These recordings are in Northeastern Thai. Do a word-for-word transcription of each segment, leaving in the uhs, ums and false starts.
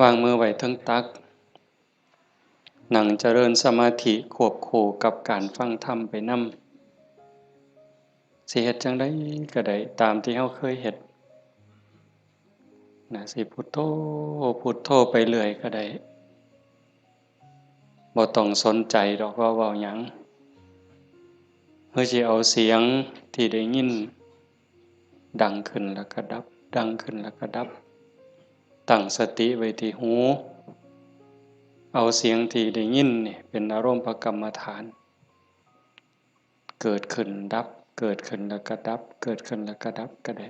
วางมือไว้เทิงตัก นั่งเจริญสมาธิควบคู่กับการฟังธรรมไปนำ สิเฮ็ดจั่งใดก็ได้ ตามที่เฮาเคยเฮ็ด นะ สิพุทโธ พุทโธไปเรื่อยก็ได้ บ่ต้องสนใจดอกว่าเว้าหยัง หรือสิเอาเสียงที่ได้ยิน ดังขึ้นแล้วก็ดับ ดังขึ้นแล้วก็ดับ ตั้งสติไว้ที่หู เอาเสียงที่ได้ยินนี่เป็นอารมณ์กรรมฐาน เกิดขึ้นดับ เกิดขึ้นแล้วก็ดับ เกิดขึ้นแล้วก็ดับก็ได้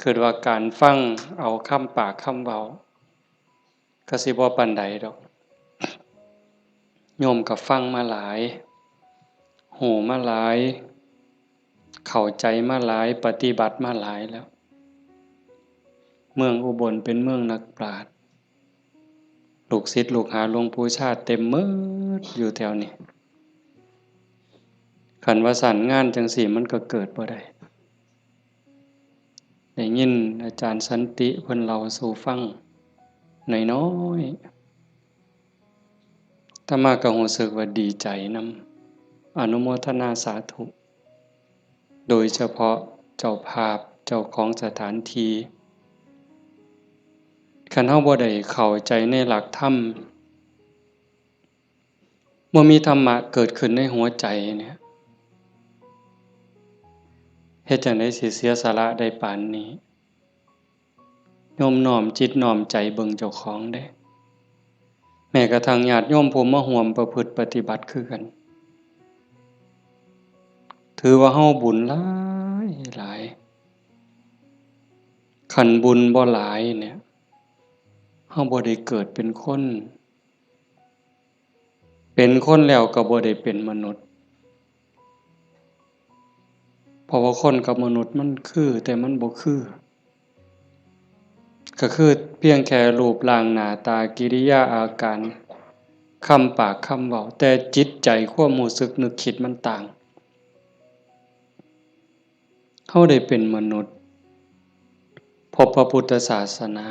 คิดว่าการฟังเอาคำปากคำเว้า ก็สิบ่ปานใดดอก โยมก็ฟังมาหลาย ฮู้มาหลาย เข้าใจมาหลาย ปฏิบัติมาหลายแล้ว เมืองอุบลเป็นเมืองนักปราชญ์ ลูกศิษย์ลูกหาหลวงปู่ชาเต็มหมดอยู่แถวนี้ คันว่าซั่นงานจั่งซี้มันก็เกิดบ่ได้ ได้ยินอาจารย์สันติเพิ่นเล่าสู่ฟังน้อยๆ อาตมาก็รู้สึกว่าดีใจนำ อนุโมทนาสาธุ โดยเฉพาะเจ้าภาพ เจ้าของสถานที่ คันเฮาบ่ได้เข้าใจในหลักธรรม บ่มีธรรมะเกิดขึ้นในหัวใจเนี่ย เฮ็ดจั่งใดสิเสียสละได้ปานนี้ โยมน้อมจิตน้อมใจเบิ่งเจ้าของเด้ แม้กระทั่งญาติโยมผู้มาร่วมประพฤติปฏิบัติคือกัน ถือว่าเฮาบุญหลายหลาย คันบุญบ่หลายเนี่ย เฮาบ่ได้เกิดเป็นคน เป็นคนแล้วก็บ่ได้เป็นมนุษย์ เพราะว่าคนกับมนุษย์มันคือ แต่มันบ่คือ ก็คือเพียงแค่รูปร่างหน้าตากิริยาอาการ คำปากคำเว้า แต่จิตใจความรู้สึกนึกคิดมันต่าง เฮาได้เป็นมนุษย์ พบพระพุทธศาสนา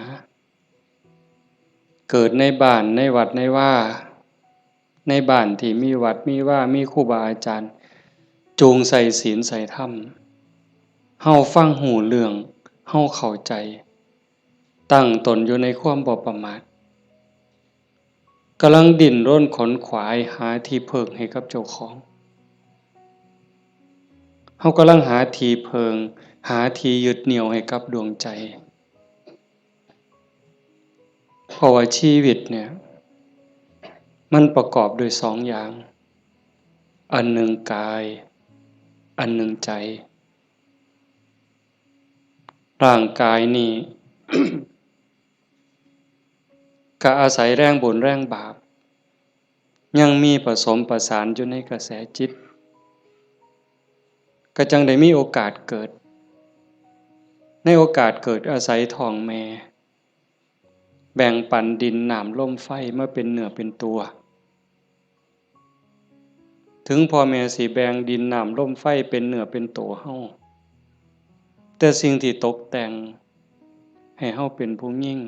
เกิดในบ้านในวัดในวา ในบ้านที่มีวัดมีวา มีครูบาอาจารย์ จูงใส่ศีลใส่ธรรม เฮาฟังฮู้เรื่อง เฮาเข้าใจ ตั้งตนอยู่ในความบ่ประมาท กำลังดิ้นรนขนขวายหาที่พึ่งให้กับเจ้าของ เฮากำลังหาที่พึ่ง หาที่ยึดเหนี่ยวให้กับดวงใจ เพราะว่าชีวิตเนี่ย มันประกอบด้วยสองอย่าง อันหนึ่งกาย อันหนึ่งใจ ร่างกายนี่ ก็อาศัยแรงบุญแรงบาป ยังมีผสมประสานอยู่ในกระแสจิต ก็จั่งได้มีโอกาสเกิด ในโอกาสเกิดอาศัยท้องแม่ แบ่งปันดินน้ำลมไฟมาเป็นเนื้อเป็นตัว ถึงพ่อแม่สิแบ่งดินน้ำลมไฟเป็นเนื้อเป็นตัวเฮา แต่สิ่งที่ตกแต่งให้เฮาเป็นผู้หญิง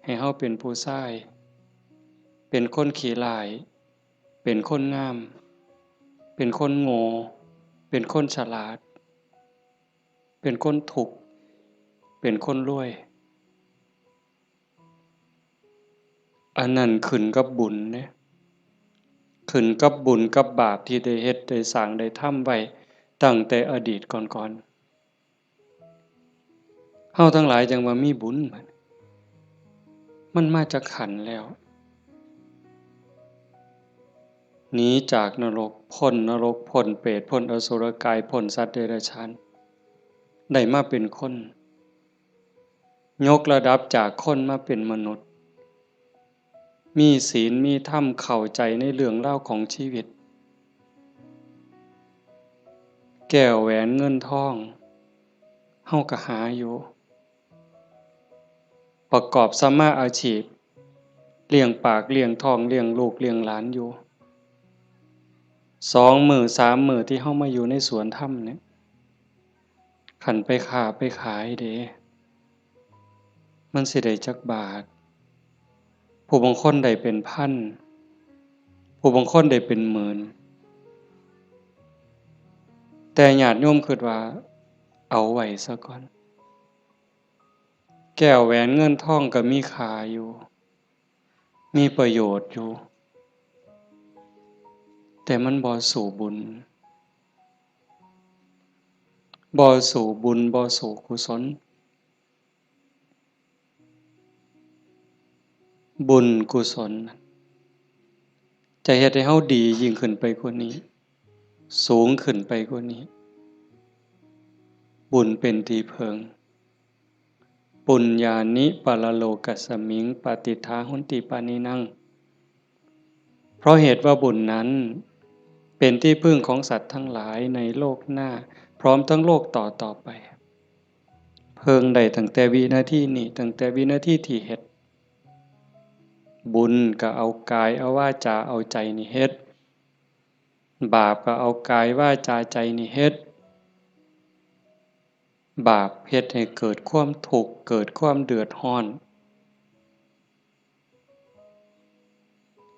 ให้เฮาเป็นผู้ชาย เป็นคนขี้ร้าย เป็นคนงาม เป็นคนโง่ เป็นคนฉลาด เป็นคนทุกข์ เป็นคนรวย อันนั้นขึ้นกับบุญเด้ ขึ้นกับบุญกับบาปที่ได้เฮ็ดได้สร้างได้ทำไว้ตั้งแต่อดีตก่อนๆ เฮาทั้งหลายจั่งว่ามีบุญ มันมาจักขันแล้ว หนีจากนรก พ้นนรก พ้นเปรต พ้นอสุรกาย พ้นสัตว์เดรัจฉาน ได้มาเป็นคน ยกระดับจากคนมาเป็นมนุษย์ มีศีล มีธรรม เข้าใจในเรื่องราวของชีวิต แก้วแหวนเงินทอง เฮาก็หาอยู่ ประกอบสัมมาอาชีพ เลี้ยงปาก เลี้ยงท้อง เลี้ยงลูก เลี้ยงหลานอยู่ สองมื้อ สามมื้อที่เฮามาอยู่ในสวนธรรมเนี่ย คันไปค้าไปขายเด้ มันสิได้จักบาท ผู้บางคนได้เป็นพัน ผู้บางคนได้เป็นหมื่น แต่ญาติโยมคิดว่า เอาไว้ซะก่อน แก้วแหวนเงินทองก็มีค่าอยู่ มีประโยชน์อยู่ แต่มันบ่สู้บุญ บ่สู้บุญ บ่สู้กุศล บุญกุศล จะเฮ็ดให้เฮาดียิ่งขึ้นไปกว่านี้ สูงขึ้นไปกว่านี้ บุญเป็นที่เพิ่ง ปุญญานิปรโลกัสมิง ปาติฏฐาหนติปานินัง เพราะเหตุว่าบุญนั้นเป็นที่พึ่งของสัตว์ทั้งหลายในโลกหน้า พร้อมทั้งโลกต่อต่อไป เพิ่งได้ตั้งแต่วินาทีนี้ ตั้งแต่วินาทีที่เฮ็ด บุญก็เอากายเอาวาจาเอาใจนี่เฮ็ด บาปก็เอากายวาจาใจนี่เฮ็ด บาปเฮ็ดให้เกิดความทุกข์ เกิดความเดือดร้อน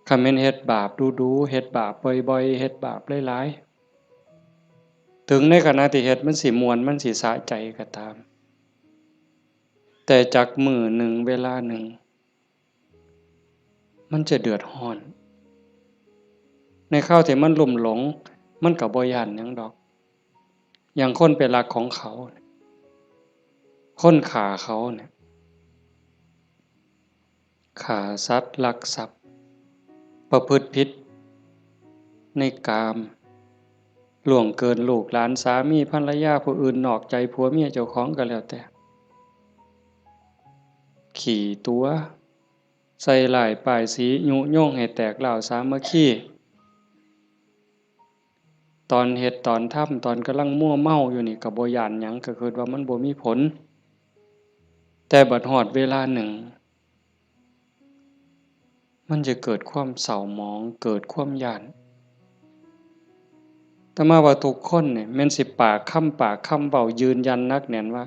คันแม่นเฮ็ดบาปดูๆ เฮ็ดบาปบ่อยๆ เฮ็ดบาปหลายๆ ถึงในขณะที่เฮ็ดมันสิม่วน มันสิสะใจก็ตาม แต่จักมื้อหนึ่งเวลาหนึ่ง มันจะเดือดร้อน ในคราวที่มันลุ่มหลง มันก็บ่ย้านหยังดอก อย่างคนไปลักของเขา คนฆ่าเขาเนี่ย ฆ่าสัตว์ ลักทรัพย์ ประพฤติผิดในกาม ล่วงเกินลูกหลาน สามีภรรยาผู้อื่น นอกใจผัวเมียเจ้าของก็แล้วแต่ ขี้ตั๋ว ใส่ร้ายป้ายสี ยุยงให้แตกร้าวสามัคคี ตอนเฮ็ดตอนทำ ตอนกำลังมัวเมาอยู่นี่ก็บ่ย้านหยัง ก็คิดว่ามันบ่มีผล แต่บัดฮอดเวลาหนึ่ง มันจะเกิดความเศร้าหมอง เกิดความย้าน อาตมาว่าทุกคนเนี่ย แม่นสิปากคำปากคำเว้ายืนยันหนักแน่นว่า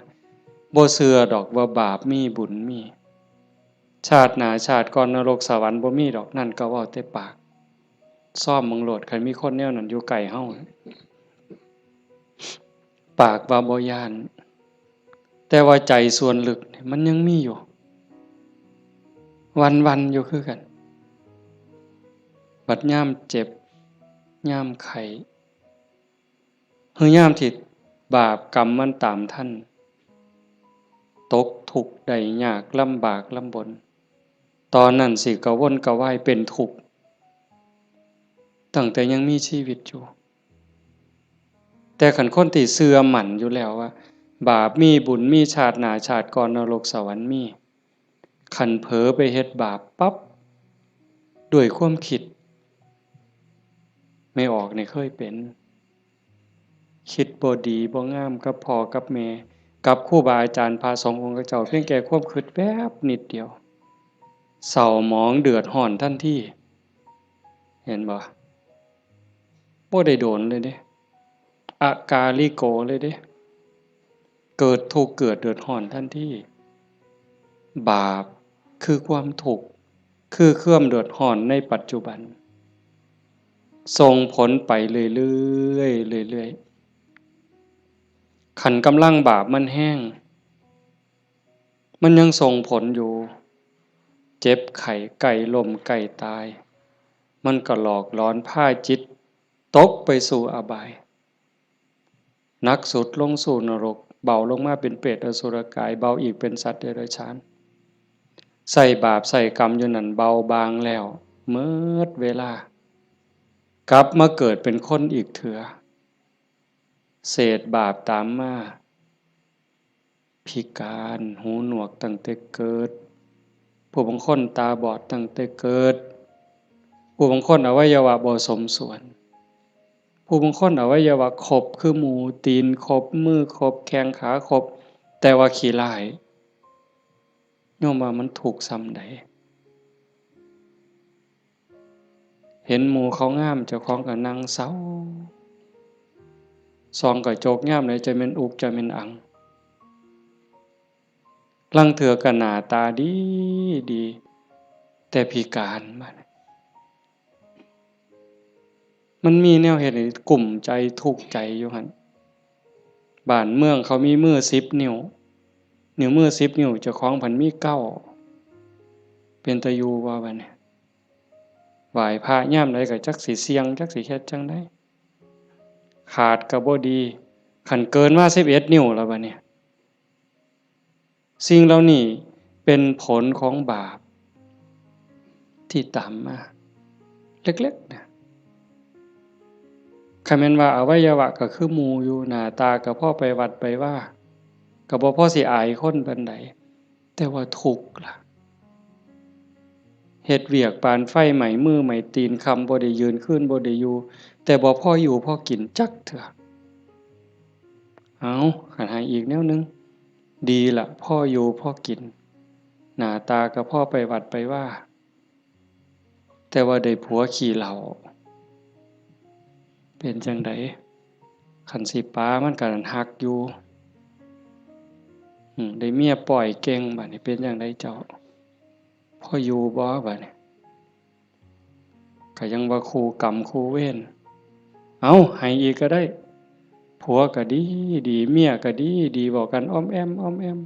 บ่เชื่อดอกว่าบาปมีบุญมี ชาติหน้าชาติก่อนนรกสวรรค์บ่มีดอก นั่นก็เว้าแต่ปาก ซ่อมเบิ่งโลด คันมีคนแนวนั้นอยู่ใกล้เฮา ปากว่าบ่ย้าน แต่ว่าใจส่วนลึกเนี่ยมันยังมีอยู่ วันๆ อยู่คือกัน บัดยามเจ็บ ยามไข้ คือยามที่บาปกรรมมันตามทัน ตกทุกข์ได้ยาก ลำบากลำบน ตอนนั้นสิกระวนกระวายเป็นทุกข์ ตั้งแต่ยังมีชีวิตอยู่ แต่คันคนที่เชื่อมั่นอยู่แล้วว่า บาปมีบุญมี ชาติหน้าชาติก่อนนรกสวรรค์มี คันเผลอไปเฮ็ดบาปปั๊บ ด้วยความคิด แม่ออกนี่เคยเป็น คิดบ่ดีบ่งามกับพ่อกับแม่ กับครูบาอาจารย์พระสงฆ์องค์เจ้า เพียงแค่ความคิดแวบนิดเดียว เศร้าหมองเดือดร้อนทันที เห็นบ่ บ่ได้โดนเลยเด้ อากาลิโกเลยเด้ เกิดทุกข์เกิดเดือดร้อนทันที บาปคือความทุกข์ คือความเดือดร้อนในปัจจุบัน ส่งผลไปเรื่อยๆ เรื่อยๆ คันกำลังบาปมันแฮง มันยังส่งผลอยู่ เจ็บไข้ใกล้ล้มใกล้ตาย มันก็หลอกหลอนพาจิตตกไปสู่อบาย หนักสุดลงสู่นรก เบาลงมาเป็นเปรตอสุรกาย เบาอีกเป็นสัตว์เดรัจฉาน ใส่บาปใส่กรรมอยู่นั่นเบาบางแล้ว เมิดเวลา กลับมาเกิดเป็นคนอีกเถือ เศษบาปตามมา พิการ หูหนวกตั้งแต่เกิด ผู้บางคนตาบอดตั้งแต่เกิด ผู้บางคนอวัยวะบ่สมส่วน ผู้บางคนอวัยวะครบคือหมู ตีนครบ มือครบ แข้งขาครบ แต่ว่าขี้ร้าย โยมว่ามันทุกข์ส่ำใด เห็นหมู่เขางาม เจ้าของก็นั่งเศร้า ส่องกระจกยามใดจะแม่นอุกจะแม่นอัง ลางเทื่อก็หน้าตาดีดี แต่พิการบัดนี้ มันมีแนวเฮ็ดให้กุ้มใจทุกข์ใจอยู่หั่น บ้านเมืองเขามีมือสิบนิ้ว นิ้วมือสิบนิ้ว เจ้าของพันมีเก้า เป็นตาอยู่บ่บัดนี้ ไหว้พระยามใดก็จักสิเสี่ยง จักสิเฮ็ดจั่งใด ขาดก็บ่ดี คันเกินมาสิบเอ็ดนิ้วแล้วบัดนี้ สิ่งเหล่านี้เป็นผลของบาปที่ตามมา เล็กๆนะ คันแม่นว่าอวัยวะก็คือหมู่อยู่ หน้าตาก็พอไปวัดไปวา ก็บ่พอสิอายคนปานใด แต่ว่าทุกข์ล่ะ เฮ็ดเวียกปานไฟไหม้มือไหม้ตีน ค่ำบ่ได้ยืน คืนบ่ได้อยู่ แต่บ่พออยู่พอกินจักเทื่อ เอา คันให้อีกแนวหนึ่ง ดีละ พออยู่พอกิน หน้าตาก็พอไปวัดไปวา แต่ว่าได้ผัวขี้เหล้า เป็นจั่งใด คันสิปามันก็ฮักอยู่ อืม ได้เมียป้อยเก่ง บัดนี้เป็นจั่งใดเจ้า พออยู่บ่บัดนี้ ก็ยังว่าคู่กรรมคู่เวร เอา ให้อีกก็ได้ ผัวก็ดีดี เมียก็ดีดี เว้ากันอ้อมแอ้มอ้อมแอ้ม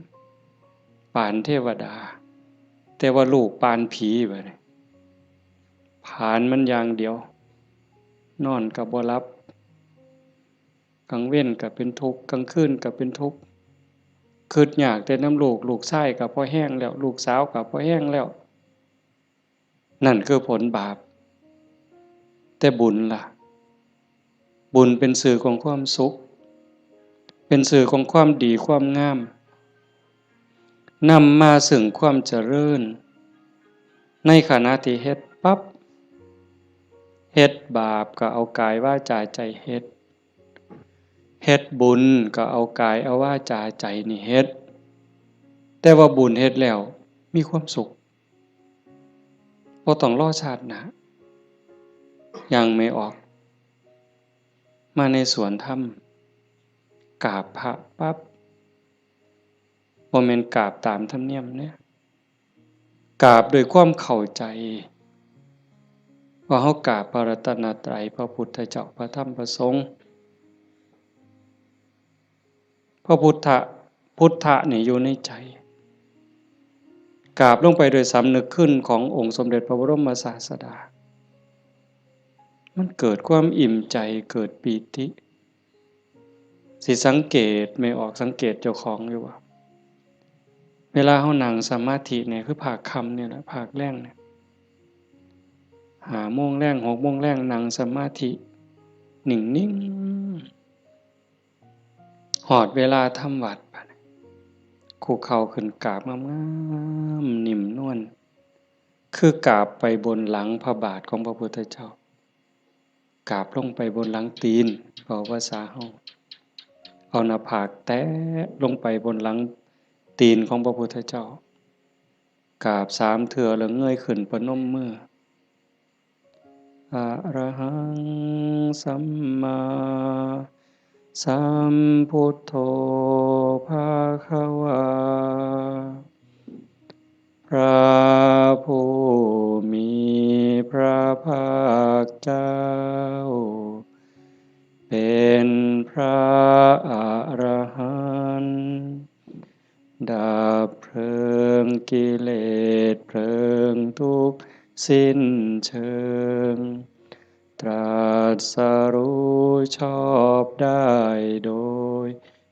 ปานเทวดา แต่ว่าลูกปานผีบัดนี้ ผลาญมันอย่างเดียว นอนก็บ่หลับ กลางเว็นก็เป็นทุกข์ กลางคืนก็เป็นทุกข์ คิดยากแต่นำลูก ลูกชายก็พอแฮงแล้ว ลูกสาวก็พอแฮงแล้ว นั่นคือผลบาป แต่บุญล่ะ บุญเป็นสื่อของความสุข เป็นสื่อของความดีความงาม นำมาซึ่งความเจริญ ในขณะที่เฮ็ดปั๊บ เฮ็ดบาปก็เอากายวาจาใจเฮ็ด เฮ็ดบุญก็เอากายเอาวาจาใจนี่เฮ็ด แต่ว่าบุญเฮ็ดแล้วมีความสุข บ่ต้องรอชาติหน้า ย่างแม่ออก มาในสวนธรรม กราบพระปั๊บ บ่แม่นกราบตามธรรมเนียมเด้ กราบด้วยความเข้าใจ ว่าเฮากราบพระรัตนตรัย พระพุทธเจ้า พระธรรม พระสงฆ์ พระพุทธะ พุทธะนี่อยู่ในใจ กราบลงไปโดยสำนึกคุณขององค์สมเด็จพระบรมศาสดา มันเกิดความอิ่มใจ เกิดปีติ สิสังเกต แม่ออกสังเกตเจ้าของอยู่ว่า เวลาเฮานั่งสมาธิเนี่ย คือภาคค่ำเนี่ยแหละ ภาคแลงเนี่ย ห้าโมงแลง หกโมงแลง นั่งสมาธิ นิ่งๆ ฮอดเวลาทำวัตรบัดนี้ คุกเข่าขึ้นกราบงามๆ นิ่มนวล คือกราบไปบนหลังพระบาทของพระพุทธเจ้า กราบลงไปบนหลังตีน เว้าภาษาเฮา เอาหน้าผากแตะลงไปบนหลังตีนของพระพุทธเจ้า กราบสามเทื่อแล้วเงยขึ้นประนมมือ อะระหังสัมมาสัมพุทโธภะคะวา พระผู้มีพระภาคเจ้า เป็นพระอรหันต์ ดับเพลิงกิเลสเพลิงทุกข์สิ้นเชิง ตรัสรู้ชอบได้โดย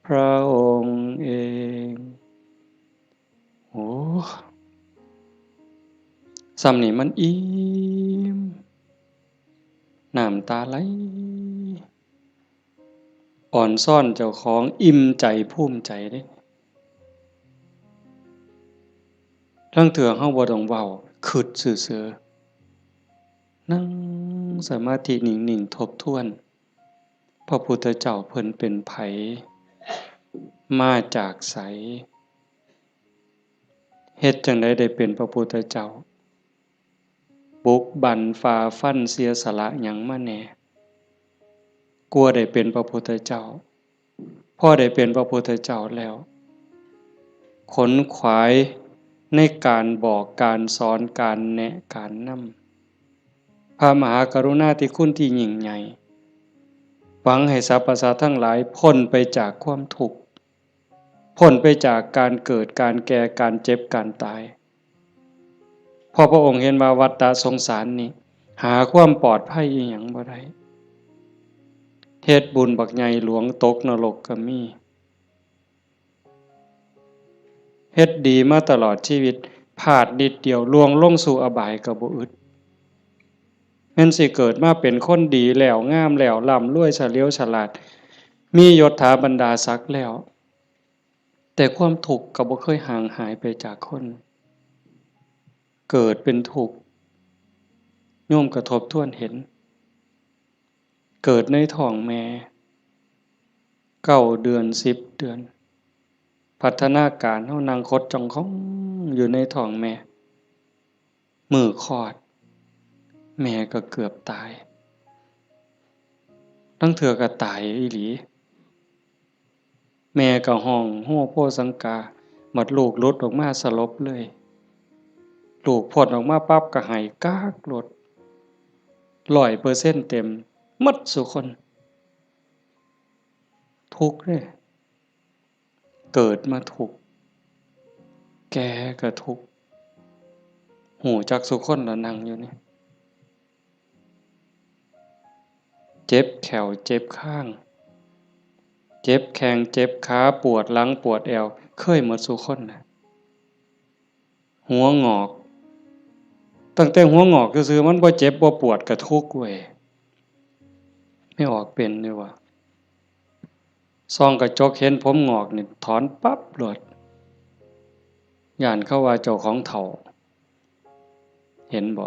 พระองค์เอง โอ้ ส่ำนี้มันอิ่ม น้ำตาไหล อ่อนซ้อนเจ้าของ อิ่มใจภูมิใจเด้ ลางเทื่อเฮาบ่ต้องเว้า คิดซื่อๆ นั่งสมาธินิ่งๆ ทบทวน พระพุทธเจ้าเพิ่นเป็นไผ มาจากไส เฮ็ดจั่งใดได้เป็นพระพุทธเจ้า บุกบั่นฝ่าฟันเสียสละหยังมาแหน่ กว่าได้เป็นพระพุทธเจ้า พอได้เป็นพระพุทธเจ้าแล้ว ขนขวายในการบอก การสอน การแนะ การนำ พระมหากรุณาธิคุณที่ยิ่งใหญ่ หวังให้สรรพสัตว์ทั้งหลายพ้นไปจากความทุกข์ พ้นไปจากการเกิด การแก่ การเจ็บ การตาย เพราะพระองค์เห็นว่าวัฏสงสารนี้ หาความปลอดภัยอีหยังบ่ได้ เฮ็ดบุญบักใหญ่หลวงตกนรกก็มี เฮ็ดดีมาตลอดชีวิต พลาดนิดเดียวล่วงลงสู่อบายก็บ่อึด แม่นสิเกิดมาเป็นคนดีแล้ว งามแล้ว ร่ำรวย เฉลียวฉลาด มียศถาบรรดาศักดิ์แล้ว แต่ความทุกข์ก็บ่เคยห่างหายไปจากคน เกิดเป็นทุกข์ โยมก็ทบทวนเห็น เกิดในท้องแม่ เก้าเดือน สิบเดือน พัฒนาการเฮานั่งขดจ้องของอยู่ในท้องแม่ มื้อคลอด แม่ก็เกือบตาย ลางเทื่อก็ตายอีหลี แม่ก็ฮ้องโฮโฮสังกา บัดลูกหลุดออกมาสลบเลย ลูกพ้นออกมาปั๊บก็ไห้กากโลด ร้อยเปอร์เซ็นต์เต็ม หมดซุคน ทุกข์เด้ เกิดมาทุกข์ แก่ก็ทุกข์ ฮู้จักซุคนละนั่งอยู่นี่ เจ็บแข้ว เจ็บคาง เจ็บแข้ง เจ็บขา ปวดหลัง ปวดแอว เคยหมดซุคนนะ หัวงอก ตั้งแต่หัวงอกซื่อๆ มันบ่เจ็บบ่ปวดก็ทุกข์เว้ย แม่ออกเป็นอยู่วะ ส่องกระจกเห็นผมงอกนี่ถอนปั๊บโลด ย้านเขาว่าเจ้าของเฒ่า เห็นบ่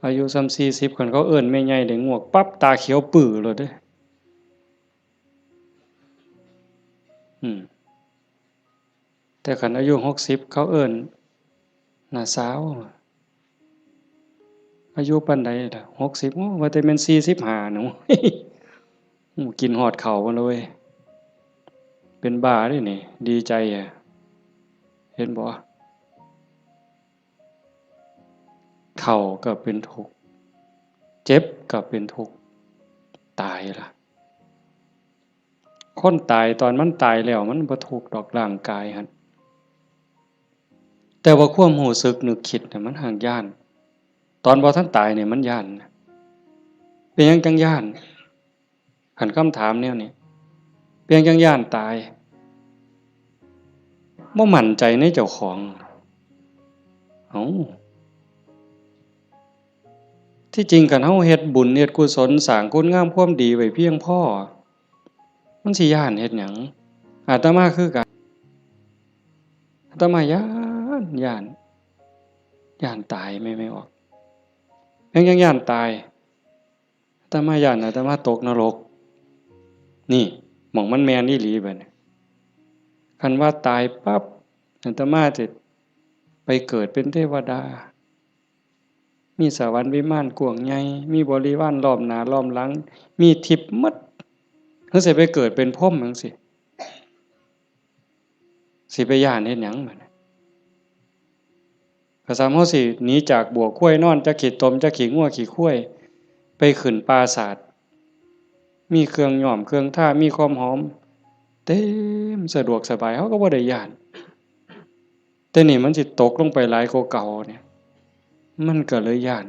อายุส่ำสี่สิบ คันเขาเอิ้นแม่ใหญ่ได้งวกปั๊บ ตาเขียวปื้อโลดเด้ อืม แต่คันอายุหกสิบ เขาเอิ้นน้าสาว อายุปานใดล่ะ หกสิบ โอ้ ว่าแต่แม่นสี่สิบห้าหนู โอ้ กินฮอดข้าวพุ่นละเว้ย เป็นบ้าเด้นี่ ดีใจอะ เห็นบ่ เฒ่าก็เป็นทุกข์ เจ็บก็เป็นทุกข์ ตายล่ะ คนตายตอนมันตายแล้วมันบ่ทุกข์ดอกร่างกายหั่น แต่ว่าความรู้สึกนึกคิดน่ะมันห้างย้าน ตอนบ่ทันตายนี่มันย้านนะ เป็นหยังจั่งย้าน คันคำถามแนวนี้ เป็นหยังจั่งย้านตาย บ่มั่นใจในเจ้าของ เอ้า ที่จริงคันเฮาเฮ็ดบุญเฮ็ดกุศลสร้างคุณงามความดีไว้เพียงพอ มันสิย้านเฮ็ดหยัง อาตมาคือกัน อาตมาย้าน ย้าน ย้านตาย แม่ แม่ออก ยัง ยังย้านตาย อาตมาย้านอาตมาตกนรก นี่ หม่องมันแม่นอีหลีบัดนี้ คันว่าตายปั๊บ อาตมาจะไปเกิดเป็นเทวดา มีสวรรค์วิมานกว้างใหญ่ มีบริวารล้อมหน้าล้อมหลัง มีทิพย์หมด คือสิไปเกิดเป็นพรหมจั่งซี้ สิไปย้านเฮ็ดหยังบัดนี้ ก็ส่ำเฮาสิหนีจากบั้วควายนอน จักขี้ตม จักขี้งัวขี้ควาย ไปขึ้นปราสาท มีเครื่องย้อมเครื่องทา มีความหอม เต็มสะดวกสบาย เฮาก็บ่ได้ย้าน แต่นี่มันสิตกลงไปหลายกว่าเก่าเนี่ย มันก็เลยย้าน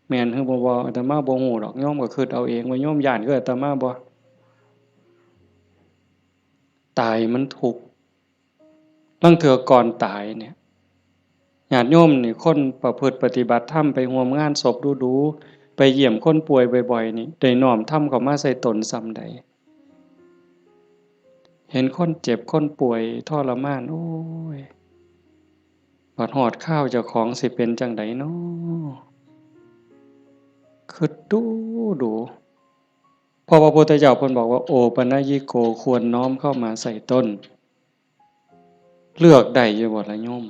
แม่นหรือบ่ บ่ อาตมาบ่ฮู้ดอก โยมก็คิดเอาเองว่าโยมย้านคืออาตมาบ่ ตายมันทุกข์ ลางเทื่อก่อนตายเนี่ย ญาติโยมนี่ คนประพฤติปฏิบัติธรรม ไปร่วมงานศพดู๋ๆ ไปเยี่ยมคนป่วยบ่อยๆ นี่ ได้น้อมธรรมเข้ามาใส่ตนส่ำใด เห็นคนเจ็บคนป่วยทรมาน โอ้ย บัดฮอดคราวเจ้าของสิเป็นจั่งใดน้อ คิดดู๋ดู๋ เพราะว่าพระพุทธเจ้าเพิ่นบอกว่า โอปัญญิโก ควรน้อมเข้ามาใส่ตน เลือกได้อยู่บ่ล่ะโยม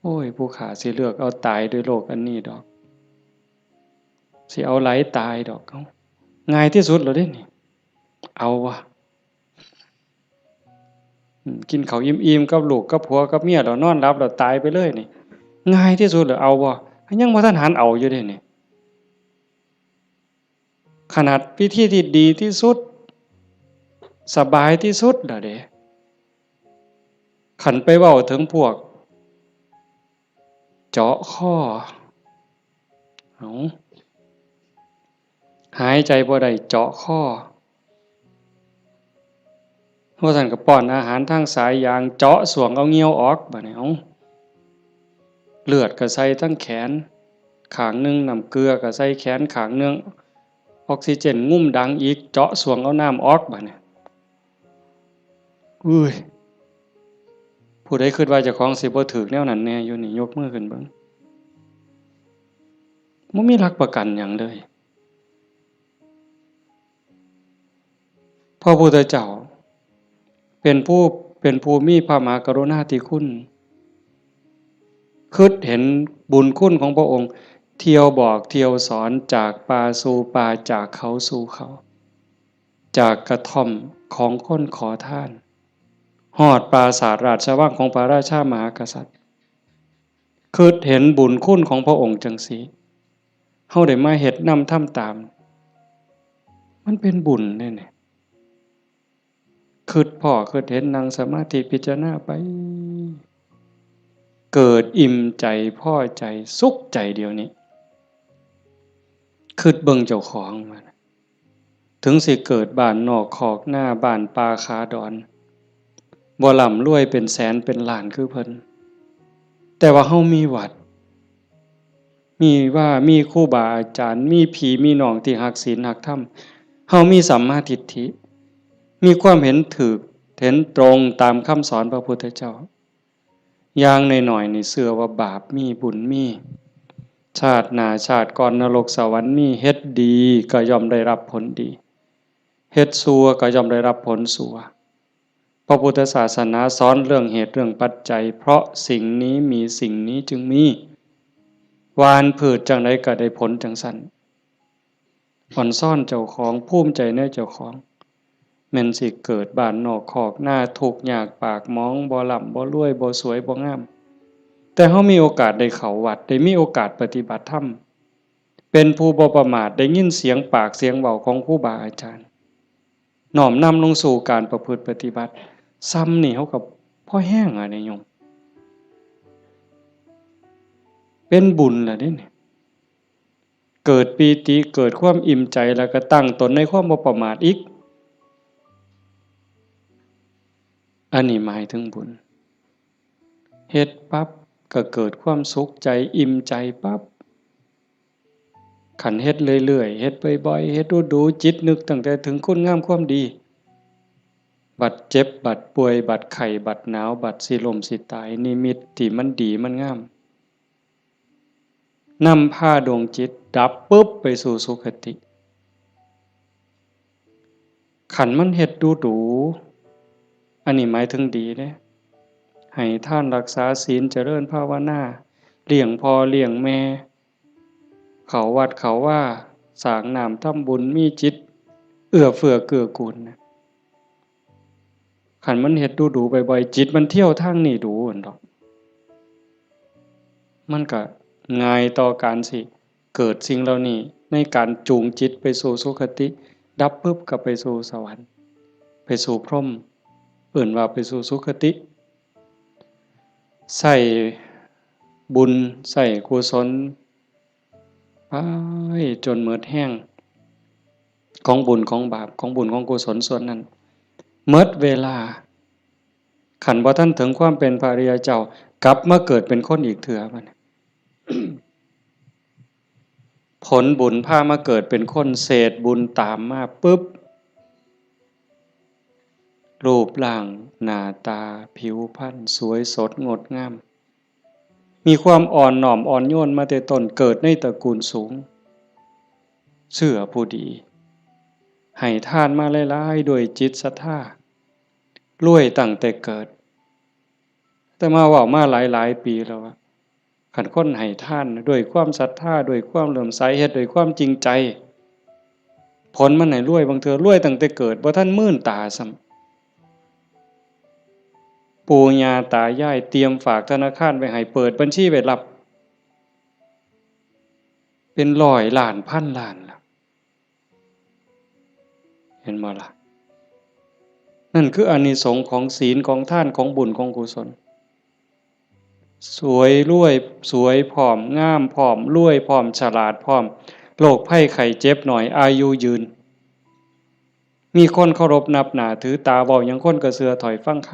โอ้ย ผู้ข้าสิเลือกเอาตายด้วยโรคอันนี้ดอก สิเอาไหลตายดอก เอ้า ง่ายที่สุดแล้วเด้นี่ เอาวะ อืม กินข้าวอิ่มๆ กับลูกกับผัวกับเมีย แล้วนอนหลับแล้วตายไปเลยนี่ ง่ายที่สุดเลย เอาบ่ ยังบ่ทันหันเอาอยู่เด้นี่ ขนาดวิธีที่ดีที่สุด สบายที่สุดแล้วเด้ คันไปเว้าถึงพวก เจาะคอ เอา หายใจบ่ได้ เจาะคอ ว่าซั่นก็ป้อนอาหารทางสายยาง เจาะส้วงเอาเหงื่อออก บาดนี้ เอา เลือดก็ใส่ทั้งแขนข้างหนึ่ง น้ำเกลือก็ใส่แขนข้างหนึ่ง ออกซิเจนงุ้มดังอีก เจาะส้วงเอาน้ำออก บาดนี้ อุ้ย ผู้ใดคิดว่าเจ้าของสิบ่ถืกแนวนั้นแน่อยู่นี่ ยกมือขึ้นเบิ่ง บ่มีหลักประกันหยังเลย พระพุทธเจ้า เป็นผู้ เป็นผู้มีพระมหากรุณาธิคุณ คิดเห็นบุญคุณของพระองค์ เที่ยวบอกเที่ยวสอน จากป่าสู่ป่า จากเขาสู่เขา จากกระท่อมของคนขอทาน ฮอดปราสาทราชวังของพระราชามหากษัตริย์ คิดเห็นบุญคุณของพระองค์จังซี้ เฮาได้มาเฮ็ดนำทำตาม มันเป็นบุญเด้นี่ คิดพ้อคิดเห็น นั่งสมาธิพิจารณาไป เกิดอิ่มใจ พอใจ สุขใจเดี๋ยวนี้ คิดเบิ่งเจ้าของว่า ถึงสิเกิดบ้านนอกคอกนา บ้านป่าขาดอน บ่ร่ำรวยเป็นแสนเป็นล้านคือเพิ่น แต่ว่าเฮามีวัด มีวา มีครูบาอาจารย์ มีพี่มีน้องที่ฮักศีลฮักธรรม เฮามีสัมมาทิฏฐิ มีความเห็นถูก เห็นตรงตามคำสอนพระพุทธเจ้า อย่างน้อยๆ นี่เชื่อว่าบาปมีบุญมี ชาติหน้าชาติก่อนนรกสวรรค์มี เฮ็ดดีก็ย่อมได้รับผลดี เฮ็ดชั่วก็ย่อมได้รับผลชั่ว พระพุทธศาสนาสอนเรื่องเหตุเรื่องปัจจัย เพราะสิ่งนี้มีสิ่งนี้จึงมี หว่านพืชจั่งใดก็ได้ผลจั่งซั้น อ่อนซ้อนเจ้าของ ภูมิใจในเจ้าของ แม่นสิเกิดบ้านนอกคอกนา ทุกข์ยากปากหมอง บ่ร่ำบ่รวย บ่สวยบ่งาม แต่เฮามีโอกาสได้เข้าวัด ได้มีโอกาสปฏิบัติธรรม เป็นผู้บ่ประมาท ได้ยินเสียงปากเสียงเว้าของครูบาอาจารย์ น้อมนำลงสู่การประพฤติปฏิบัติ ซ่ำนี่เฮาก็พอแฮงอะเด้โยม เป็นบุญล่ะเด้นี่ เกิดปีติ เกิดความอิ่มใจ แล้วก็ตั้งตนในความบ่ประมาทอีก อันนี้หมายถึงบุญ เฮ็ดปั๊บก็เกิดความสุขใจ อิ่มใจปั๊บ คันเฮ็ดเรื่อยๆ เฮ็ดบ่อยๆ เฮ็ดดูๆ จิตนึกตั้งแต่ถึงคุณงามความดี บัดเจ็บ บัดป่วย บัดไข้ บัดหนาว บัดสิล้มสิตาย นิมิตที่มันดีมันงาม นำพาดวงจิตดับปุ๊บไปสู่สุคติ คันมันเฮ็ดดูดู อันนี้หมายถึงดีเด้ ให้ทานรักษาศีล เจริญภาวนา เลี้ยงพ่อเลี้ยงแม่ เข้าวัดเข้าวา สร้างน้ำทำบุญ มีจิตเอื้อเฟื้อเกื้อกูลนะ คันมันเฮ็ดดูดูบ่อยๆ จิตมันเที่ยวทางนี้ดูหั่นดอก มันก็ง่ายต่อการสิเกิดสิ่งเหล่านี้ ในการจูงจิตไปสู่สุคติ ดับปุ๊บก็ไปสู่สวรรค์ ไปสู่พรหม เอิ้นว่าไปสู่สุคติ ใช้บุญ ใช้กุศล ไปจนหมดแฮง ของบุญของบาป ของบุญของกุศลส่วนนั้น หมดเวลา คันบ่ทันถึงความเป็นพระอริยเจ้า กลับมาเกิดเป็นคนอีกเทื่อบัดนี้ ผลบุญพามาเกิดเป็นคน เศษบุญตามมาปุ๊บ รูปร่างหน้าตาผิวพรรณสวยสดงดงาม มีความอ่อนน้อมอ่อนโยนมาแต่ต้น เกิดในตระกูลสูง เชื่อผู้ดี ให้ทานมาหลายๆ ด้วยจิตศรัทธา รวยตั้งแต่เกิด อาตมาเว้ามาหลายๆ ปีแล้วว่า คันคนให้ทานด้วยความศรัทธา ด้วยความเลื่อมใส เฮ็ดด้วยความจริงใจ ผลมันให้รวย บางเทื่อรวยตั้งแต่เกิด บ่ทันมื่นตาซ้ำ ปู่ย่าตายายเตรียมฝากธนาคารไว้ให้ เปิดบัญชีไว้รับ เป็นร้อยล้านพันล้านล่ะ เห็นบ่ล่ะ นั่นคืออานิสงส์ของศีล ของทาน ของบุญ ของกุศล สวยรวย สวยพร้อม งามพร้อม รวยพร้อม ฉลาดพร้อม โรคภัยไข้เจ็บน้อย อายุยืน มีคนเคารพนับหน้าถือตา เว้าหยังคนก็เชื่อถ้อยฟังค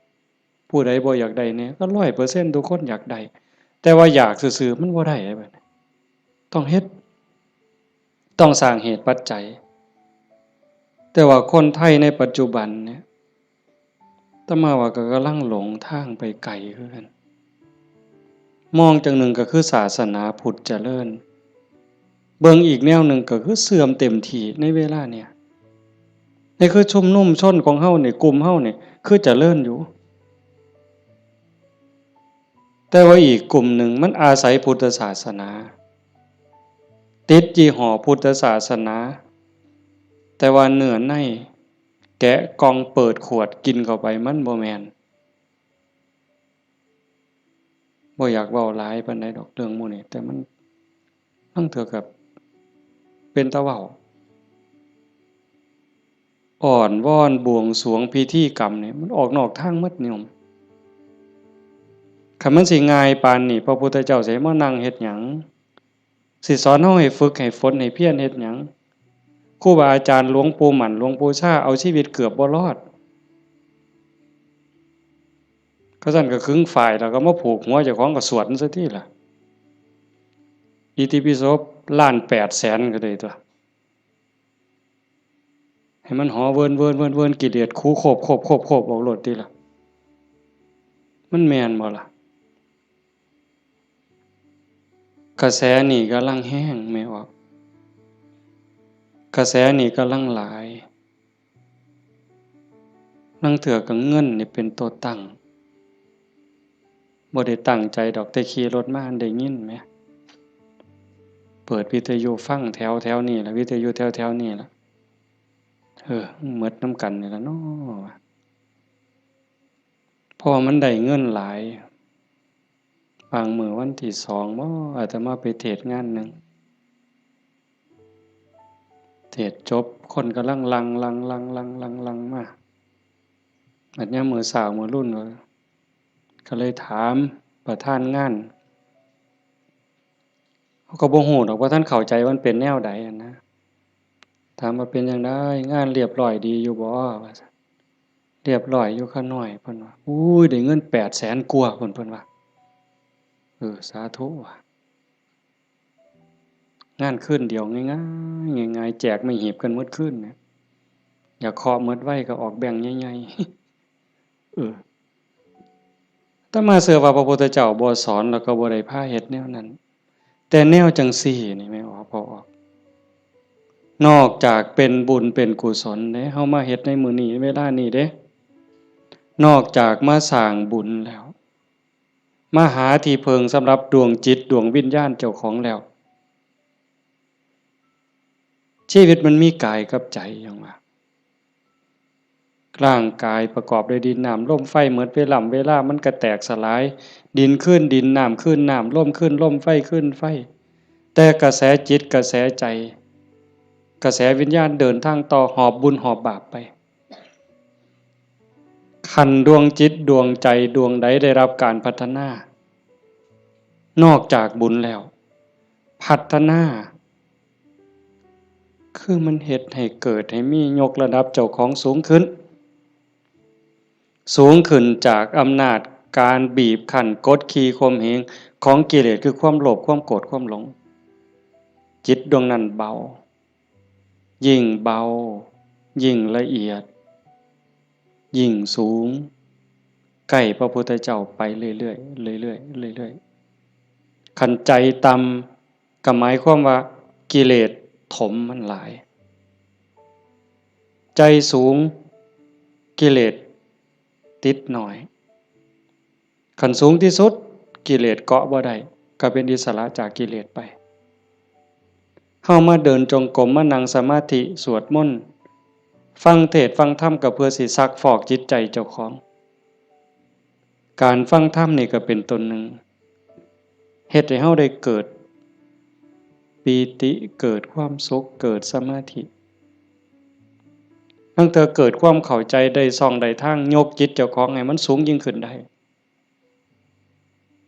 ำ ผู้ใดบ่อยากได้แหน่ ก็ร้อยเปอร์เซ็นต์ทุกคนอยากได้ แต่ว่าอยากซื่อๆมันบ่ได้เด้บัดนี้ ต้องเฮ็ด ต้องสร้างเหตุปัจจัย แต่ว่าคนไทยในปัจจุบันเนี่ย อาตมาว่าก็กำลังหลงทางไปไกลคือกัน มองจั่งหนึ่งก็คือศาสนาพุทธเจริญ เบิ่งอีกแนวหนึ่งก็คือเสื่อมเต็มที่ในเวลาเนี่ย นี่คือชุมนุมชนของเฮานี่ กลุ่มเฮานี่ คือเจริญอยู่ แต่ว่าอีกกลุ่มหนึ่งมันอาศัยพุทธศาสนา ติดยี่ห้อพุทธศาสนา แต่ว่าเนื้อใน แกะกล่องเปิดขวดกินเข้าไปมันบ่แม่น บ่อยากเว้าหลายปานใดดอกเรื่องหมู่นี้ แต่มัน ลางเทื่อก็เป็นตาเว้า อ้อนวอนบวงสรวงพิธีกรรมนี่ มันออกนอกทางหมดโยม คันมันสิง่ายปานนี้ พระพุทธเจ้าสิให้มานั่งเฮ็ดหยัง สิสอนเฮาให้ฝึกให้ฝนให้เพียรเฮ็ดหยัง ครูบาอาจารย์หลวงปู่หมั่นหลวงปู่ชาเอาชีวิตเกือบบ่รอด เขาซั่นก็ขึงฝ้ายแล้วก็มาผูกหัวเจ้าของก็สวดมันซะติล่ะ อิติปิโสล้านแปดแสนก็ได้ตั๊ว ให้มันหอเวินเวินเวินเวิน กิเลสขูโคบโคบโคบโคบออกโลดติล่ะ มันแม่นบ่ล่ะ กระแสนี่กำลังแฮงแม่ออก กระแสนี่กำลังหลาย ลางเทื่อก็เงินนี่เป็นตัวตั้ง บ่ได้ตั้งใจดอก แต่ขี่รถมาได้ยินแหม เปิดวิทยุฟังแถวแถวนี่ล่ะ วิทยุแถวแถวนี่ล่ะ เออ หมดนำกันนี่ล่ะเนาะ เพราะว่ามันได้เงินหลาย บางมื้อวันที่สองบ่ อาตมาไปเทศน์งานหนึ่ง เทศน์จบ คนกำลังหลั่ง หลั่ง หลั่ง หลั่ง หลั่ง หลั่งมา บัดยามมื้อเช้ามื้อรุ่น ก็เลยถามประธานงาน เขาก็บ่ฮู้ดอกว่าท่านเข้าใจว่ามันเป็นแนวใดหั้นนะ ถามว่าเป็นจั่งใด งานเรียบร้อยดีอยู่บ่ ว่าซั่น เรียบร้อยอยู่ข้าน้อย เพิ่นว่า อุ้ย ได้เงินแปดแสนกว่า เพิ่น เพิ่นว่า เออ สาธุว่ะ งานคืนเดียวง่ายๆ ง่ายๆ แจกไม้หีบกันหมดคืนเนี่ย อยากเคาะหมดไวก็ออกแบงค์ใหญ่ๆ เออ อาตมาเชื่อว่าพระพุทธเจ้าบ่สอนแล้วก็บ่ได้พาเฮ็ดแนวนั้น แต่แนวจั่งซี้นี่แม่นบ่ พ่อออก นอกจากเป็นบุญเป็นกุศลเด้ เฮามาเฮ็ดในมื้อนี้เวลานี้เด้ นอกจากมาสร้างบุญแล้ว มาหาที่พึ่งสำหรับดวงจิตดวงวิญญาณเจ้าของแล้ว ชีวิตมันมีกายกับใจหยังวะ ร่างกายประกอบด้วยดินน้ำลมไฟ หมดเวล่ำเวลามันก็แตกสลาย ดินคืนดิน น้ำคืนน้ำ ลมคืนลม ไฟคืนไฟ แต่กระแสจิตกระแสใจ กระแสวิญญาณเดินทางต่อ หอบบุญหอบบาปไป คันดวงจิตดวงใจดวงใดได้รับการพัฒนา นอกจากบุญแล้ว พัฒนา คือมันเฮ็ดให้เกิดให้มี ยกระดับเจ้าของสูงขึ้น สูงขึ้นจากอำนาจการบีบคั้นกดขี่ข่มเหงของกิเลส คือความโลภ ความโกรธ ความหลง จิตดวงนั้นเบา ยิ่งเบา ยิ่งละเอียด ยิ่งสูง ใกล้พระพุทธเจ้าไปเรื่อยๆ เรื่อยๆ เรื่อยๆ คันใจต่ำก็หมายความว่ากิเลสถมมันหลาย ใจสูง กิเลสติดน้อย คันสูงที่สุด กิเลสเกาะบ่ได้ ก็เป็นอิสระจากกิเลสไป เฮามาเดินจงกรม มานั่งสมาธิ สวดมนต์ ฟังเทศน์ฟังธรรม ก็เพื่อสิซักฟอกจิตใจเจ้าของ การฟังธรรมนี่ก็เป็นต้นหนึ่ง เฮ็ดให้เฮาได้เกิดปีติ เกิดความสุข เกิดสมาธิ ลางเทื่อเกิดความเข้าใจได้ช่องได้ทาง ยกจิตเจ้าของให้มันสูงยิ่งขึ้นได้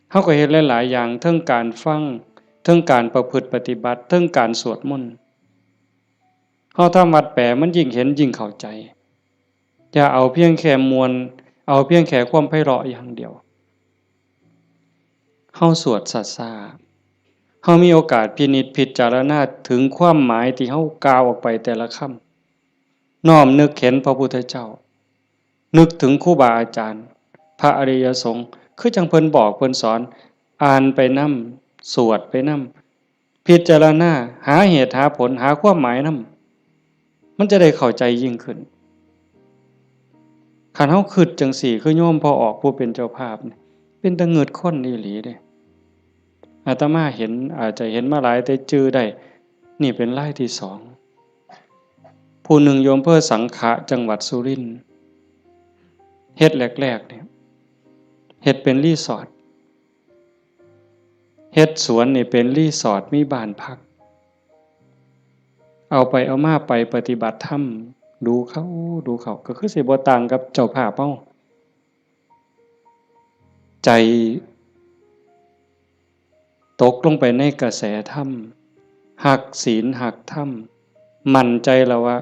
เฮาก็เฮ็ดหลายๆ อย่าง เทิงการฟัง เทิงการประพฤติปฏิบัติ เทิงการสวดมนต์ เฮาทำวัดแปล มันยิ่งเห็นยิ่งเข้าใจ อย่าเอาเพียงแค่ม่วน เอาเพียงแค่ความไพเราะอย่างเดียว เฮาสวดช้าๆ เฮามีโอกาสพินิจพิจารณาถึงความหมายที่เฮากล่าวออกไปแต่ละคำ น้อมนึกเห็นพระพุทธเจ้า นึกถึงครูบาอาจารย์ พระอริยสงฆ์ คือจั่งเพิ่นบอกเพิ่นสอน อ่านไปนำ สวดไปนำ พิจารณา หาเหตุหาผล หาความหมายนำ มันจะได้เข้าใจยิ่งขึ้น คันเฮาคิดจั่งซี้ คือโยมพ่อออกผู้เป็นเจ้าภาพนี่ เป็นตาหงึดคนอีหลีเด้ อาตมาเห็น อาจจะเห็นมาหลายแต่จื่อได้ นี่เป็นรายที่สอง ผู้หนึ่งอยู่อำเภอสังขะ จังหวัดสุรินทร์ เฮ็ดแรกๆ เนี่ย เฮ็ดเป็นรีสอร์ท เฮ็ดสวนนี่เป็นรีสอร์ท มีบ้านพัก เอาไปเอามาไปปฏิบัติธรรม ดูเข้า ดูเข้า ก็คือสิบ่ต่างกับเจ้าภาพเฮา ใจตกลงไปในกระแสธรรม ฮักศีลฮักธรรม มั่นใจแล้วว่า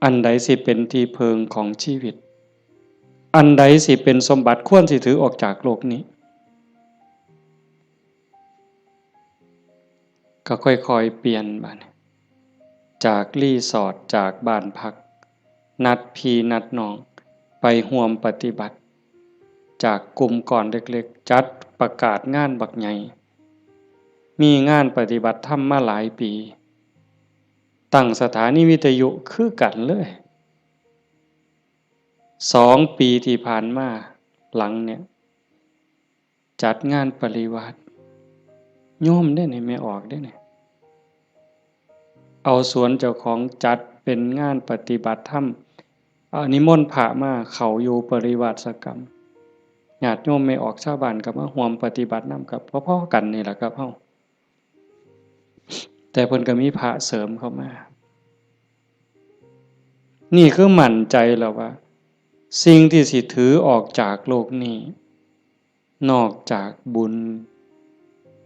อันใดสิเป็นที่เพิงของชีวิต อันใดสิเป็นสมบัติควรสิถือออกจากโลกนี้ ก็ค่อยๆ เปลี่ยนบัดนี้ จากรีสอร์ท จากบ้านพัก นัดพี่นัดน้อง ไปร่วมปฏิบัติ จากกลุ่มก้อนเล็กๆ จัดประกาศงานบักใหญ่ มีงานปฏิบัติธรรมมาหลายปี ตั้งสถานีวิทยุคือกันเลย สองปีที่ผ่านมาหลังเนี่ย จัดงานปริวาส โยมเด้นี่ แม่ออกเด้นี่ เอาสวนเจ้าของจัดเป็นงานปฏิบัติธรรม เอานิมนต์พระมาเข้าอยู่ปริวาสกรรม ญาติโยมแม่ออกชาวบ้านก็มาร่วมปฏิบัตินำ กับพอๆ กันนี่แหละครับเฮา แต่เพิ่นก็มีพระเสริมเข้ามา นี่คือมั่นใจแล้วว่า สิ่งที่สิถือออกจากโลกนี้ นอกจากบุญ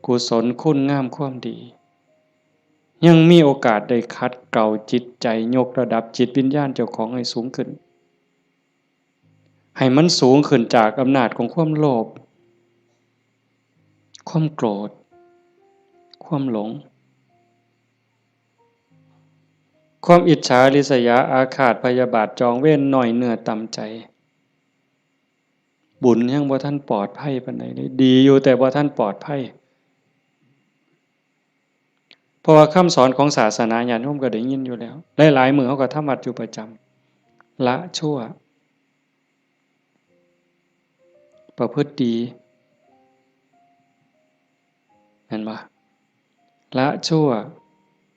กุศล คุณงามความดี ยังมีโอกาสได้ขัดเกลาจิตใจ ยกระดับจิตวิญญาณเจ้าของให้สูงขึ้น ให้มันสูงขึ้นจากอำนาจของความโลภ ความโกรธ ความหลง ความอิจฉาริษยาอาฆาตพยาบาทจองเวร น้อยเนื้อต่ำใจ บุญยังบ่ทันปลอดภัยปานใดเลย ดีอยู่แต่บ่ทันปลอดภัย เพราะว่าคำสอนของศาสนาญาติโยมก็ได้ยินอยู่แล้ว หลายๆ มื้อเฮาก็ทำวัดอยู่ประจำ ละชั่ว ประพฤติดี เห็นบ่ ละชั่ว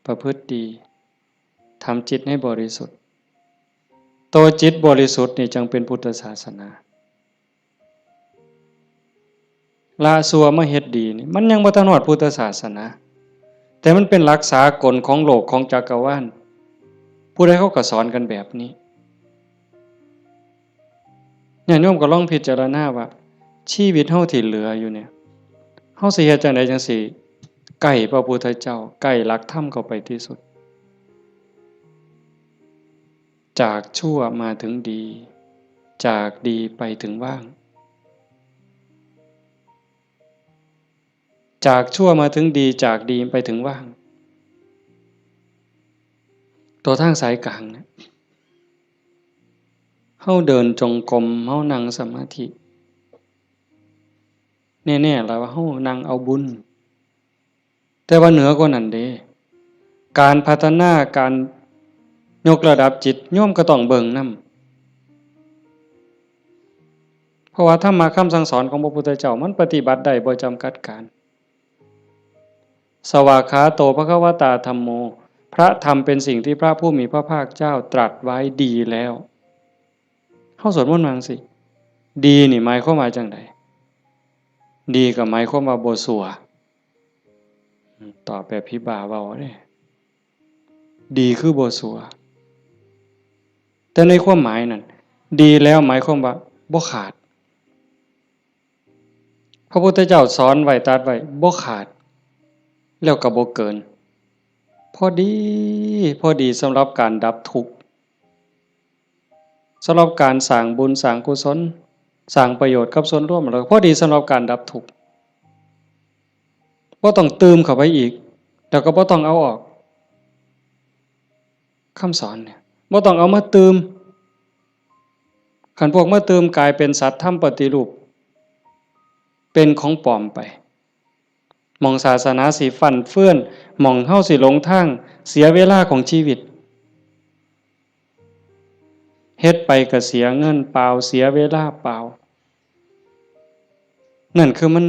ประพฤติดี ทำจิตให้บริสุทธิ์ ตัวจิตบริสุทธิ์นี่จั่งเป็นพุทธศาสนา ละชั่วมาเฮ็ดดีนี่ มันยังบ่ทันฮอดพุทธศาสนา แต่มันเป็นหลักสากลของโลกของจักรวาล ผู้ใดเขาก็สอนกันแบบนี้ ญาติโยมก็ลองพิจารณาว่า ชีวิตเฮาที่เหลืออยู่เนี่ย เฮาสิเฮ็ดจั่งใดจั่งสิใกล้พระพุทธเจ้า ใกล้หลักธรรมเข้าไปที่สุด จากชั่วมาถึงดี จากดีไปถึงว่าง จากชั่วมาถึงดี จากดีไปถึงว่าง ตัวทางสายกลางเนี่ย เฮาเดินจงกรม เฮานั่งสมาธิ แน่ๆ แล้วว่าเฮานั่งเอาบุญ แต่ว่าเหนือกว่านั้นเด้ การพัฒนา การยกระดับจิต โยมก็ต้องเบิ่งนำ เพราะว่าธรรมะคำสั่งสอนของพระพุทธเจ้า มันปฏิบัติได้บ่จำกัดการ สวากขาโต ภควตา ธัมโม พระธรรมเป็นสิ่งที่พระผู้มีพระภาคเจ้าตรัสไว้ดีแล้ว เฮาสวดมนต์ว่าจั่งซี้ ดีนี่หมายความว่าจั่งใด ดีก็หมายความว่าบ่ซัว ตอบแบบผีบ้าเว้าเด้ ดีคือบ่ซัว แต่ในความหมายนั้น ดีแล้วหมายความว่าบ่ขาด พระพุทธเจ้าสอนไว้ ตรัสไว้ บ่ขาด แล้วก็บ่เกิน พอดี พอดีสำหรับการดับทุกข์ สำหรับการสร้างบุญสร้างกุศล สร้างประโยชน์กับส่วนรวม แล้วพอดีสำหรับการดับทุกข์ บ่ต้องตื่มเข้าไปอีก แล้วก็บ่ต้องเอาออก คำสอนเนี่ย บ่ต้องเอามาตื่ม คันพวกมาตื่มกลายเป็นสัตว์ธรรมปฏิรูป เป็นของปลอมไป หม่องศาสนาสิฟั่นเฟือน หม่องเฮาสิหลงทาง เสียเวลาของชีวิต เฮ็ดไปก็เสียเงินเปล่า เสียเวลาเปล่า นั่นคือมัน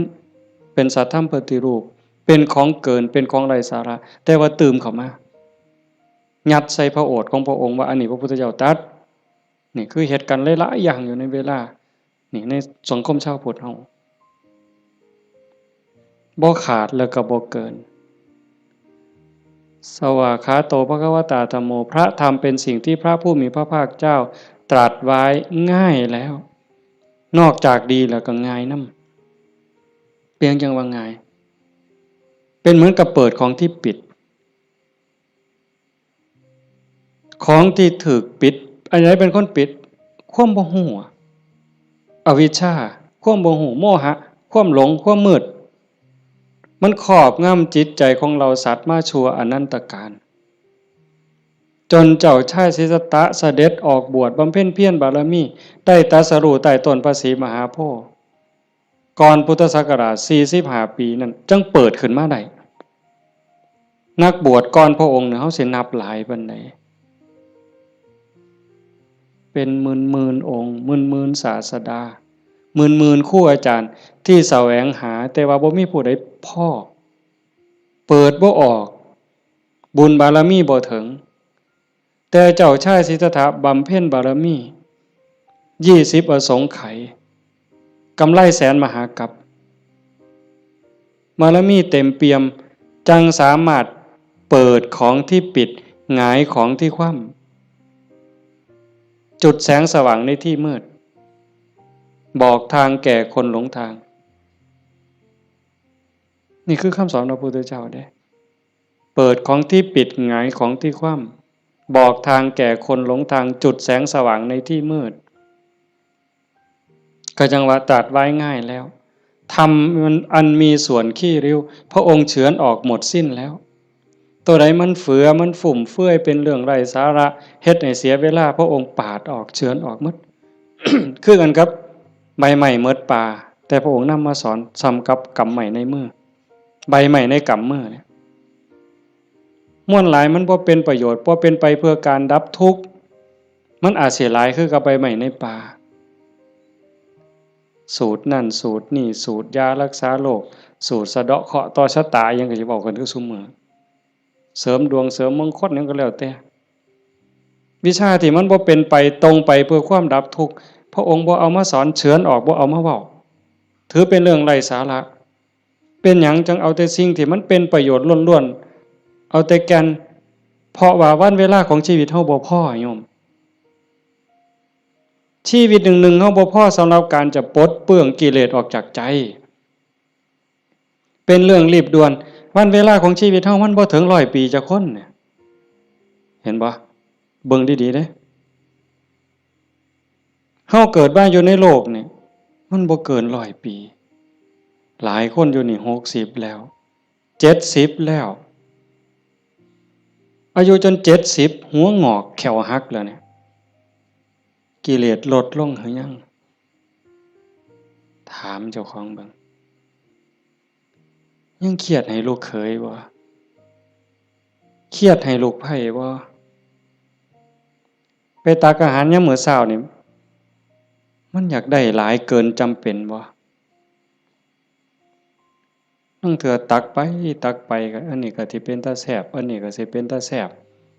เป็นสัตว์ธรรมปฏิรูป เป็นของเกิน เป็นของไร้สาระ แต่ว่าตื่มเข้ามา ยัดใส่พระโอษฐ์ของพระองค์ว่าอันนี้พระพุทธเจ้าตรัส นี่คือเฮ็ดกันหลายๆอย่างอยู่ในเวลา นี่ในสังคมชาวพุทธเฮา บ่ขาดแล้วก็บ่เกิน สวากขาโต ภควตา ธัมโม พระธรรมเป็นสิ่งที่พระผู้มีพระภาคเจ้าตรัสไว้ง่ายแล้ว นอกจากดีแล้วก็ง่ายนำ เปรียงจั่งว่าง่าย เป็นเหมือนกับเปิดของที่ปิด ของที่ถูกปิด อันใดเป็นคนปิด ความบ่ฮู้ อวิชชา ความบ่ฮู้ โมหะ ความหลง ความมืด มันครอบงำจิตใจของเหล่าสัตว์มาชั่วอนันตกาล จนเจ้าชายสิทธัตถะเสด็จออกบวชบำเพ็ญเพียรบารมี ได้ตรัสรู้ใต้ต้นพระศรีมหาโพธิ์ ก่อนพุทธศักราชสี่สิบห้าปีนั่น จั่งเปิดขึ้นมาได้ นักบวชก่อนพระองค์เนี่ย เฮาสินับหลายปานใด เป็นหมื่นๆองค์ หมื่นๆศาสดา หมื่นๆครูอาจารย์ที่แสวงหา แต่ว่าบ่มีผู้ใดพ้อ เปิดบ่ออก บุญบารมีบ่ถึง แต่เจ้าชายสิทธัตถะบำเพ็ญบารมี ยี่สิบอสงไขย กำไรแสนมหากัป บารมีเต็มเปี่ยม จั่งสามารถเปิดของที่ปิด หงายของที่คว่ำ จุดแสงสว่างในที่มืด บอกทางแก่คนหลงทาง นี่คือคำสอนพระพุทธเจ้าเด้ เปิดของที่ปิด หงายของที่คว่ำ บอกทางแก่คนหลงทาง จุดแสงสว่างในที่มืด ก็จั่งว่าตรัสไว้ง่ายแล้ว ธรรมมันอันมีส่วนขี้ริ้ว พระองค์เฉือนออกหมดสิ้นแล้ว ตัวใดมันเฟือ มันฟุ่มเฟือย เป็นเรื่องไร้สาระ เฮ็ดให้เสียเวลา พระองค์ปาดออก เฉือนออกหมด คือกันกับใบไม้หมดป่า แต่พระองค์นำมาสอนส่ำกับกำไม้ในมือ ใบไม้ในกำมือเนี่ย มวลหลายมันบ่เป็นประโยชน์ บ่เป็นไปเพื่อการดับทุกข์ มันอาจสิหลายคือกับใบไม้ในป่า สูตรนั่นสูตรนี่ สูตรยารักษาโรค สูตรสะเดาะเคราะห์ต่อชะตา อิหยังก็สิเว้ากันคือซุมื้อ เสริมดวงเสริมมงคลหยังก็แล้วแต่ วิชาที่มันบ่เป็นไปตรงไปเพื่อความดับทุกข์ พระองค์บ่เอามาสอน เฉือนออก บ่เอามาเว้า ถือเป็นเรื่องไร้สาระ เป็นหยังจั่งเอาแต่สิ่งที่มันเป็นประโยชน์ล้วนๆ เอาแต่แก่น เพราะว่าวันเวลาของชีวิตเฮาบ่พอโยม ชีวิตหนึ่งๆ เฮาบ่พอสำหรับการจะปลดเปลื้องกิเลสออกจากใจ เป็นเรื่องรีบด่วน วันเวลาของชีวิตเฮามันบ่ถึงร้อยปีจักคนเนี่ย เห็นบ่ เบิ่งดีๆ เด้ เฮาเกิดมาอยู่ในโลกนี่ มันบ่เกินร้อยปี หลายคนอยู่นี่หกสิบแล้ว เจ็ดสิบแล้ว อายุจนเจ็ดสิบ หัวงอกแข้วหักแล้วเนี่ย กิเลสลดลงหรือยัง ถามเจ้าของเบิ่ง ยังเครียดให้ลูกเขยบ่ เครียดให้ลูกไพร่บ่ ไปตักอาหารยามมื้อเช้านี่ มันอยากได้หลายเกินจำเป็นบ่ ลางเทื่อตักไปตักไปก็ อันนี้ก็สิเป็นตาแซ่บ อันนี้ก็สิเป็นตาแซ่บ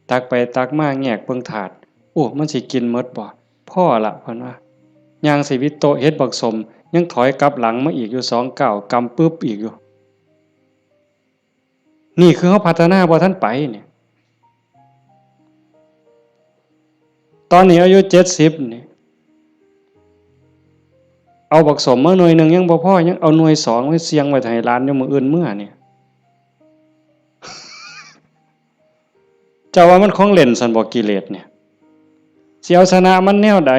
ตักไปตักมาแงกเบิ่งถาด โอ้ มันสิกินหมดบ่ พอละ เพิ่นว่า ย่างสิวิโตะเห็นบักส้ม ยังถอยกลับหลังมาอีกอยู่สองก้าว กำปึ๊บอีกอยู่ นี่คือเฮาพัฒนาบ่ทันไปเนี่ย ตอนนี้อายุเจ็ดสิบนี่ เอาบักส้มมาหน่วยหนึ่งยังบ่พอ ยังเอาหน่วยสองไว้เสี่ยงไว้ให้หลานอยู่มื้ออื่นเมือเนี่ย เจ้าว่ามันของเล่นซั่นบ่ กิเลสเนี่ย สิเอาชนะมันแนวใด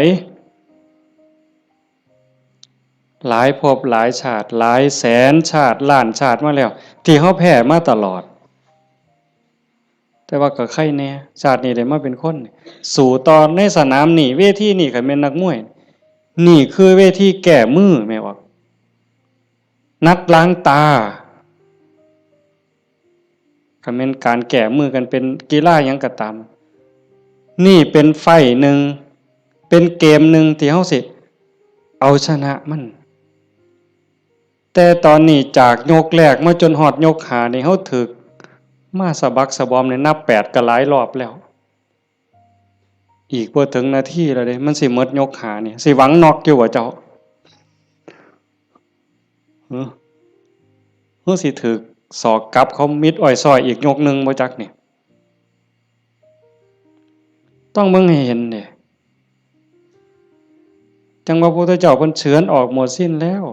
หลายภพหลายชาติ หลายแสนชาติ ล้านชาติมาแล้ว ที่เฮาแพ้มาตลอด แต่ว่าก็ไคแน่ ชาตินี้ได้มาเป็นคน สู้ต่อในสนามนี้ เวทีนี้ คันแม่นนักมวย นี่คือเวทีแก้มือ แม่นบ่ นัดล้างตา คันแม่นการแก้มือกันเป็นกีฬาหยังก็ตาม นี่เป็นไฟต์หนึ่ง เป็นเกมหนึ่งที่เฮาสิเอาชนะมัน แต่ตอนนี้จากยกแรกมาจนฮอดยกห้านี่ เฮาถูกมาสะบักสะบอมนี่ นับแปดก็หลายรอบแล้ว อีกบ่ถึงนาทีแล้วเด้ มันสิหมดยกห้านี่ สิหวังน็อกอยู่บ่เจ้า หึ หรือสิถูกศอกกลับเขามิดอ้อยซ้อยอีกยกหนึ่งบ่จักนี่ ต้องเบิ่งให้เห็นเด้ จั่งว่าพระพุทธเจ้าเพิ่นเฉือนออกหมดสิ้นแล้ว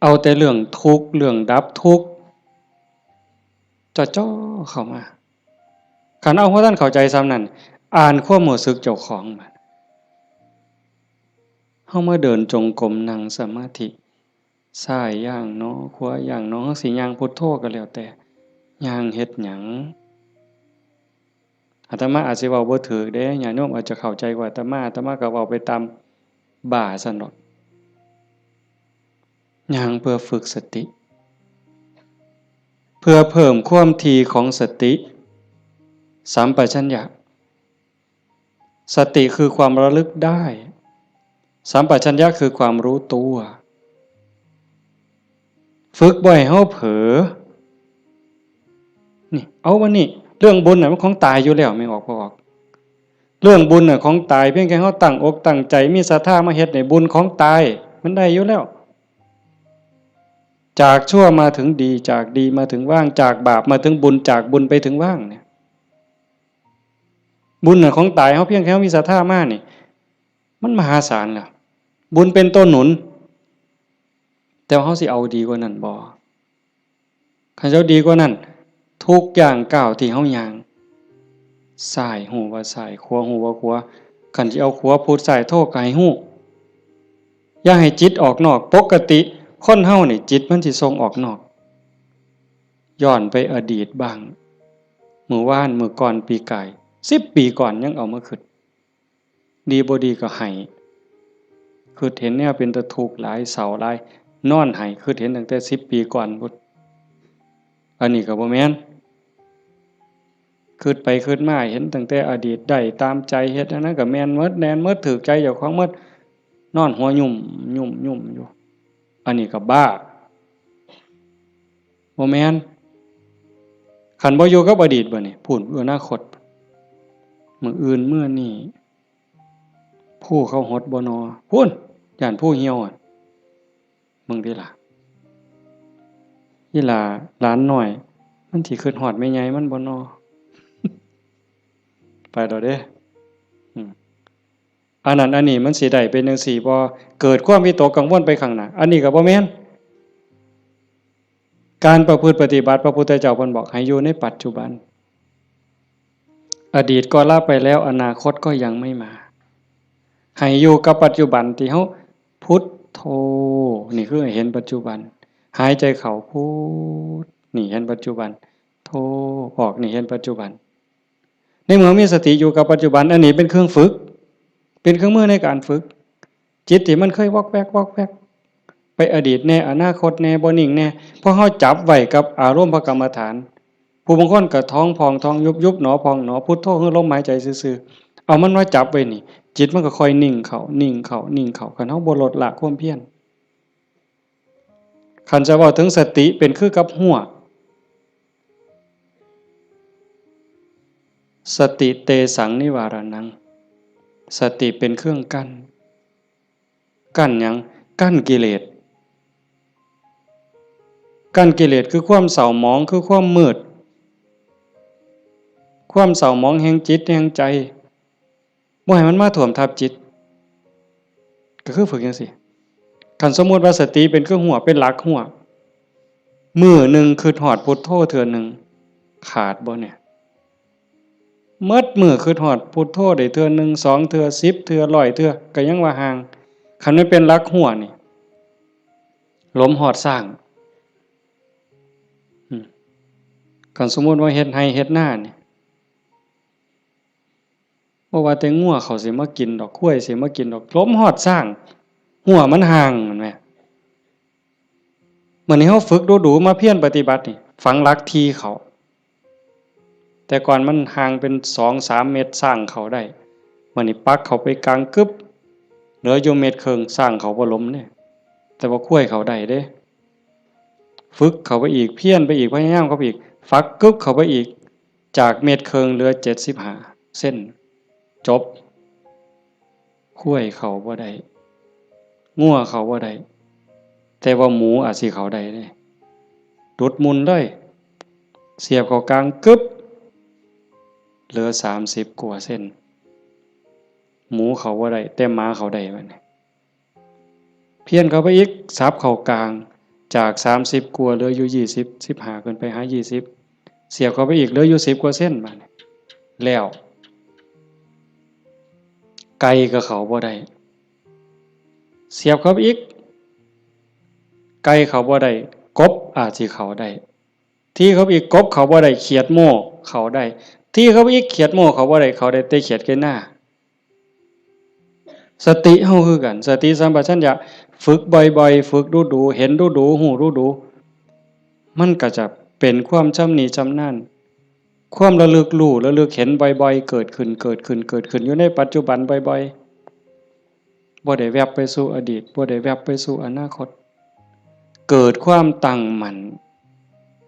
เอาแต่เรื่องทุกข์ เรื่องดับทุกข์ จ่อๆเข้ามา คันเอาบ่ทันเข้าใจส่ำนั้น อ่านความรู้สึกเจ้าของบัด เฮามาเดินจงกรม นั่งสมาธิ ซ้ายย่างหนอ ขวาย่างหนอ เฮาสิย่างพุทโธก็แล้วแต่ ย่างเฮ็ดหยัง อาตมาอาจสิเว้าบ่ถูกเด้ ญาติโยมอาจจะเข้าใจกว่าอาตมา อาตมาก็เว้าไปตามบ้าซั่นดอก ย่างเพื่อฝึกสติ เพื่อเพิ่มความถี่ของสติ สัมปชัญญะ สติคือความระลึกได้ สัมปชัญญะคือความรู้ตัว ฝึกบ่ให้เฮาเผลอ นี่ เอาวันนี้ เรื่องบุญน่ะมันของตายอยู่แล้ว แม่นออกบ่ออก เรื่องบุญน่ะของตาย เพียงแค่เฮาตั้งอกตั้งใจ มีศรัทธามาเฮ็ดนี่ บุญของตาย มันได้อยู่แล้ว จากชั่วมาถึงดี จากดีมาถึงว่าง จากบาปมาถึงบุญ จากบุญไปถึงว่างเนี่ย บุญน่ะของตาย เฮาเพียงแค่เฮามีศรัทธามานี่ มันมหาศาลแล้ว บุญเป็นตัวหนุน แต่ว่าเฮาสิเอาดีกว่านั้นบ่ คันเฮาดีกว่านั้น ทุกย่างก้าวที่เฮาย่าง ซ้ายฮู้ว่าซ้าย ขวาฮู้ว่าขวา คันสิเอาขวาพุทซ้ายโธก็ให้ฮู้ อย่าให้จิตออกนอก ปกติคนเฮานี่จิตมันสิส่งออกนอก ย้อนไปอดีตบ้าง มื้อวาน มื้อก่อน ปีกาย สิบปีก่อนยังเอามาคิด ดีบ่ดีก็ไห้ คิดเห็นแนวเป็นตาทุกข์หลาย เศร้าหลาย นอนไห้ คิดเห็นตั้งแต่สิบปีก่อนพุ้น อันนี้ก็บ่แม่น คิดไปคิดมาเห็นตั้งแต่อดีต ได้ตามใจ เฮ็ดอันนั้นก็แม่นหมด แม่นหมด ถูกใจเจ้าของหมด นอนหัวยุ่มยุ่มยุ่มอยู่ อันนี้ก็บ้า บ่แม่น คันบ่อยู่กับอดีตบัดนี้ พู้น อนาคต มื้ออื่นมื้อนี้ ผู้เขาหดบ่นอ พู้น ย่านผู้เหี่ยวอะ มึงติล่ะ อีหล่าหลานน้อย มันสิคิดฮอดแม่ใหญ่มันบ่นอ ไปแล้วเด้ อืม อันนั้นอันนี้มันสิได้เป็นจั่งซี้บ่ เกิดความวิตกกังวลไปข้างหน้า อันนี้ก็บ่แม่น การประพฤติปฏิบัติ พระพุทธเจ้าเพิ่นบอกให้อยู่ในปัจจุบัน อดีตก็ละไปแล้ว อนาคตก็ยังไม่มา ให้อยู่กับปัจจุบันที่เฮาพุทโธ นี่คือให้เห็นปัจจุบัน หายใจเข้าพุท นี่เห็นปัจจุบัน โธ ออก นี่เห็นปัจจุบัน ในเมื่อมีสติอยู่กับปัจจุบัน อันนี้เป็นเครื่องฝึก เป็นเครื่องมือในการฝึก จิตที่มันเคยวอกแวกวอกแวก ไปอดีตแน่ อนาคตแน่ บ่นิ่งแน่ พอเฮาจับไว้กับอารมณ์พระกรรมฐาน ผู้บางคนก็ท้องพองท้องยุบ ยุบหนอพองหนอ พุทโธคือลมหายใจซื่อๆ เอามันมาจับไว้นี่ จิตมันก็ค่อยนิ่งเข้า นิ่งเข้า นิ่งเข้า คันเฮาบ่ลดละความเพียร คันจะเว้าถึงสติเป็นคือกับฮั้ว สติเตสังนิวารานัง สติเป็นเครื่องกั้น กั้นหยัง? กั้นกิเลส กั้นกิเลสคือความเศร้าหมอง คือความมืด ความเศร้าหมองแห่งจิตแห่งใจ บ่ให้มันมาท่วมทับจิต ก็คือฝึกจั่งซี้ คันสมมุติว่าสติเป็นคือฮั้ว เป็นหลักฮั้ว มื้อหนึ่งคิดฮอดพุทโธเทื่อหนึ่ง ขาดบ่เนี่ย? หมดมื้อคิดฮอดพุทโธได้เทื่อหนึ่ง สองเทื่อ สิบเทื่อ ร้อยเทื่อ ก็ยังว่าห่าง คันมันเป็นหลักฮั้วนี่ หลมฮอดซ้าง อืม คันสมมุติว่าเฮ็ดไร่เฮ็ดนานี่ บ่ว่าแต่งัวเขาสิมากินดอก ควายสิมากินดอก หลมฮอดซ้าง ฮั้วมันห่าง แม่นบ่? มื้อนี้เฮาฝึกดูๆ มาเพียรปฏิบัตินี่ ฝังหลักถี่เข้า แต่ก่อนมันห่างเป็นสองสามเมตร ซ้างเข้าได้ มื้อนี้ปักเข้าไปกลางกึบ เหลืออยู่เมตรครึ่ง ซ้างเข้าบ่หลมเด้ แต่ว่าควายเข้าได้เด้ ฝึกเข้าไปอีก เพียรไปอีก พยายามเข้าไปอีก ฝักกึบเข้าไปอีก จากเมตรครึ่งเหลือเจ็ดสิบห้าเซน จบ ควายเข้าบ่ได้ งัวเข้าบ่ได้ แต่ว่าหมูอาจสิเข้าได้เด้ ดุดมุ่นเลย เสียบเข้ากลางกึบ เหลือสามสิบกว่าเซน หมูเข้าบ่ได้ แต่หมาเข้าได้บัดนี้ เพี้ยนเข้าไปอีก สับเข้ากลาง จากสามสิบกว่าเหลืออยู่ยี่สิบ สิบห้าขึ้นไปหายี่สิบ เสียบเข้าไปอีกเหลืออยู่สิบกว่าเซน บัดนี้ แล้ว ไก่ก็เข้าบ่ได้ เสียบเข้าไปอีก ไก่เข้าบ่ได้ กบอาจสิเข้าได้ ถี่เข้าไปอีก กบเข้าบ่ได้ เขียดโม่เข้าได้ ถี่เข้าไปอีก เขียดโม่เข้าบ่ได้ เข้าได้แต่เขียดไก่นา สติเฮาคือกัน สติสัมปชัญญะ ฝึกบ่อยๆ ฝึกดูๆ เห็นดูๆ ฮู้ดูๆ มันก็จะเป็นความชำนิชำนาญ ความระลึกรู้ ระลึกเห็นบ่อยๆ เกิดขึ้น เกิดขึ้น เกิดขึ้น อยู่ในปัจจุบันบ่อยๆ บ่ได้แวบไปสู่อดีต บ่ได้แวบไปสู่อนาคต เกิดความตั้งมั่น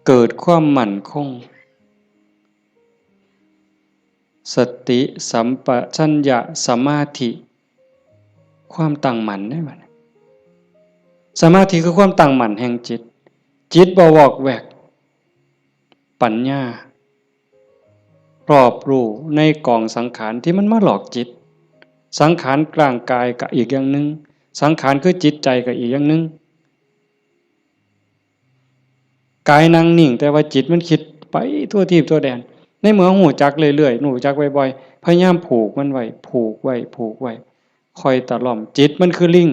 เกิดความมั่นคง สติสัมปชัญญะสมาธิ ความตั้งมั่นเด้บัดนี้ สมาธิคือความตั้งมั่นแห่งจิต จิตบ่วอกแวก ปัญญา รอบรู้ในกองสังขารที่มันมาหลอกจิต สังขารร่างกายก็อีกอย่างหนึ่ง สังขารคือจิตใจก็อีกอย่างหนึ่ง กายนั่งนิ่ง แต่ว่าจิตมันคิดไปทั่วทีปทั่วแดน ในเมื่อฮู้จักเรื่อยๆ ฮู้จักบ่อยๆ พยายามผูกมันไว้ ผูกไว้ ผูกไว้ ค่อยตะล่อม จิตมันคือลิง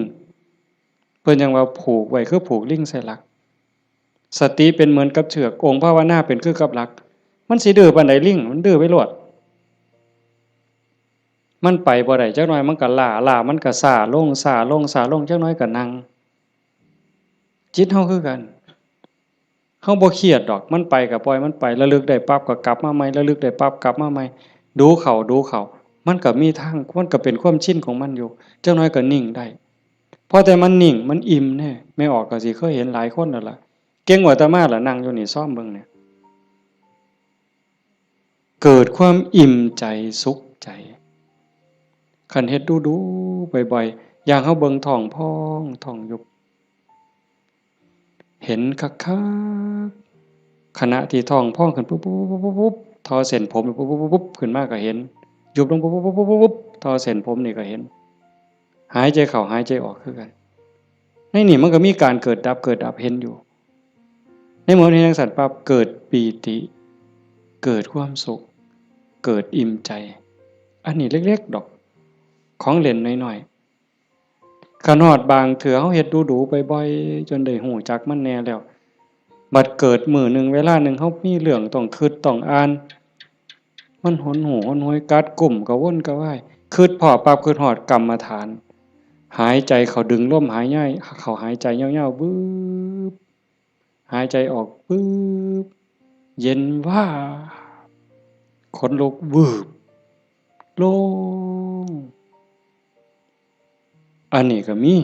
เพิ่นยังว่าผูกไว้คือผูกลิงใส่หลัก สติเป็นเหมือนกับเชือก องค์ภาวนาเป็นคือกับหลัก มันสิดื้อปานใดลิง มันดื้อไปโลด มันไปบ่ได้ จักหน่อยมันก็ล้า ล้ามันก็ซ้าลง ซ้าลง ซ้าลง จักหน่อยก็นั่ง จิตเฮาคือกัน เฮาบ่เครียดดอก มันไปก็ปล่อยมันไป ระลึกได้ปั๊บก็กลับมาใหม่ ระลึกได้ปั๊บกลับมาใหม่ ดูเข้า ดูเข้า มันก็มีทาง มันก็เป็นความชินของมันอยู่ จักหน่อยก็นิ่งได้ พอแต่มันนิ่ง มันอิ่มแน่ แม่ออกก็สิเคยเห็นหลายคนแล้วล่ะ เก่งกว่าอาตมาล่ะ นั่งอยู่นี่ ซอมเบิ่งเนี่ย เกิดความอิ่มใจ สุขใจ คันเฮ็ดดูๆ บ่อยๆ อย่างเฮาเบิ่งท้องพอง ท้องยุบ เห็นคักๆ ขณะที่ท้องพองขึ้นปุ๊บๆๆๆๆ ทอเส้นผมปุ๊บๆๆๆ ขึ้นมาก็เห็น ยุบลงปุ๊บๆๆๆๆ ทอเส้นผมนี่ก็เห็น หายใจเข้าหายใจออกคือกัน ในนี่มันก็มีการเกิดดับ เกิดดับ เห็นอยู่ ในเมื่อเห็นจั่งซั้นปั๊บ เกิดปีติ เกิดความสุข เกิดอิ่มใจ อันนี้เล็กๆ ดอก ของเล่นน้อยๆ คันฮอดบางเทื่อเฮาเฮ็ดดูๆ บ่อยๆ จนได้ฮู้จักมันแน่แล้ว บัดเกิดมื้อหนึ่งเวลาหนึ่งเฮามีเรื่องต้องคิดต้องอ่าน มันหนหูหนหวย กัดกุ้ม กระวนกระวาย คิดพ้อปั๊บ คิดฮอดกรรมฐาน หายใจเข้า ดึงลมหายใจเข้า หายใจยาวๆ วืบ หายใจออก วืบ เย็นวาบ ขนลุก วืบ โล่ง อันนี้ก็มี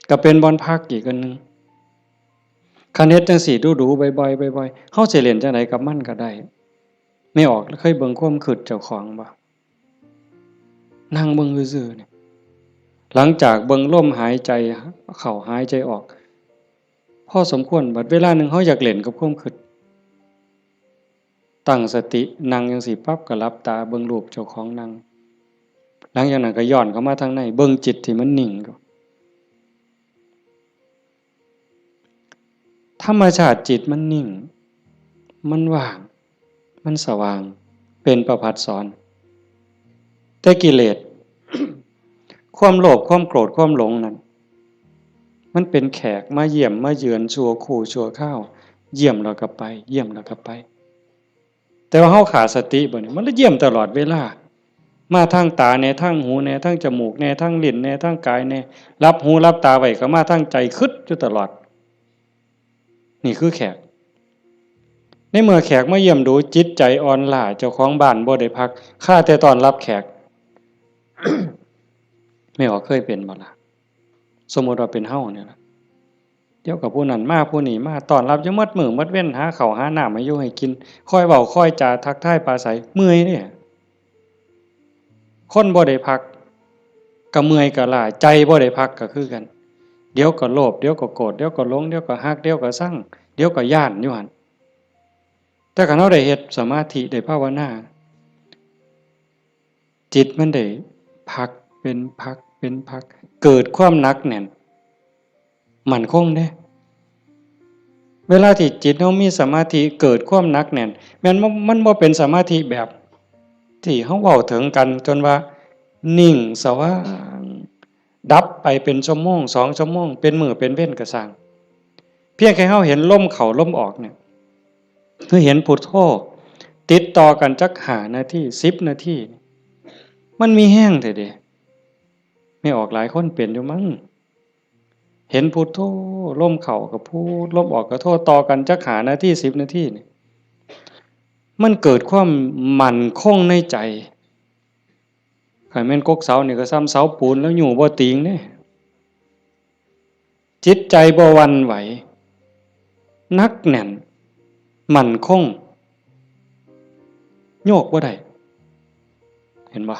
ก็เป็นบ่อนพักอีกอันหนึ่ง คันเฮ็ดจั่งซี้ดูๆ บ่อยๆ บ่อยๆ เฮาสิเล่นจั่งใดกับมันก็ได้ แม่ออกเคยเบิ่งความคิดเจ้าของบ่? นั่งเบิ่งซื่อๆ นี่ หลังจากเบิ่งลมหายใจเข้าหายใจออก พอสมควร บัดเวลาหนึ่งเฮาอยากเล่นกับความคิด ตั้งสตินั่งจั่งซี้ปั๊บ ก็หลับตาเบิ่งรูปเจ้าของนั่ง หลังจากนั้นก็ย้อนเข้ามาทางใน เบิ่งจิตที่มันนิ่งอยู่ ธรรมชาติจิตมันนิ่ง มันว่าง มันสว่าง เป็นประภัสสร แต่กิเลส ความโลภ ความโกรธ ความหลงนั่น มันเป็นแขกมาเยี่ยมมาเยือนชั่วครู่ชั่วคราว เยี่ยมแล้วก็ไป เยี่ยมแล้วก็ไป แต่ว่าเฮาขาดสติบ่นี่ มันเลยเยี่ยมตลอดเวลา มาทางตาแหน่ ทางหูแหน่ ทางจมูกแหน่ ทางลิ้นแหน่ ทางกายแหน่ หลับหูหลับตาไว้ก็มาทางใจ คิดอยู่ตลอด นี่คือแขก ในเมื่อแขกมาเยี่ยมดู จิตใจอ่อนล้า เจ้าของบ้านบ่ได้พัก คาแต่ต้อนรับแขก แม่ออกเคยเป็นบ่ล่ะ สมมุติว่าเป็นเฮานี่ล่ะ เดี๋ยวก็ผู้นั้นมาผู้นี้มา ต้อนรับอยู่หมดมื้อหมดเว็น หาข้าวหาน้ำให้อยู่ให้กิน คอยเว้าคอยจาทักทายปราศรัย เมื่อยเด้ คนบ่ได้พัก ก็เมื่อยก็ล้า ใจบ่ได้พักก็คือกัน เดี๋ยวก็โลภ เดี๋ยวก็โกรธ เดี๋ยวก็หลง เดี๋ยวก็ฮัก เดี๋ยวก็ซัง เดี๋ยวก็ย้านอยู่หั่น แต่คันเฮาได้เฮ็ดสมาธิ ได้ภาวนา จิตมันได้พักเป็นพักเป็นพัก เกิดความหนักแน่น มั่นคงเด้ เวลาที่จิตเฮามีสมาธิ เกิดความหนักแน่น แม่นบ่ มันบ่เป็นสมาธิแบบที่เฮาเว้าถึงกัน จนว่านิ่งสว่าง ดับไปเป็นชั่วโมง สองชั่วโมง เป็นมื้อเป็นเว็นก็ซ่าง เพียงแค่เฮาเห็นลมเข้าลมออกเนี่ย คือเห็นพุทโธ ติดต่อกันจักห้านาที สิบนาที มันมีแฮงแท้เด้ แม่ออกหลายคนเป็นอยู่มั้ง เห็นพุทโธ ลมเข้าก็พุท ลมออกก็โธ ต่อกันจักห้านาที สิบนาทีนี่ มันเกิดความมั่นคงในใจ คันแม่นกกเสานี่ก็ส่ำเสาปูนแล้วอยู่บ่ติงเด้ จิตใจบ่หวั่นไหว หนักแน่น มั่นคง โยกบ่ได้ เห็นบ่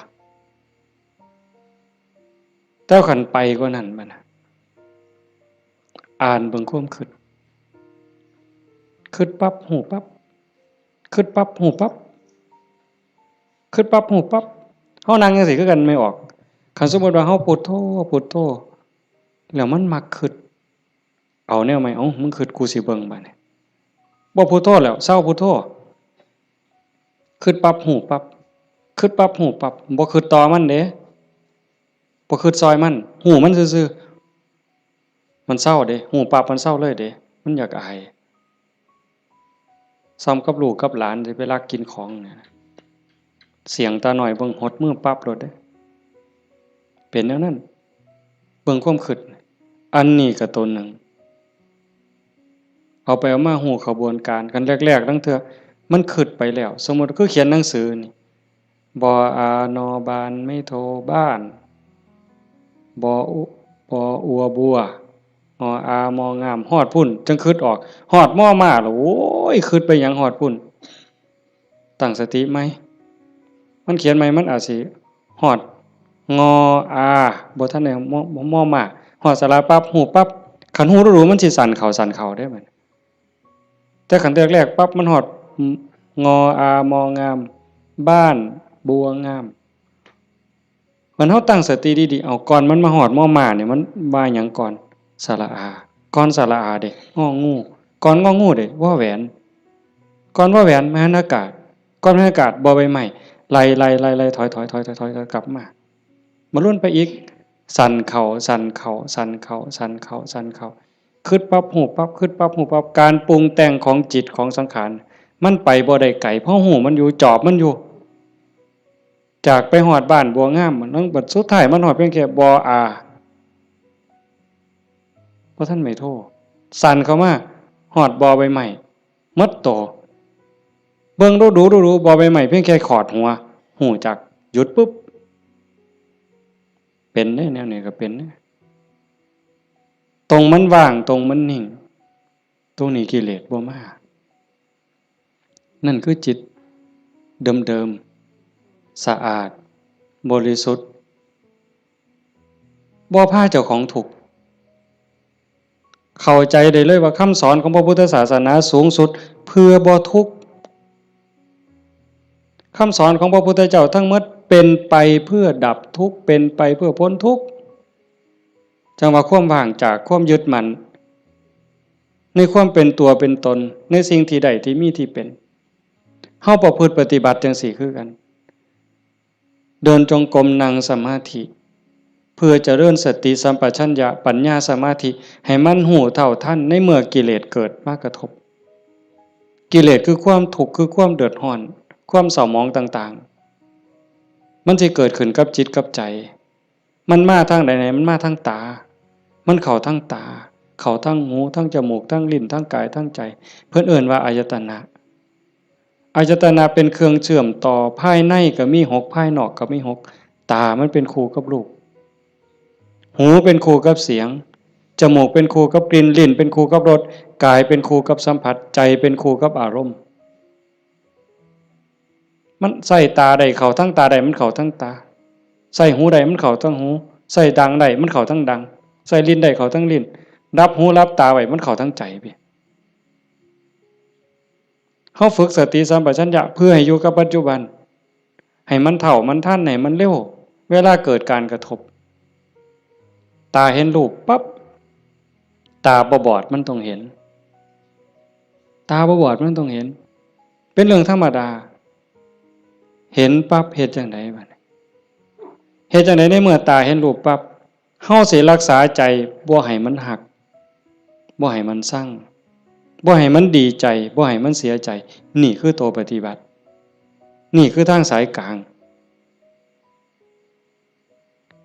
แต่คันไปกว่านั้นบัดน่ะ อ่านเบิ่งความคิด คิดปั๊บ ฮู้ปั๊บ คิดปั๊บ ฮู้ปั๊บ คิดปั๊บ ฮู้ปั๊บ เฮานั่งจั่งซี้คือกัน แม่ออก คันสมมุติว่าเฮาพุทโธ พุทโธ แล้วมันมักคิด เอาแนวใหม่ เอ้า มึงคิด กูสิเบิ่งบัดนี้ บ่พุทโธแล้ว เซาพุทโธ คิดปั๊บ ฮู้ปั๊บ คิดปั๊บ ฮู้ปั๊บ บ่คิดต่อมันเด้ บ่คิดซอยมัน ฮู้มันซื่อๆ มันเซาเด้ ฮู้ปั๊บมันเซาเลยเด้ มันอยากอาย ส่ำกับลูกกับหลานสิไปลักกินของเนี่ย เสี้ยงตาน้อยเบิ่งหดมือปั๊บโลดเด้ เป็นแนวนั้น เบิ่งความคิด อันนี้ก็ตัวหนึ่ง เอาไปเอามาฮู้ขบวนการ คันแรกๆ ลางเทื่อ มันคิดไปแล้ว สมมุติคือเขียนหนังสือนี่ บออา นอบาน ไม้โท บ้าน บออุ บออัว บัว งออา มองาม ฮอดพุ้น จั่งคิดออก ฮอดมอม้าแล้ว โอ้ย คิดไปหยังฮอดพุ้น ตั้งสติใหม่ มันเขียนใหม่ มันอาจสิฮอด งออา บ่ทันได้ มอ มอม้า ฮอดสระปั๊บ ฮู้ปั๊บ คันฮู้ดู๋ๆ มันสิสั้นเข้า สั้นเข้าเด้บัด แต่คันแรกๆ ปั๊บ มันฮอด งออา มองาม บ้าน บัวงาม มันเฮาตั้งสติดีๆ เอา ก่อนมันมาฮอดมอม้านี่ มันว่าหยังก่อน สระอา ก่อนสระอาเด้ งองู ก่อนงองูเด้ วอแหวน ก่อนวอแหวน มหันอากาศ ก่อนมหันอากาศ บอใบไม้ ไล่ๆๆๆ ถอยๆๆๆ กลับมา มาลุ้นไปอีก สั้นเข้า สั้นเข้า สั้นเข้า สั้นเข้า สั้นเข้า คิดปั๊บ ฮู้ปั๊บ คิดปั๊บ ฮู้ปั๊บ การปรุงแต่งของจิตของสังขาร มันไปบ่ได้ไกล เพราะฮู้มันอยู่ จอบมันอยู่ จากไปฮอดบ้านบัวงาม มันบัดสุดท้ายมันฮอดเพียงแค่ บออา บ่ทันไม้โท สั้นเข้ามา ฮอดบอใบไม้ หมดโต เบิ่งดู๋ๆ ดู๋ๆ บอใบไม้เพียงแค่ขอดหัว ฮู้จัก หยุดปุ๊บ เป็นเด้ แนวนี้ก็เป็นเด้ ตรงมันว่าง ตรงมันนิ่ง ตรงนี้กิเลสบ่มา นั่นคือจิตเดิมๆ สะอาด บริสุทธิ์ บ่พาเจ้าของทุกข์ เข้าใจได้เลยว่าคำสอนของพระพุทธศาสนาสูงสุดเพื่อบ่ทุกข์ คำสอนของพระพุทธเจ้าทั้งหมดเป็นไปเพื่อดับทุกข์ เป็นไปเพื่อพ้นทุกข์ จั่งว่าความว่างจากความยึดมั่น ในความเป็นตัวเป็นตน ในสิ่งที่ได้ที่มีที่เป็น เฮาประพฤติปฏิบัติจั่งซี้คือกัน เดินจงกรม นั่งสมาธิ เพื่อเจริญสติสัมปชัญญะปัญญาสมาธิ ให้มันรู้เท่าทันในเมื่อกิเลสเกิดมากระทบ กิเลสคือความทุกข์ คือความเดือดร้อน ความเศร้าหมองต่างๆ มันสิเกิดขึ้นกับจิตกับใจ มันมาทางใดเนี่ย มันมาทางตา มันเข้าทางตา เข้าทางหู ทางจมูก ทางลิ้น ทางกาย ทางใจ เพิ่นเอิ้นว่าอายตนะ อายตนะเป็นเครื่องเชื่อมต่อ ภายในก็มีหก ภายนอกก็มีหก ตามันเป็นคู่กับรูป หูเป็นคู่กับเสียง จมูกเป็นคู่กับกลิ่น ลิ้นเป็นคู่กับรส กายเป็นคู่กับสัมผัส ใจเป็นคู่กับอารมณ์ มันใส่ตาได้เข้าทางตาได้ มันเข้าทางตา ใส่หูได้มันเข้าทางหู ใส่ดังได้มันเข้าทางดัง ใส่ลิ้นได้เข้าทางลิ้น รับหูรับตาไว้มันเข้าทางใจพี่ เฮาฝึกสติสัมปชัญญะเพื่อให้อยู่กับปัจจุบัน ให้มันเท่ามันทัน ให้มันเร็ว เวลาเกิดการกระทบ ตาเห็นรูปปั๊บ ตาบ่บอดมันต้องเห็น ตาบ่บอดมันต้องเห็น เป็นเรื่องธรรมดา เห็นปั๊บเฮ็ดจั่งใดบัดนี้ เฮ็ดจั่งใดในเมื่อตาเห็นรูปปั๊บ เฮาสิรักษาใจบ่ให้มันฮัก บ่ให้มันซัง บ่ให้มันดีใจ บ่ให้มันเสียใจ นี่คือตัวปฏิบัติ นี่คือทางสายกลาง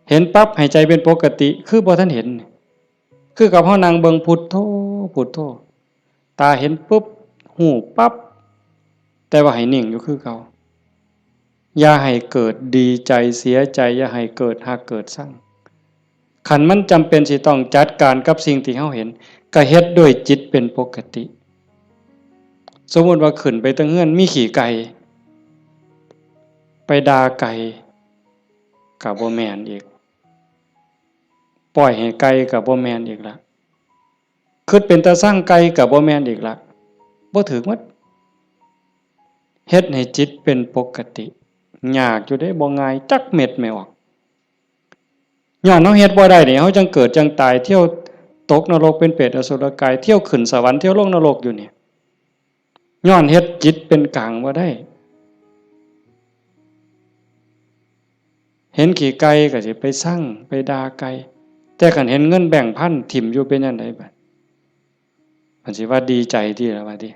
เห็นปั๊บให้ใจเป็นปกติ คือบ่ทันเห็น คือกับเฮานั่งเบิ่งพุทโธ พุทโธ ตาเห็นปุ๊บ ฮู้ปั๊บ แต่ว่าให้นิ่งอยู่คือเก่า อย่าให้เกิดดีใจเสียใจ อย่าให้เกิดฮักเกิดซัง คันมันจำเป็นสิต้องจัดการกับสิ่งที่เฮาเห็น ก็เฮ็ดด้วยจิตเป็นปกติ สมมุติว่าขึ้นไปเทิงเฮือนมีขี้ไก่ ไปด่าไก่ ก็บ่แม่นอีก ปล่อยให้ไก่ก็บ่แม่นอีกละ คิดเป็นตาซังไก่ก็บ่แม่นอีกละ บ่ถืกหมด เฮ็ดให้จิตเป็นปกติ ยากอยู่เด้ บ่ง่ายจักเม็ดแม่ออก ย้อนเฮาเฮ็ดบ่ได้นี่ เฮาจั่งเกิดจั่งตาย เที่ยวตกนรกเป็นเปรตอสุรกาย เที่ยวขึ้นสวรรค์ เที่ยวลงนรกอยู่นี่ ย้อนเฮ็ดจิตเป็นกลางบ่ได้ เห็นขี้ไก่ก็สิไปซัง ไปด่าไก่ แต่คันเห็นเงินแบงค์พันถิ่มอยู่เป็นจั่งใดบัด มันสิว่าดีใจติล่ะว่าติ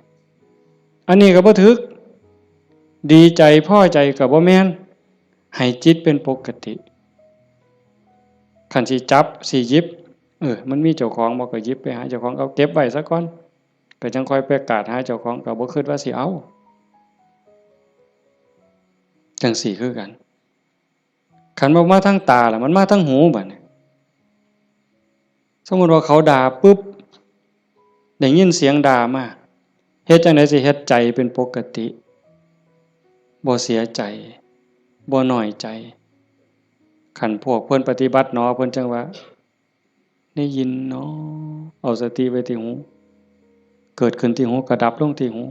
อันนี้ก็บ่ถืก ดีใจพอใจก็บ่แม่น ให้จิตเป็นปกติ คันสิจับสิหยิบ เออ มันมีเจ้าของบ่ก็หยิบไปหาเจ้าของ เอาเก็บไว้ซะก่อน ก็จั่งค่อยไปกาดหาเจ้าของ ก็บ่คิดว่าสิเอา จั่งซี้คือกัน คันบ่มาทางตาล่ะ มันมาทางหูบัดนี้ สมมุติว่าเขาด่าปุ๊บ ได้ยินเสียงด่ามา เฮ็ดจั่งใดสิเฮ็ดใจเป็นปกติ บ่เสียใจ บ่น้อยใจ คันพวกเพิ่นปฏิบัติหนอ เพิ่นจั่งว่า ได้ยินหนอ เอาสติไว้ที่หู เกิดขึ้นที่หู ก็ดับลงที่หู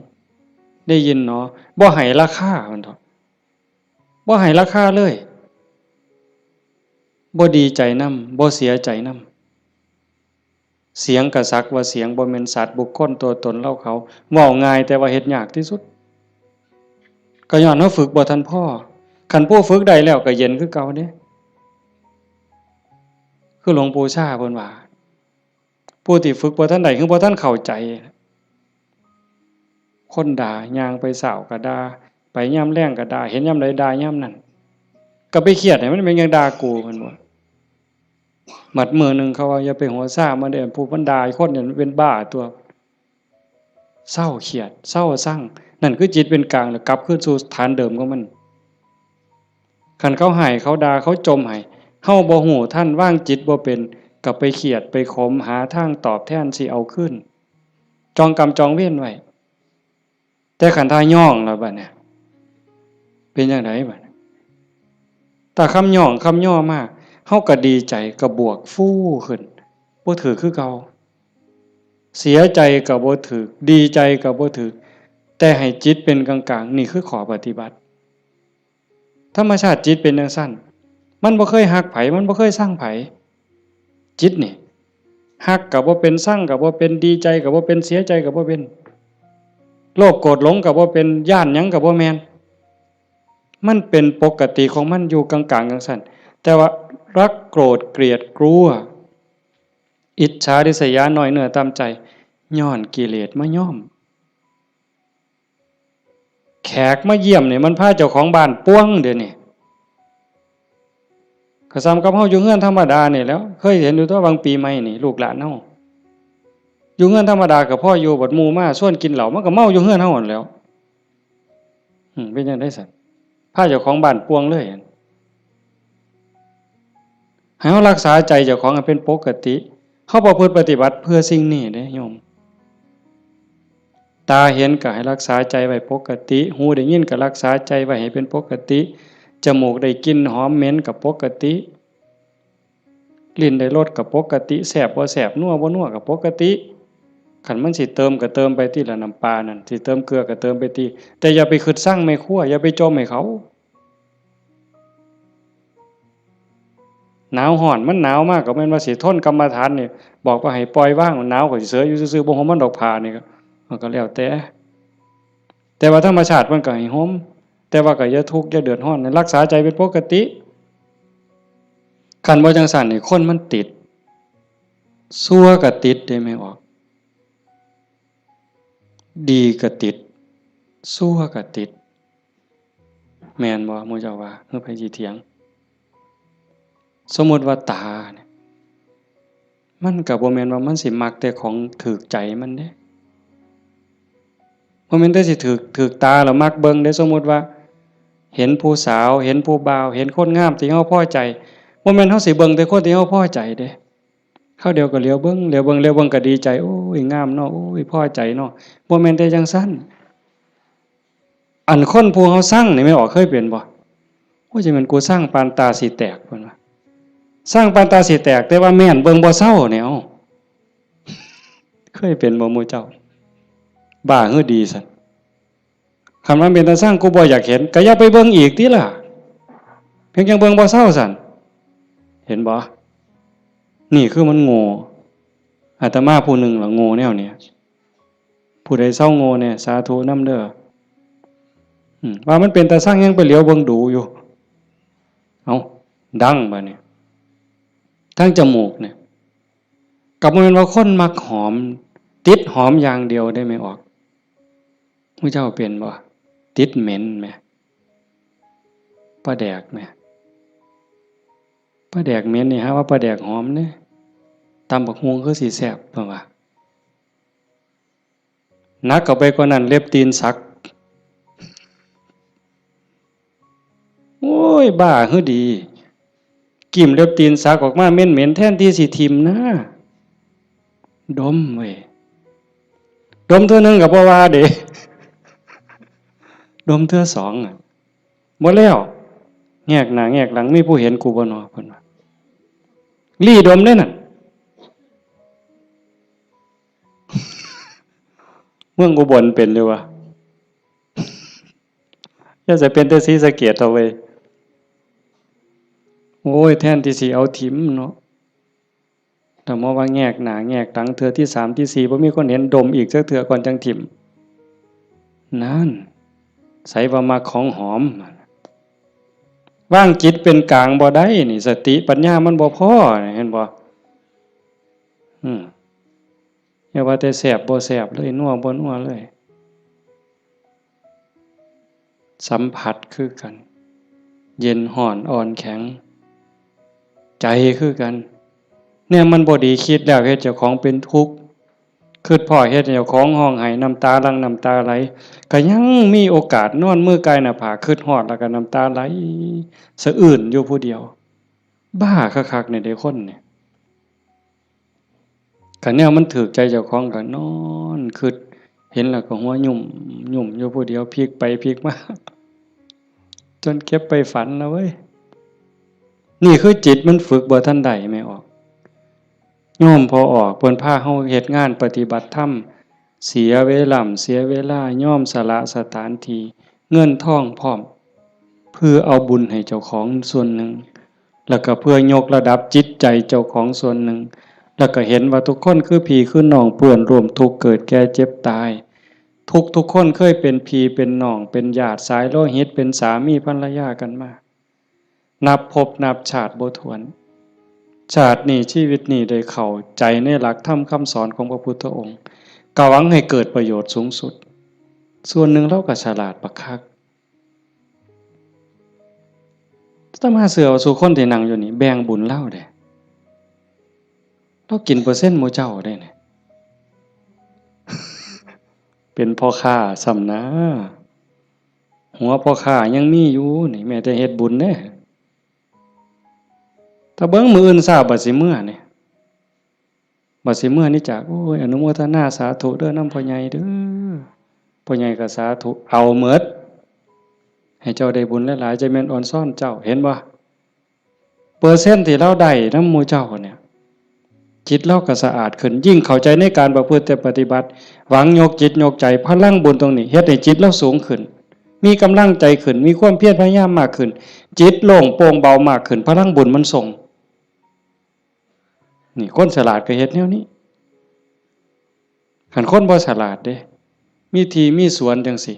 ได้ยินหนอ บ่ให้ราคามันเถาะ บ่ให้ราคาเลย บ่ดีใจนำ บ่เสียใจนำ เสียงก็สักว่าเสียง บ่แม่นสัตว์บุคคลตัวตนเราเขา เว้าง่ายแต่ว่าเฮ็ดยากที่สุด ก็ย้อนเฮาฝึกบ่ทันพอ คันผู้ฝึกได้แล้วก็เย็นคือเก่าเด้ คือหลวงปู่ชาเพิ่นว่า ผู้ที่ฝึกบ่ทันได้ คือบ่ทันเข้าใจ คนด่า ย่างไปเช้าก็ด่า ไปยามแลงก็ด่า เห็นยามใดด่ายามนั้น ก็ไปเครียดให้มันเป็นหยังด่ากู เพิ่นว่า บัดมื้อหนึ่งเขาว่า อย่าไปหัวซ่ามันเด้อ ผู้มันด่าคนเนี่ยมันเป็นบ้าตัว เซาเครียด เซาซัง นั่นคือจิตเป็นกลาง แล้วกลับคืนสู่ฐานเดิมของมัน คันเขาให้ เขาด่า เขาจ่มให้ เฮาบ่ฮู้ทัน วางจิตบ่เป็น ก็ไปเครียด ไปขม หาทางตอบแทนสิเอาคืน จองกรรมจองเวรไว้ แต่คันถ้าย้องแล้วบัดเนี่ย เป็นจั่งใดบัดเนี่ย ถ้าคำย้องคำย่อมา เฮาก็ดีใจ ก็บวกฟูขึ้น บ่ถืกคือเก่า เสียใจก็บ่ถืก ดีใจก็บ่ถืก แต่ให้จิตเป็นกลางๆ นี่คือข้อปฏิบัติ ธรรมชาติจิตเป็นจั่งซั้น มันบ่เคยฮักไผ มันบ่เคยซังไผ จิตนี่ ฮักก็บ่เป็น ซังก็บ่เป็น ดีใจก็บ่เป็น เสียใจก็บ่เป็น โลภโกรธหลงก็บ่เป็น ย้านหยังก็บ่แม่น มันเป็นปกติของมันอยู่กลางๆ จั่งซั้น แต่ว่ารักโกรธเกลียดกลัว อิจฉาริษยาน้อยเนื้อต่ำใจ ย้อนกิเลสมาย้อม แขกมาเยี่ยมนี่มันพาเจ้าของบ้านป่วงเดี๋ยวนี้ ก็ส่ำกับเฮาอยู่เฮือนธรรมดานี่แหล้ว เคยเห็นอยู่ตั๊ว บางปีใหม่นี่ ลูกหลานเฮา อยู่เฮือนธรรมดาก็พออยู่ บัดหมู่มาชวนกินเหล้า มันก็เมาอยู่เฮือนเฮาหั้นแหล้ว อืม เป็นจั่งใดซั้น พาเจ้าของบ้านป่วงเลย ให้เฮารักษาใจเจ้าของให้เป็นปกติ เฮาประพฤติปฏิบัติเพื่อสิ่งนี้เด้โยม ตาเห็นก็ให้รักษาใจไว้ปกติ หูได้ยินก็รักษาใจไว้ให้เป็นปกติ จมูกได้กลิ่นหอมเหม็นก็ปกติ ลิ้นได้รสก็ปกติ แซ่บบ่แซ่บ นัวบ่นัวก็ปกติ คันมันสิเติมก็เติมไปติละ น้ำปลานั่น สิเติมเกลือก็เติมไปติ แต่อย่าไปคิดซังแม่ครัว อย่าไปจ่มให้เขา หนาวร้อน มันหนาวมากก็แม่นว่าสิทนกรรมฐานนี่ บอกว่าให้ปล่อยวาง หนาวก็สิเสยอยู่ซื่อๆ บ่ห่มมันดอกผ้านี่ก็ มันก็แล้วแต่ แต่ว่าธรรมชาติมันก็ให้ห่ม แต่ว่าก็อย่าทุกข์อย่าเดือดร้อน รักษาใจเป็นปกติ คันบ่จั่งซั้นนี่คนมันติด ชั่วก็ติดเด้แม่ออก ดีก็ติด ชั่วก็ติด แม่นบ่ หมู่เจ้าว่า หรือไผสิเถียง สมมุติว่าตาเนี่ย มันก็บ่แม่นว่ามันสิมักแต่ของถูกใจมันเด้ บ่แม่นแต่สิถูก ถูกตาแล้วมักเบิ่งเด้ สมมุติว่า เห็นผู้สาว เห็นผู้บ่าว เห็นคนงามที่เฮาพอใจ บ่แม่นเฮาสิเบิ่งแต่คนที่เฮาพอใจเด้ คราวเดียวก็เหลียวเบิ่ง เหลียวเบิ่ง เหลียวเบิ่งก็ดีใจ โอ้ย งามเนาะ โอ้ย พอใจเนาะ บ่แม่นแต่จั่งซั้น อันคนผู้เฮาซังนี่แม่ออกเคยเป็นบ่ โอ้ย จั่งแม่นกูซังปานตาสิแตก เพิ่นว่า ซังปานตาสิแตก แต่ว่าแม่นเบิ่งบ่เซาเนี่ย เอ้า เคยเป็นบ่หมู่เจ้า บ้าหรือดีซั้น คันมันเป็นตาซัง กูบ่อยากเห็น ก็อย่าไปเบิ่งอีกติล่ะ เพียงจั่งเบิ่งบ่เซาซั้น เห็นบ่ นี่คือมันโง่ อาตมาผู้หนึ่งล่ะโง่แนวเนี้ย ผู้ใดเซาโง่แน่ สาธุนำเด้อ อืม ว่ามันเป็นตาซังยังไปเหลียวเบิ่งดูอยู่ เอ้า ดังบาดนี้ ทางจมูกเนี่ย ก็บ่แม่นว่าคนมักหอม ติดหอมอย่างเดียวเด้แม่ออก หมู่เจ้าเป็นบ่ ติดเหม็นแหม ปลาแดกแหม ปลาแดกเหม็นนี่หาว่าปลาแดกหอมเด้ ตำบักหุ่งคือสิแซ่บ เพิ่นว่า หนักเข้าไปกว่านั้น เล็บตีนสัก โอ้ย บ้าหรือดี กิ่มเล็บตีนสักออกมาเหม็นๆ แทนที่สิถิ่มนะ ดมเว้ย ดมเทื่อหนึ่งก็บ่ว่าเด้ ดมเทื่อสองอะ บ่แล้ว แงกหน้าแงกหลัง มีผู้เห็นกูบ่น้อ เพิ่นว่า ลี้ดมเด้นั่น เมืองอุบลเป็นอยู่วะ อย่าจะเป็นแต่ศรีสะเกษเถาะเว้ย โอ้ย แทนที่สิเอาถิ่มเนาะ แต่มาว่าแงกหน้าแงกหลังเทื่อที่สามที่สี่ บ่มีคนเห็น ดมอีกจักเทื่อก่อนจั่งถิ่ม นั่น ไสว่ามักของหอม วางจิตเป็นกลางบ่ได้นี่ สติปัญญามันบ่พอนี่ เห็นบ่ อืม อย่าว่าแต่แซ่บบ่แซ่บเลย นัวบ่นัวเลย สัมผัสคือกัน เย็นร้อนอ่อนแข็ง ใจคือกัน เนี่ยมันบ่ดี คิดแล้วเฮ็ดเจ้าของเป็นทุกข์ คิดพ้อเฮ็ดให้เจ้าของร้องไห้ น้ำตาหลั่งน้ำตาไหล ก็ยังมีโอกาสนอนมือกายหน้าผาก คิดฮอดแล้วก็น้ำตาไหลสะอื้นอยู่ผู้เดียว บ้าคักๆ เนี่ยเด้คนเนี่ย คันแนวมันถูกใจเจ้าของก็นอนคิด เห็นแล้วก็หัวยุ่มยุ่มอยู่ผู้เดียว พลิกไปพลิกมา จนเก็บไปฝันนะเว้ย นี่คือจิตมันฝึกบ่ทันได้ แม่ออก โยมพ่อออกเพิ่นพาเฮาเฮ็ดงานปฏิบัติธรรม เสียเวลา เสียเวลา ยอมสละสถานที่ เงินทองพร้อม เพื่อเอาบุญให้เจ้าของส่วนหนึ่ง แล้วก็เพื่อยกระดับจิตใจเจ้าของส่วนหนึ่ง แล้วก็เห็นว่าทุกคนคือพี่คือน้อง เพื่อนร่วมทุกข์เกิดแก่เจ็บตาย ทุกทุกคนเคยเป็นพี่เป็นน้อง เป็นญาติสายโลหิต เป็นสามีภรรยากันมา นับภพนับชาติบ่ถ้วน ชาตินี้ชีวิตนี้ได้เข้าใจในหลักธรรมคำสอนของพระพุทธองค์ ก็หวังให้เกิดประโยชน์สูงสุด ส่วนหนึ่งลาวก็ฉลาดบักคัก อาตมาเชื่อว่าซุคนที่นั่งอยู่นี่แบ่งบุญลาวเด้ ลาวกินเปอร์เซ็นต์หมู่เจ้าเด้นี่ เป็นพ่อค้าซ้ำนะ หัวพ่อค้ายังมีอยู่นี่ แม้แต่เฮ็ดบุญเด้ ถ้าเบิ่งมื้ออื่นเช้าบัดสิเมือนี่ บัดสิเมือนี่จาก โอ้ย อนุโมทนาสาธุเด้อนำพ่อใหญ่เด้อ พ่อใหญ่ก็สาธุ เอาหมด ให้เจ้าได้บุญหลายๆ จะแม่นออนซ่อนเจ้า เห็นบ่ เปอร์เซ็นต์ที่ลาวได้นำหมู่เจ้าเนี่ย จิตลาวก็สะอาดขึ้น ยิ่งเข้าใจในการประพฤติปฏิบัติ หวังยกจิตยกใจ พลังบุญตรงนี้ เฮ็ดให้จิตลาวสูงขึ้น มีกำลังใจขึ้น มีความเพียรพยายามมากขึ้น จิตโล่งโปร่งเบามากขึ้น พลังบุญมันส่ง นี่คนฉลาดก็เฮ็ดแนวนี้ คันคนบ่ฉลาดเด้ มีที่มีสวนจังซี้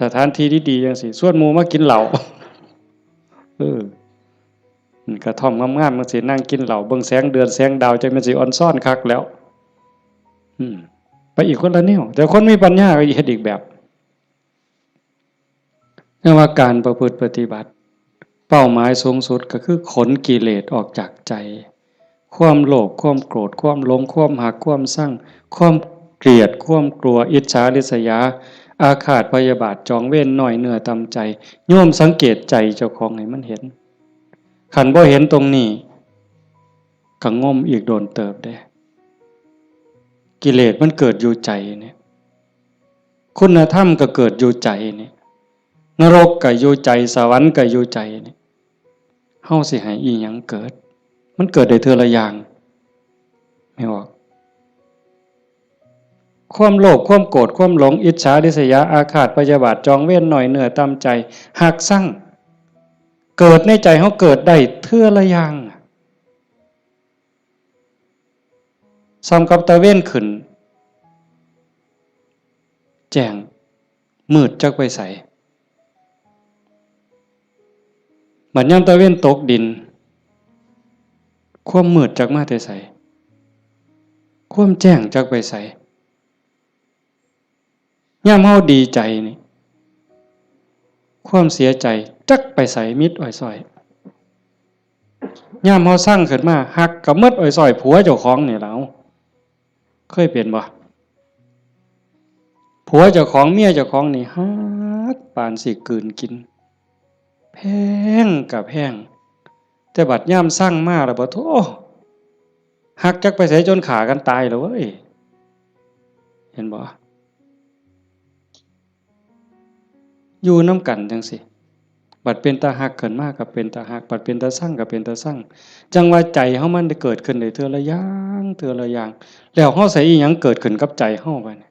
สถานที่ดีๆจังซี้ ชวนหมู่มากินเหล้า เออ กระท่อมงามๆจังซี้ นั่งกินเหล้า เบิ่งแสงเดือนแสงดาว จั่งแม่นสิออนซ่อนคักแล้ว อืม ไปอีกคนละแนว แต่คนมีปัญญาก็เฮ็ดอีกแบบ เรียกว่าการประพฤติปฏิบัติ เป้าหมายสูงสุดก็คือขนกิเลสออกจากใจ ความโลภ ความโกรธ ความหลง ความฮัก ความซัง ความเกลียด ความกลัว อิจฉาริษยา อาฆาตพยาบาท จองเวร น้อยเนื้อต่ำใจ โยมสังเกตใจเจ้าของให้มันเห็น คันบ่เห็นตรงนี้ ก็งมอีกโดนเติบเด้ กิเลสมันเกิดอยู่ใจเนี่ย คุณธรรมก็เกิดอยู่ใจเนี่ย นรกก็อยู่ใจ สวรรค์ก็อยู่ใจเนี่ย เฮาสิให้อีหยังเกิด มันเกิดได้เทื่อละอย่าง แม่นบ่ ความโลภ ความโกรธ ความหลง อิจฉาริษยา อาฆาตพยาบาท จองเวร น้อยเนื้อต่ำใจ ฮักซัง เกิดในใจเฮาเกิดได้เทื่อละอย่าง ส่ำกับตะเวนขึ้น แจ้ง มืดจักไปไส บัดยามตะเวนตกดิน ความมืดจักมาแต่ไส ความแจ้งจักไปไส ยามเฮาดีใจนี่ ความเสียใจจักไปไส มิดอ้อยซ้อย ยามเฮาซังขึ้นมา ฮักก็หมดอ้อยซ้อย ผัวเจ้าของนี่ล่ะ เอ้า เคยเป็นบ่ ผัวเจ้าของ เมียเจ้าของนี่ ฮักปานสิกลืนกิน แพงก็แพง แต่บัดยามซังมาแล้ว บ่โธ่ ฮักจักไปไส จนฆ่ากันตายแล้วเว้ย เห็นบ่ อยู่นำกันจั่งซี้ บัดเป็นตาฮักขึ้นมาก็เป็นตาฮัก บัดเป็นตาซังก็เป็นตาซัง จั่งว่าใจเฮามันได้เกิดขึ้นได้เทื่อละอย่าง เทื่อละอย่าง แล้วเฮาใส่อีหยังเกิดขึ้นกับใจเฮาบัดนี้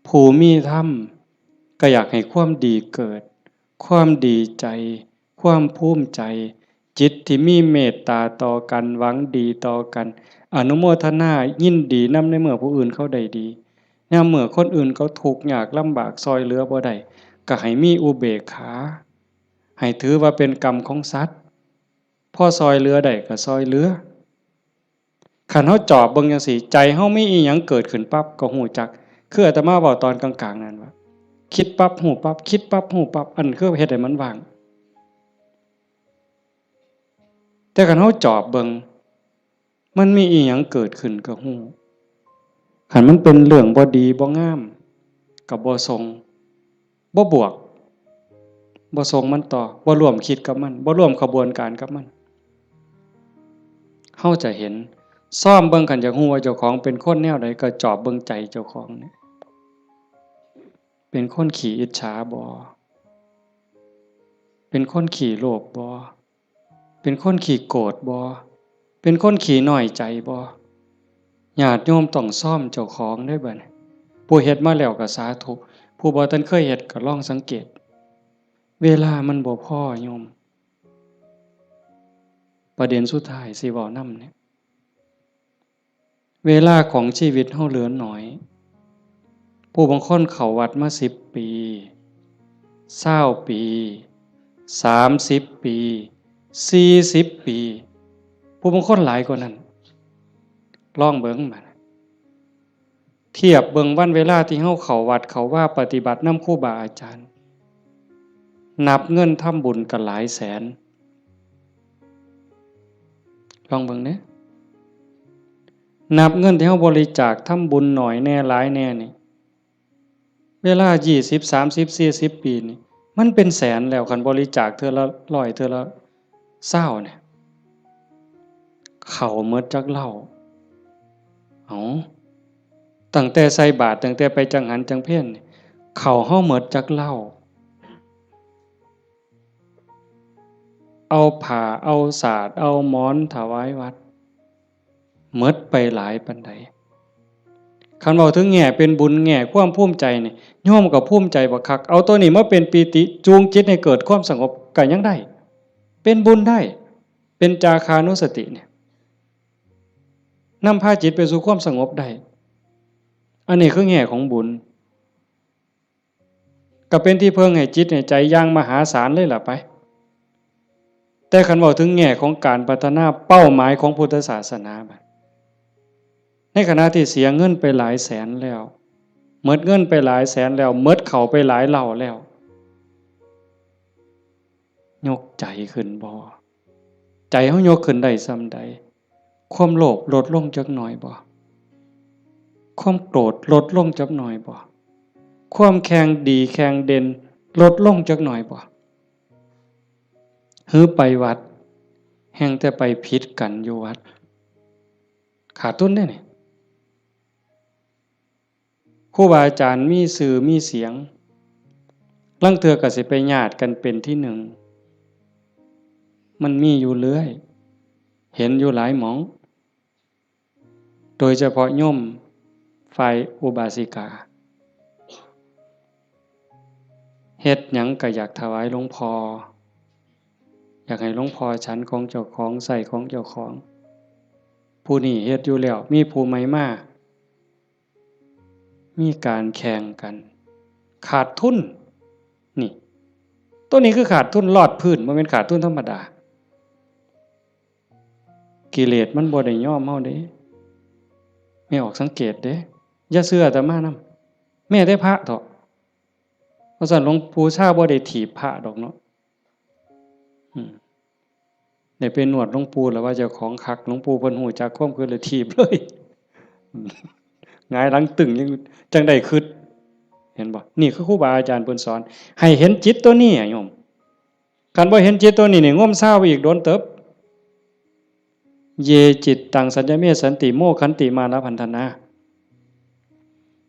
ผู้มีธรรมก็อยากให้ความดีเกิด ความดีใจ ความภูมิใจ จิตที่มีเมตตาต่อกัน หวังดีต่อกัน อนุโมทนายินดีนำในเมื่อผู้อื่นเขาได้ดี ยามเมื่อคนอื่นเขาทุกข์ยากลำบาก ซ่อยเหลือบ่ได้ ก็ให้มีอุเบกขา ให้ถือว่าเป็นกรรมของสัตว์ พอซ่อยเหลือได้ก็ซ่อยเหลือ คันเฮาจอบเบิ่งจั่งซี้ ใจเฮามีอีหยังเกิดขึ้นปั๊บก็ฮู้จัก คืออาตมาเว้าตอนกลางๆนั่นว่า คิดปั๊บฮู้ปั๊บ คิดปั๊บฮู้ปั๊บ อันคือเฮ็ดให้มันว่าง แต่คันเฮาจอบเบิ่ง มันมีอีหยังเกิดขึ้นก็ฮู้ คันมันเป็นเรื่องบ่ดีบ่งาม ก็บ่ส่ง บ่บวก บ่ส่งมันต่อ บ่ร่วมคิดกับมัน บ่ร่วมขบวนการกับมัน เฮาจะเห็น ซ่อมเบิ่ง คันอยากฮู้ว่าเจ้าของเป็นคนแนวใด ก็จอบเบิ่งใจเจ้าของนี่ เป็นคนขี้อิจฉาบ่ เป็นคนขี้โลภบ่ เป็นคนขี้โกรธบ่ เป็นคนขี้น้อยใจบ่ ญาติโยมต้องซ่อมเจ้าของเด้อบัดนี้ ผู้เฮ็ดมาแล้วก็สาธุ ผู้บ่ทันเคยเฮ็ดก็ลองสังเกต เวลามันบ่พอโยม ประเด็นสุดท้ายสิเว้านำเนี่ย เวลาของชีวิตเฮาเหลือน้อย ผู้บางคนเข้าวัดมาสิบปี ซาวปี สามสิบปี สี่สิบปี ผู้บางคนหลายกว่านั้น ลองเบิ่งบัด เทียบเบิ่งวันเวลาที่เฮาเข้าวัดเข้าวาปฏิบัตินำครูบาอาจารย์ นับเงินทำบุญก็หลายแสน ลองเบิ่งเด้ นับเงินที่เฮาบริจาคทำบุญน้อยแหน่หลายแหน่นี่ เวลายี่สิบ สามสิบ สี่สิบ ปีนี่ มันเป็นแสนแล้ว คันบริจาคเทื่อละร้อย เทื่อละซาวเนี่ย เข้าหมดจักเหล้า เอ้า ตั้งแต่ใส่บาตร ตั้งแต่ไปจังหันจังเพลนี่ เข้าเฮาหมดจักเหล้า เอาผ้า เอาสาด เอาหมอนถวายวัด หมดไปหลายปานใด คันเว้าถึงแง่เป็นบุญ แง่ความภูมิใจนี่ โยมก็ภูมิใจบักคัก เอาตัวนี้มาเป็นปีติ จูงจิตให้เกิดความสงบก็ยังได้ เป็นบุญได้ เป็นจาคานุสติเนี่ย นำพาจิตไปสู่ความสงบได้ อันนี้คือแง่ของบุญ ก็เป็นที่เพิ่งให้จิตให้ใจอย่างมหาศาลเลยล่ะไป แต่คันเว้าถึงแง่ของการพัฒนาเป้าหมายของพุทธศาสนาบัด ในขณะที่เสียเงินไปหลายแสนแล้ว หมดเงินไปหลายแสนแล้ว หมดเข้าไปหลายเหล้าแล้ว ยกใจขึ้นบ่ ใจเฮายกขึ้นได้ส่ำใด ความโลภลดลงจักหน่อยบ่ ความโกรธลดลงจักหน่อยบ่ ความแข่งดีแข่งเด่นลดลงจักหน่อยบ่ หือไปวัด แฮ่งแต่ไปผิดกันอยู่วัด ขาดทุนเด้นี่ ครูบาอาจารย์มีชื่อมีเสียง ลางเทื่อก็สิไปญาติกันเป็นที่หนึ่ง มันมีอยู่เรื่อย เห็นอยู่หลายหม่อง โดยเฉพาะโยมฝ่ายอุบาสิกา เฮ็ดหยังก็อยากถวายหลวงพ่อ อยากให้หลวงพ่อฉันของเจ้าของ ใช้ของเจ้าของ ผู้นี้เฮ็ดอยู่แล้ว มีผู้ใหม่มา มีการแข่งกัน ขาดทุน นี่ ตัวนี้คือขาดทุนลอดพื้น บ่แม่นขาดทุนธรรมดา กิเลสมันบ่ได้ยอมเฮาเด้ แม่ออกสังเกตเด้ อย่าเชื่ออาตมานำ แม้แต่พระเถาะ เพราะฉะนั้นหลวงปู่ชาบ่ได้ถีบพระดอกเนาะ อืม ได้ไปนวดหลวงปู่แล้วว่าเจ้าของคัก หลวงปู่เพิ่นฮู้จักความคิดเลยถีบเลย หงายหลังตึงยังจั่งได้คิด เห็นบ่ นี่คือครูบาอาจารย์เพิ่นสอน ให้เห็นจิตตัวนี้อะโยม คันบ่เห็นจิตตัวนี้นี่ งมซาวไปอีกโดนเติบ เย จิตตัง สัญญเม สันติ โมคขันติ มานะพันธนา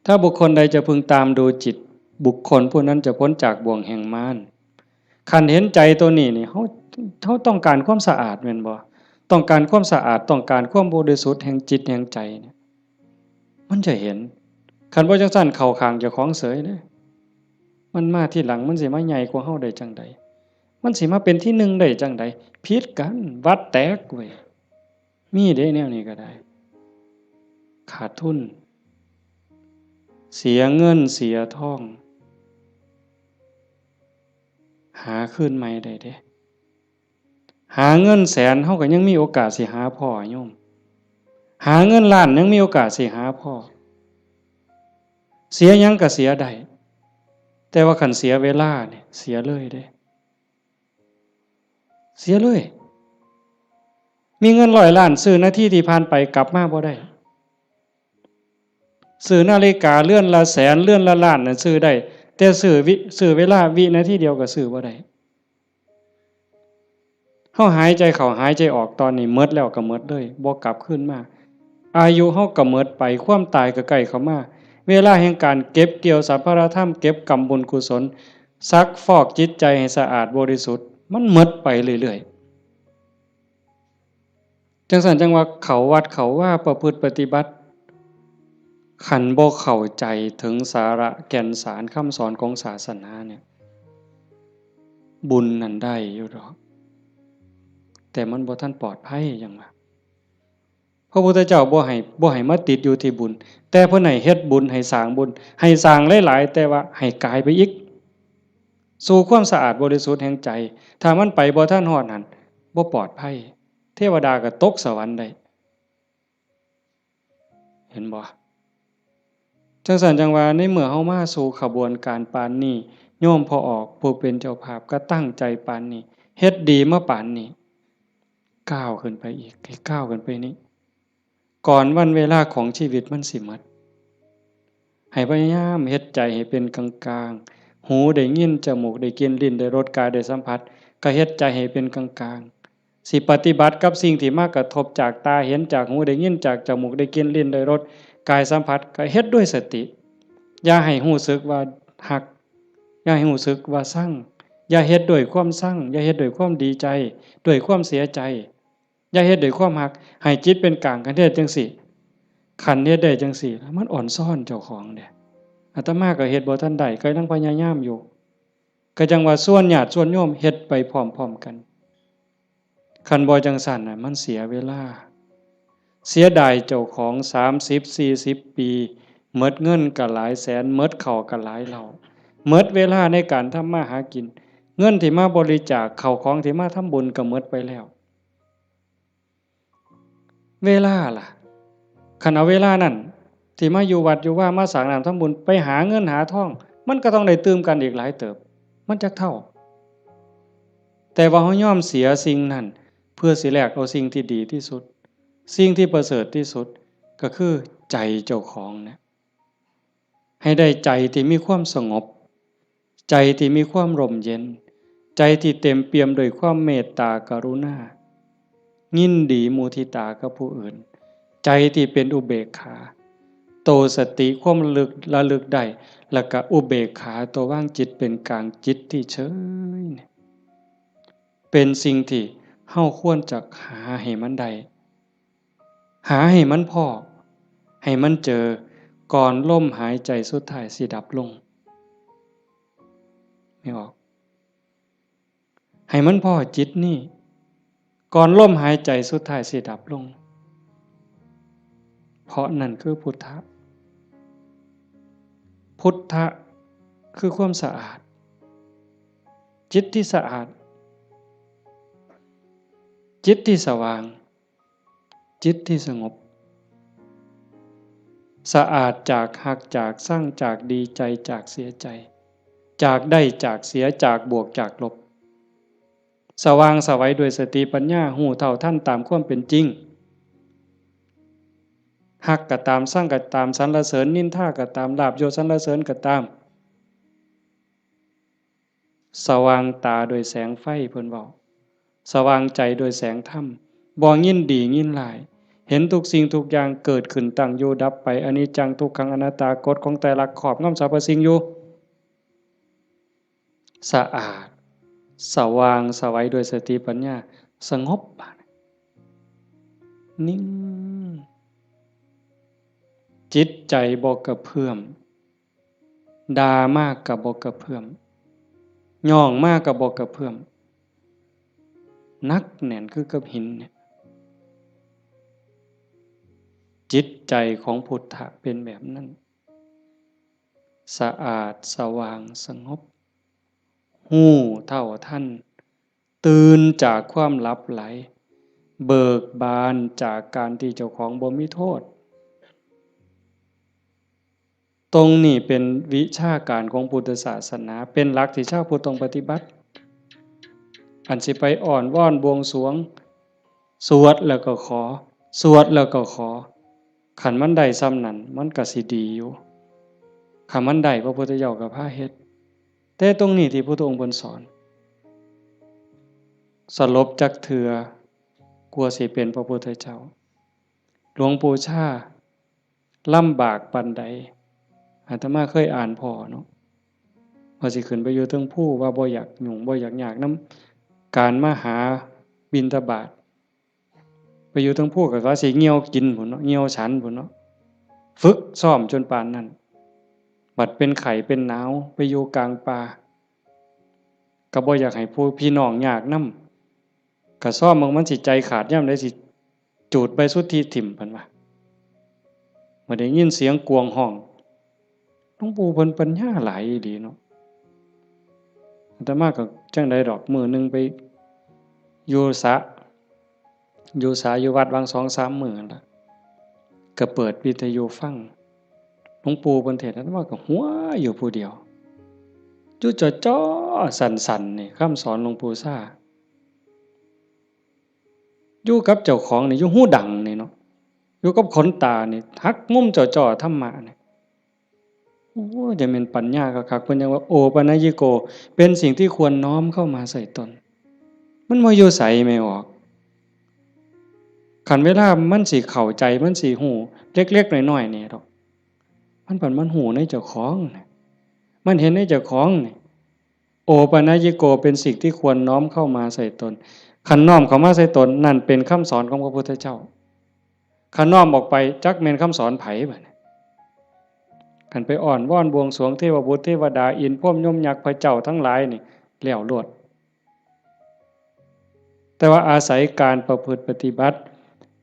ถ้าบุคคลใดจะพึงตามดูจิต บุคคลผู้นั้นจะพ้นจากบ่วงแห่งมาร คันเห็นใจตัวนี้นี่ เฮา เฮาต้องการความสะอาดแม่นบ่ ต้องการความสะอาด ต้องการความบริสุทธิ์แห่งจิตแห่งใจเนี่ย มันจะเห็น คันบ่จั่งซั้นเข้าข้างเจ้าของเสยเด้ มันมาทีหลัง มันสิมาใหญ่กว่าเฮาได้จั่งใด มันสิมาเป็นที่หนึ่งได้จั่งใด ผิดกัน วัดแตกเว้ย มีเด้แนวนี้ก็ได้ ขาดทุน เสียเงินเสียทอง หาคืนใหม่ได้เด้ หาเงินแสนเฮาก็ยังมีโอกาสสิหาพ้อโยม หาเงินล้านยังมีโอกาสสิหาพ้อ เสียหยังก็เสียได้ แต่ว่าคันเสียเวลาเนี่ย เสียเลยเด้ เสียเลย มีเงินร้อยล้านซื้อนาทีที่ผ่านไปกลับมาบ่ได้ ซื้อนาฬิกาเรือนละแสน เรือนละล้านน่ะซื้อได้ แต่ซื้อวิ ซื้อเวลาวินาทีเดียวก็ซื้อบ่ได้ เฮาหายใจเข้าหายใจออกตอนนี้หมดแล้วก็หมดเลย บ่กลับคืนมา อายุเฮาก็หมดไป ความตายก็ใกล้เข้ามา เวลาแห่งการเก็บเกี่ยวสรรพารธรรม เก็บกำบุญกุศล ซักฟอกจิตใจให้สะอาดบริสุทธิ์ มันหมดไปเรื่อย จั่งซั้นจั่งว่าเข้าวัดเข้าวาประพฤติปฏิบัติ คันบ่เข้าใจถึงสาระแก่นสารคำสอนของศาสนาเนี่ย บุญนั่นได้อยู่ดอก แต่มันบ่ทันปลอดภัย จั่งว่า พระพุทธเจ้าบ่ให้ บ่ให้มาติดอยู่ที่บุญ แต่เพิ่นให้เฮ็ดบุญ ให้สร้างบุญ ให้สร้างหลายๆ แต่ว่าให้กายไปอีก สู่ความสะอาดบริสุทธิ์แห่งใจ ถ้ามันไปบ่ทันฮอดหั้น บ่ปลอดภัย เทวดาก็ตกสวรรค์ได้ เห็นบ่? จั่งซั้นจั่งว่าในเมื่อเฮามาสู่ขบวนการปานนี้ โยมพ่อออกผู้เป็นเจ้าภาพก็ตั้งใจปานนี้ เฮ็ดดีมาปานนี้ ก้าวขึ้นไปอีก ให้ก้าวขึ้นไปนี้ ก่อนวันเวลาของชีวิตมันสิหมด ให้พยายามเฮ็ดใจให้เป็นกลางๆ หูได้ยิน จมูกได้กลิ่น ลิ้นได้รส กายได้สัมผัส ก็เฮ็ดใจให้เป็นกลางๆ สิปฏิบัติกับสิ่งที่มากระทบจากตาเห็น จากหูได้ยิน จากจมูกได้กลิ่น ลิ้นได้รส กายสัมผัส ก็เฮ็ดด้วยสติ อย่าให้รู้สึกว่าฮัก อย่าให้รู้สึกว่าชัง อย่าเฮ็ดด้วยความชัง อย่าเฮ็ดด้วยความดีใจ ด้วยความเสียใจ อย่าเฮ็ดด้วยความฮัก ให้จิตเป็นกลาง คันเฮ็ดจั่งซี้ คันเฮ็ดได้จั่งซี้ มันอ่อนซ้อนเจ้าของเด้ อาตมาก็เฮ็ดบ่ทันได้ ก็ยังพยายามอยู่ ก็จั่งว่าชวนญาติชวนโยมเฮ็ดไปพร้อมๆ กัน คันบ่จั่งซั้นน่ะ มันเสียเวลา เสียดายเจ้าของ สามสิบ สี่สิบ ปี หมดเงินก็หลายแสน หมดข้าวก็หลายเหล้า หมดเวลาในการทำมาหากิน เงินที่มาบริจาค ข้าวของที่มาทำบุญก็หมดไปแล้ว เวลาล่ะ คันเอาเวลานั้นที่มาอยู่วัดอยู่วา มาสร้างน้ำทำบุญ ไปหาเงินหาทอง มันก็ต้องได้ตื่มกันอีกหลายเติบ มันจักเท่า แต่ว่าเฮายอมเสียสิ่งนั้น เพื่อสิแลกเอาสิ่งที่ดีที่สุด สิ่งที่ประเสริฐที่สุด ก็คือใจเจ้าของเนี่ย ให้ได้ใจที่มีความสงบ ใจที่มีความร่มเย็น ใจที่เต็มเปี่ยมด้วยความเมตตากรุณา ยินดีมุทิตากับผู้อื่น ใจที่เป็นอุเบกขา โตสติความระลึก ระลึกได้ แล้วก็อุเบกขา ตัววางจิตเป็นกลาง จิตที่เฉยเนี่ย เป็นสิ่งที่เฮาควรจะหาให้มันได้ หาให้มันพ้อ ให้มันเจอ ก่อนลมหายใจสุดท้ายสิดับลง ไม่ออก ให้มันพ้อจิตนี่ ก่อนลมหายใจสุดท้ายสิดับลง เพราะนั่นคือพุทธะ พุทธะคือความสะอาด จิตที่สะอาด จิตที่สว่าง จิตที่สงบ สะอาดจากฮัก จากชัง จากดีใจ จากเสียใจ จากได้ จากเสีย จากบวก จากลบ สว่างไสวด้วยสติปัญญา ฮู้เท่าทันตามความเป็นจริง ฮักก็ตาม ชังก็ตาม สรรเสริญนินทาก็ตาม ลาภยศสรรเสริญก็ตาม สว่างตาด้วยแสงไฟ เพิ่นเว้า สว่างใจด้วยแสงธรรม บ่ยินดียินร้าย เห็นทุกสิ่งทุกอย่างเกิดขึ้น ตั้งอยู่ดับไป อนิจจัง ทุกขัง อนัตตา กฎของไตรลักษณ์ครอบงำสรรพสิ่งอยู่ สะอาด สว่างไสวด้วยสติปัญญา สงบ นิ่ง จิตใจบ่กระเพื่อม ด่ามากก็บ่กระเพื่อม ย่องมากก็บ่กระเพื่อม หนักแน่นคือกับหินเนี่ย จิตใจของพุทธะเป็นแบบนั้น สะอาด สว่าง สงบ ฮู้เท่าทัน ตื่นจากความหลับไหล เบิกบานจากการที่เจ้าของบ่มีโทษ ตรงนี้เป็นวิชาการของพุทธศาสนา เป็นหลักที่ชาวพุทธต้องปฏิบัติ อันสิไปอ้อนวอนบวงสรวง สวดแล้วก็ขอ สวดแล้วก็ขอ คันมันได้ส่ำนั้น มันก็สิดีอยู่ คันมันได้ พระพุทธเจ้าก็พาเฮ็ด แต่ตรงนี้ที่พุทธองค์เพิ่นสอน สลบจักเทื่อ กว่าสิเป็นพระพุทธเจ้า หลวงปู่ชาลำบากปานใด อาตมาเคยอ่านพ้อเนาะ ว่าสิขึ้นไปอยู่เทิงภู ว่าบ่อยากยุ่ง บ่อยากยากนำการมาหาบิณฑบาต อยู่เทิงภูก็ว่าสิเหี่ยวกินพู้นเนาะ เหี่ยวฉันพู้นเนาะ ฝึกซ้อมจนปานนั้น บัดเป็นไข้เป็นหนาวไปอยู่กลางป่า ก็บ่อยากให้ผู้พี่น้องยากนำ ก็ซ้อมเบิ่งมันสิใจขาดยามใดสิจูดใบสุทธิถิ่ม เพิ่นว่า บัดได้ยินเสียงกวงฮ้อง หลวงปู่เพิ่นปัญญาหลายอีหลีเนาะ อาตมาก็จั่งใดดอก มื้อหนึ่งไปอยู่สระ อยู่สระอยู่วัดหว่างสองสามมื้อนั่นล่ะ ก็เปิดวิทยุฟัง หลวงปู่เพิ่นเทศน์ อาตมาก็หัวอยู่ผู้เดียว อยู่จ่อๆ สั่นๆ นี่ คำสอนหลวงปู่ซ่า อยู่กับเจ้าของนี่ อยู่หูดังนี่เนาะ อยู่กับขนตานี่ หักมุมจ่อๆ ธรรมะนี่ โอ้ จะเป็นปัญญาคักๆ เพิ่นยังว่า โอปะนะยิโก เป็นสิ่งที่ควรน้อมเข้ามาใส่ตน มันบ่อยู่ไสแม่ออก คันเวลามันสิเข้าใจ มันสิฮู้เล็กๆ น้อยๆ นี่ดอก มันผัดมันฮู้ในเจ้าของน่ะ มันเห็นในเจ้าของนี่ โอปะนะยิโก เป็นสิ่งที่ควรน้อมเข้ามาใส่ตน คันน้อมเข้ามาใส่ตน นั่นเป็นคำสอนของพระพุทธเจ้า คันน้อมออกไป จักแม่นคำสอนไผบัดนี้ คันไปอ้อนวอนบวงสรวงเทวบุตรเทวดา อินทร์พรหมยมยักษ์พระเจ้าทั้งหลายนี่ แล้วโลด แต่ว่าอาศัยการประพฤติปฏิบัติ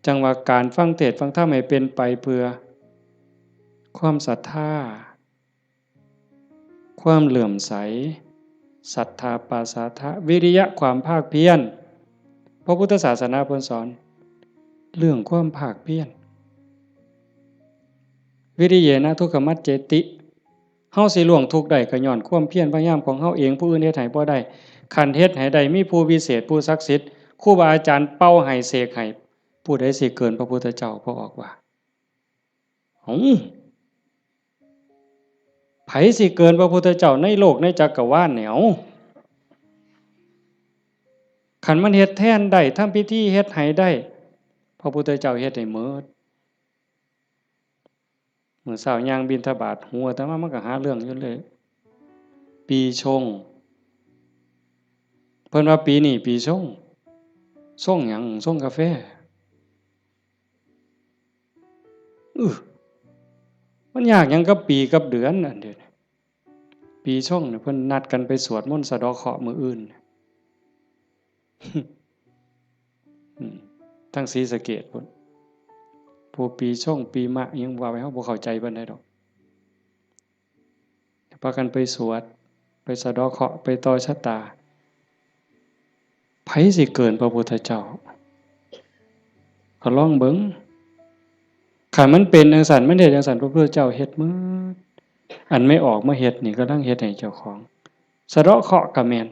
จั่งว่าการฟังเทศน์ฟังธรรมให้เป็นไปเพื่อ ความศรัทธา ความเลื่อมใส ศรัทธาปาสาทะ วิริยะ ความภาคเพียร พระพุทธศาสนาเพิ่นสอน เรื่องความภาคเพียร วิริเยนะทุกขมัจเจติ เฮาสิล่วงทุกข์ได้ก็ย้อนความเพียรพยายามของเฮาเอง ผู้อื่นเฮ็ดให้บ่ได้ คันเฮ็ดให้ได้ มีผู้วิเศษ ผู้ศักดิ์สิทธิ์ ครูบาอาจารย์เป่าให้เสกให้ ผู้ใดสิเกินพระพุทธเจ้า พระออกว่า เอ้า ไผสิเกินพระพุทธเจ้าในโลกในจักรวาลเนี่ย เอ้า คันมันเฮ็ดแทนได้ ทำพิธีเฮ็ดให้ได้ พระพุทธเจ้าเฮ็ดให้หมด มื้อเช้าย่างบิณฑบาต หัวอาตมามันก็หาเรื่องอยู่เลย ปีชง เพิ่นว่าปีนี้ปีชง ชงหยัง ชงกาแฟ อื้อ มันยากหยังกับปีกับเดือนอันเดียวนี้ ปีชงเนี่ยเพิ่นนัดกันไปสวดมนต์สะเดาะเคราะห์มื้ออื่น อืม ทั้งศรีสะเกษพุ้น ผู้ปีชงปีมะอิหยังว่าไป เฮาบ่เข้าใจปานใดดอก พากันไปสวด ไปสะเดาะเคราะห์ ไปต่อชะตา ไผสิเกินพระพุทธเจ้า ก็ลองเบิ่ง คันมันเป็นจั่งซั้น มันเฮ็ดจั่งซั้น พระพุทธเจ้าเฮ็ดหมด อันแม่ออกมาเฮ็ดนี่กำลังเฮ็ดให้เจ้าของ สะเดาะเคราะห์ก็แม่น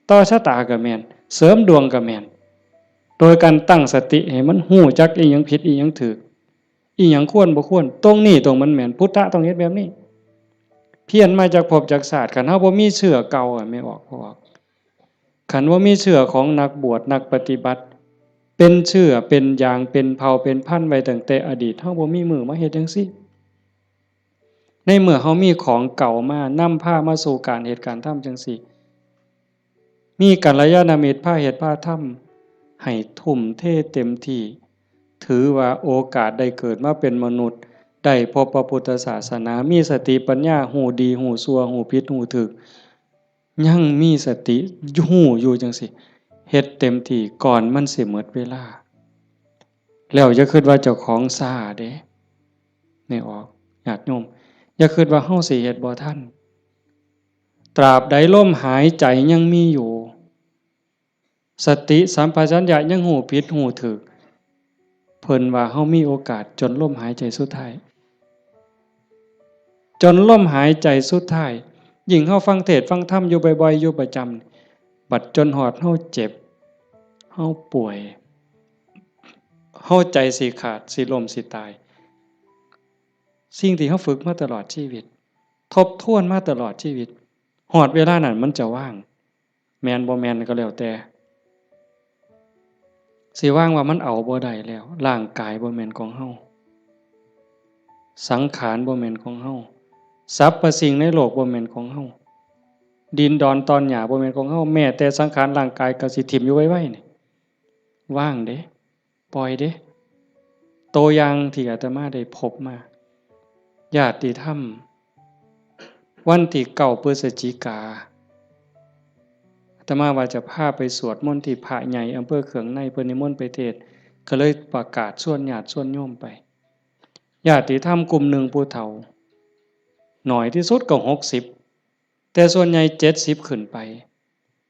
ต่อชะตาก็แม่น เสริมดวงก็แม่น โดยการตั้งสติให้มันฮู้จักอีหยังผิดอีหยังถูก อีหยังควรบ่ควร ตรงนี้ตรงมันแม่น พุทธะต้องเฮ็ดแบบนี้ เพี้ยนมาจากภพจากชาติ คันเฮาบ่มีเชื้อเก่าอะ แม่ออก พ่อออก คันบ่มีเชื้อของนักบวชนักปฏิบัติ เป็นเชื้อเป็นยางเป็นเผ่าเป็นพันธุ์ไว้ตั้งแต่อดีต เฮาบ่มีมื้อมาเฮ็ดจั่งซี้ ในเมื่อเฮามีของเก่ามานำพามาสู่การเฮ็ดการทำจั่งซี้ มีกัลยาณมิตรพาเฮ็ดพาทำ ให้ทุ่มเทเต็มที่ ถือว่าโอกาสได้เกิดมาเป็นมนุษย์ ได้พบพระพุทธศาสนา มีสติปัญญา ฮู้ดีฮู้ชั่ว ฮู้ผิดฮู้ถูก ยังมีสติฮู้อยู่จั่งซี้ เฮ็ดเต็มที่ก่อนมันสิหมดเวลา แล้วอย่าคิดว่าเจ้าของช้าเด้ แม่ออก ญาติโยม อย่าคิดว่าเฮาสิเฮ็ดบ่ทัน ตราบใดลมหายใจยังมีอยู่ สติสัมปชัญญะยังฮู้ผิดฮู้ถูก เพิ่นว่าเฮามีโอกาสจนลมหายใจสุดท้าย จนลมหายใจสุดท้าย ยิ่งเฮาฟังเทศน์ฟังธรรมอยู่บ่อยๆ อยู่ประจำ บัดจนฮอดเฮาเจ็บ เฮาป่วย เฮาใจสิขาด สิล้ม สิตาย สิ่งที่เฮาฝึกมาตลอดชีวิต ทบทวนมาตลอดชีวิต ฮอดเวลานั้นมันจะว่าง แม่นบ่แม่นก็แล้วแต่ สิว่างว่ามันเอาบ่ได้แล้ว ร่างกายบ่แม่นของเฮา สังขารบ่แม่นของเฮา สรรพสิ่งในโลกบ่แม่นของเฮา ดินดอนตอนหญ้าบ่แม่นของเฮา แม้แต่สังขารร่างกายก็สิถิ่มอยู่ไวๆ นี่ ว่างเด้ ปล่อยเด้ ตัวอย่างที่อาตมาได้พบมา ญาติธรรม วันที่เก้าพฤศจิกา อาตมาว่าจะพาไปสวดมนต์ที่พระใหญ่อำเภอเขืองใน เพิ่นนิมนต์ไปเทศน์ ก็เลยประกาศชวนญาติชวนโยมไป ญาติธรรมกลุ่มหนึ่งผู้เฒ่า น้อยที่สุดก็หกสิบ แต่ส่วนใหญ่เจ็ดสิบขึ้นไป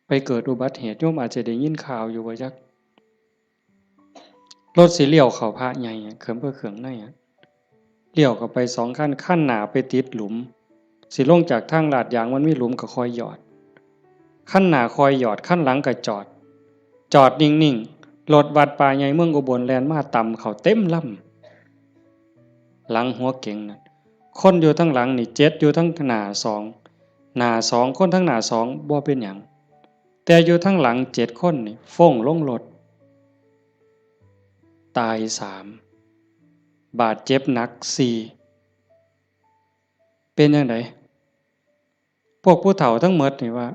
ไปเกิดอุบัติเหตุ โยมอาจจะได้ยินข่าวอยู่ว่าจัก รถสิเลี้ยวเข้าพระใหญ่อะ เขืองเพื่อเขืองในอะ เลี้ยวเข้าไปสองคัน คันหน้าไปติดหลุม สิลงจากทางลาดยางมันมีหลุมก็คอยหยอด คันหน้าคอยหยอด คันหลังก็จอด จอดนิ่งๆ รถวัดป่าใหญ่เมืองอุบลแล่นมาตำเข้าเต็มลำ หลังหัวเก๋งน่ะ คนอยู่ทางหลังนี่เจ็ด อยู่ทางหน้าสอง หน้าสอง คนทางหน้าสองบ่เป็นหยัง แต่อยู่ทางหลังเจ็ดคนนี่ฟ้งลงรถ ตายสาม บาดเจ็บหนักสี่ เป็นจั่งใด พวกผู้เฒ่าทั้งหมดนี่ว่า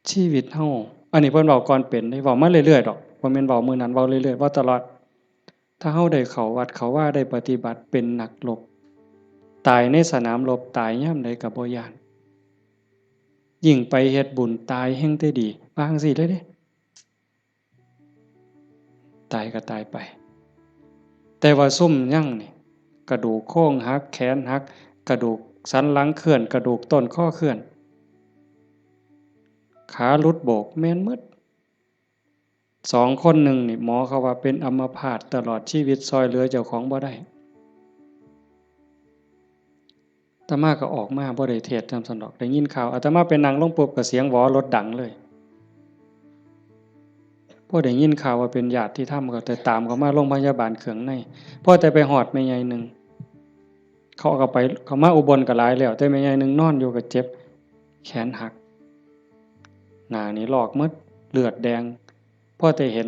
ชีวิตเฮา อันนี้เพิ่นเว้าก่อนเป็นเด้ เว้ามาเรื่อยๆดอก บ่แม่นเว้ามื้อนั้น เว้าเรื่อยๆ เว้าตลอด ถ้าเฮาได้เข้าวัดเข้าวา ได้ปฏิบัติ เป็นนักรบ ตายในสนามรบ ตายยามใดก็บ่ย้าน ยิ่งไปเฮ็ดบุญ ตายแฮ่งแต่ดี ว่าจั่งซี้เลยเด้ ตายก็ตายไป แต่ว่าซุมยังนี่ กระดูกโครงหัก แขนหัก กระดูกสันหลังเคลื่อน กระดูกต้นคอเคลื่อน ขาหลุดโบก แม่นหมด สองคนหนึ่งนี่ หมอเขาว่าเป็นอัมพาตตลอดชีวิต ซ่อยเหลือเจ้าของบ่ได้ อาตมาก็ออกมาบ่ได้เทศน์นำซั้นดอก ได้ยินข่าว อาตมาไปนั่งลงปุ๊บก็เสียงหวอรถดังเลย พอได้ยินข่าวว่าเป็นญาติธรรมก็แต่ตามเขามาโรงพยาบาลเขืองใน พอแต่ไปฮอดแม่ใหญ่หนึ่ง เขาก็ไป เขามาอุบลก็หลายแล้ว แต่แม่ใหญ่หนึ่งนอนอยู่ก็เจ็บ แขนหัก หน้านี่ลอกหมด เลือดแดง พอแต่เห็น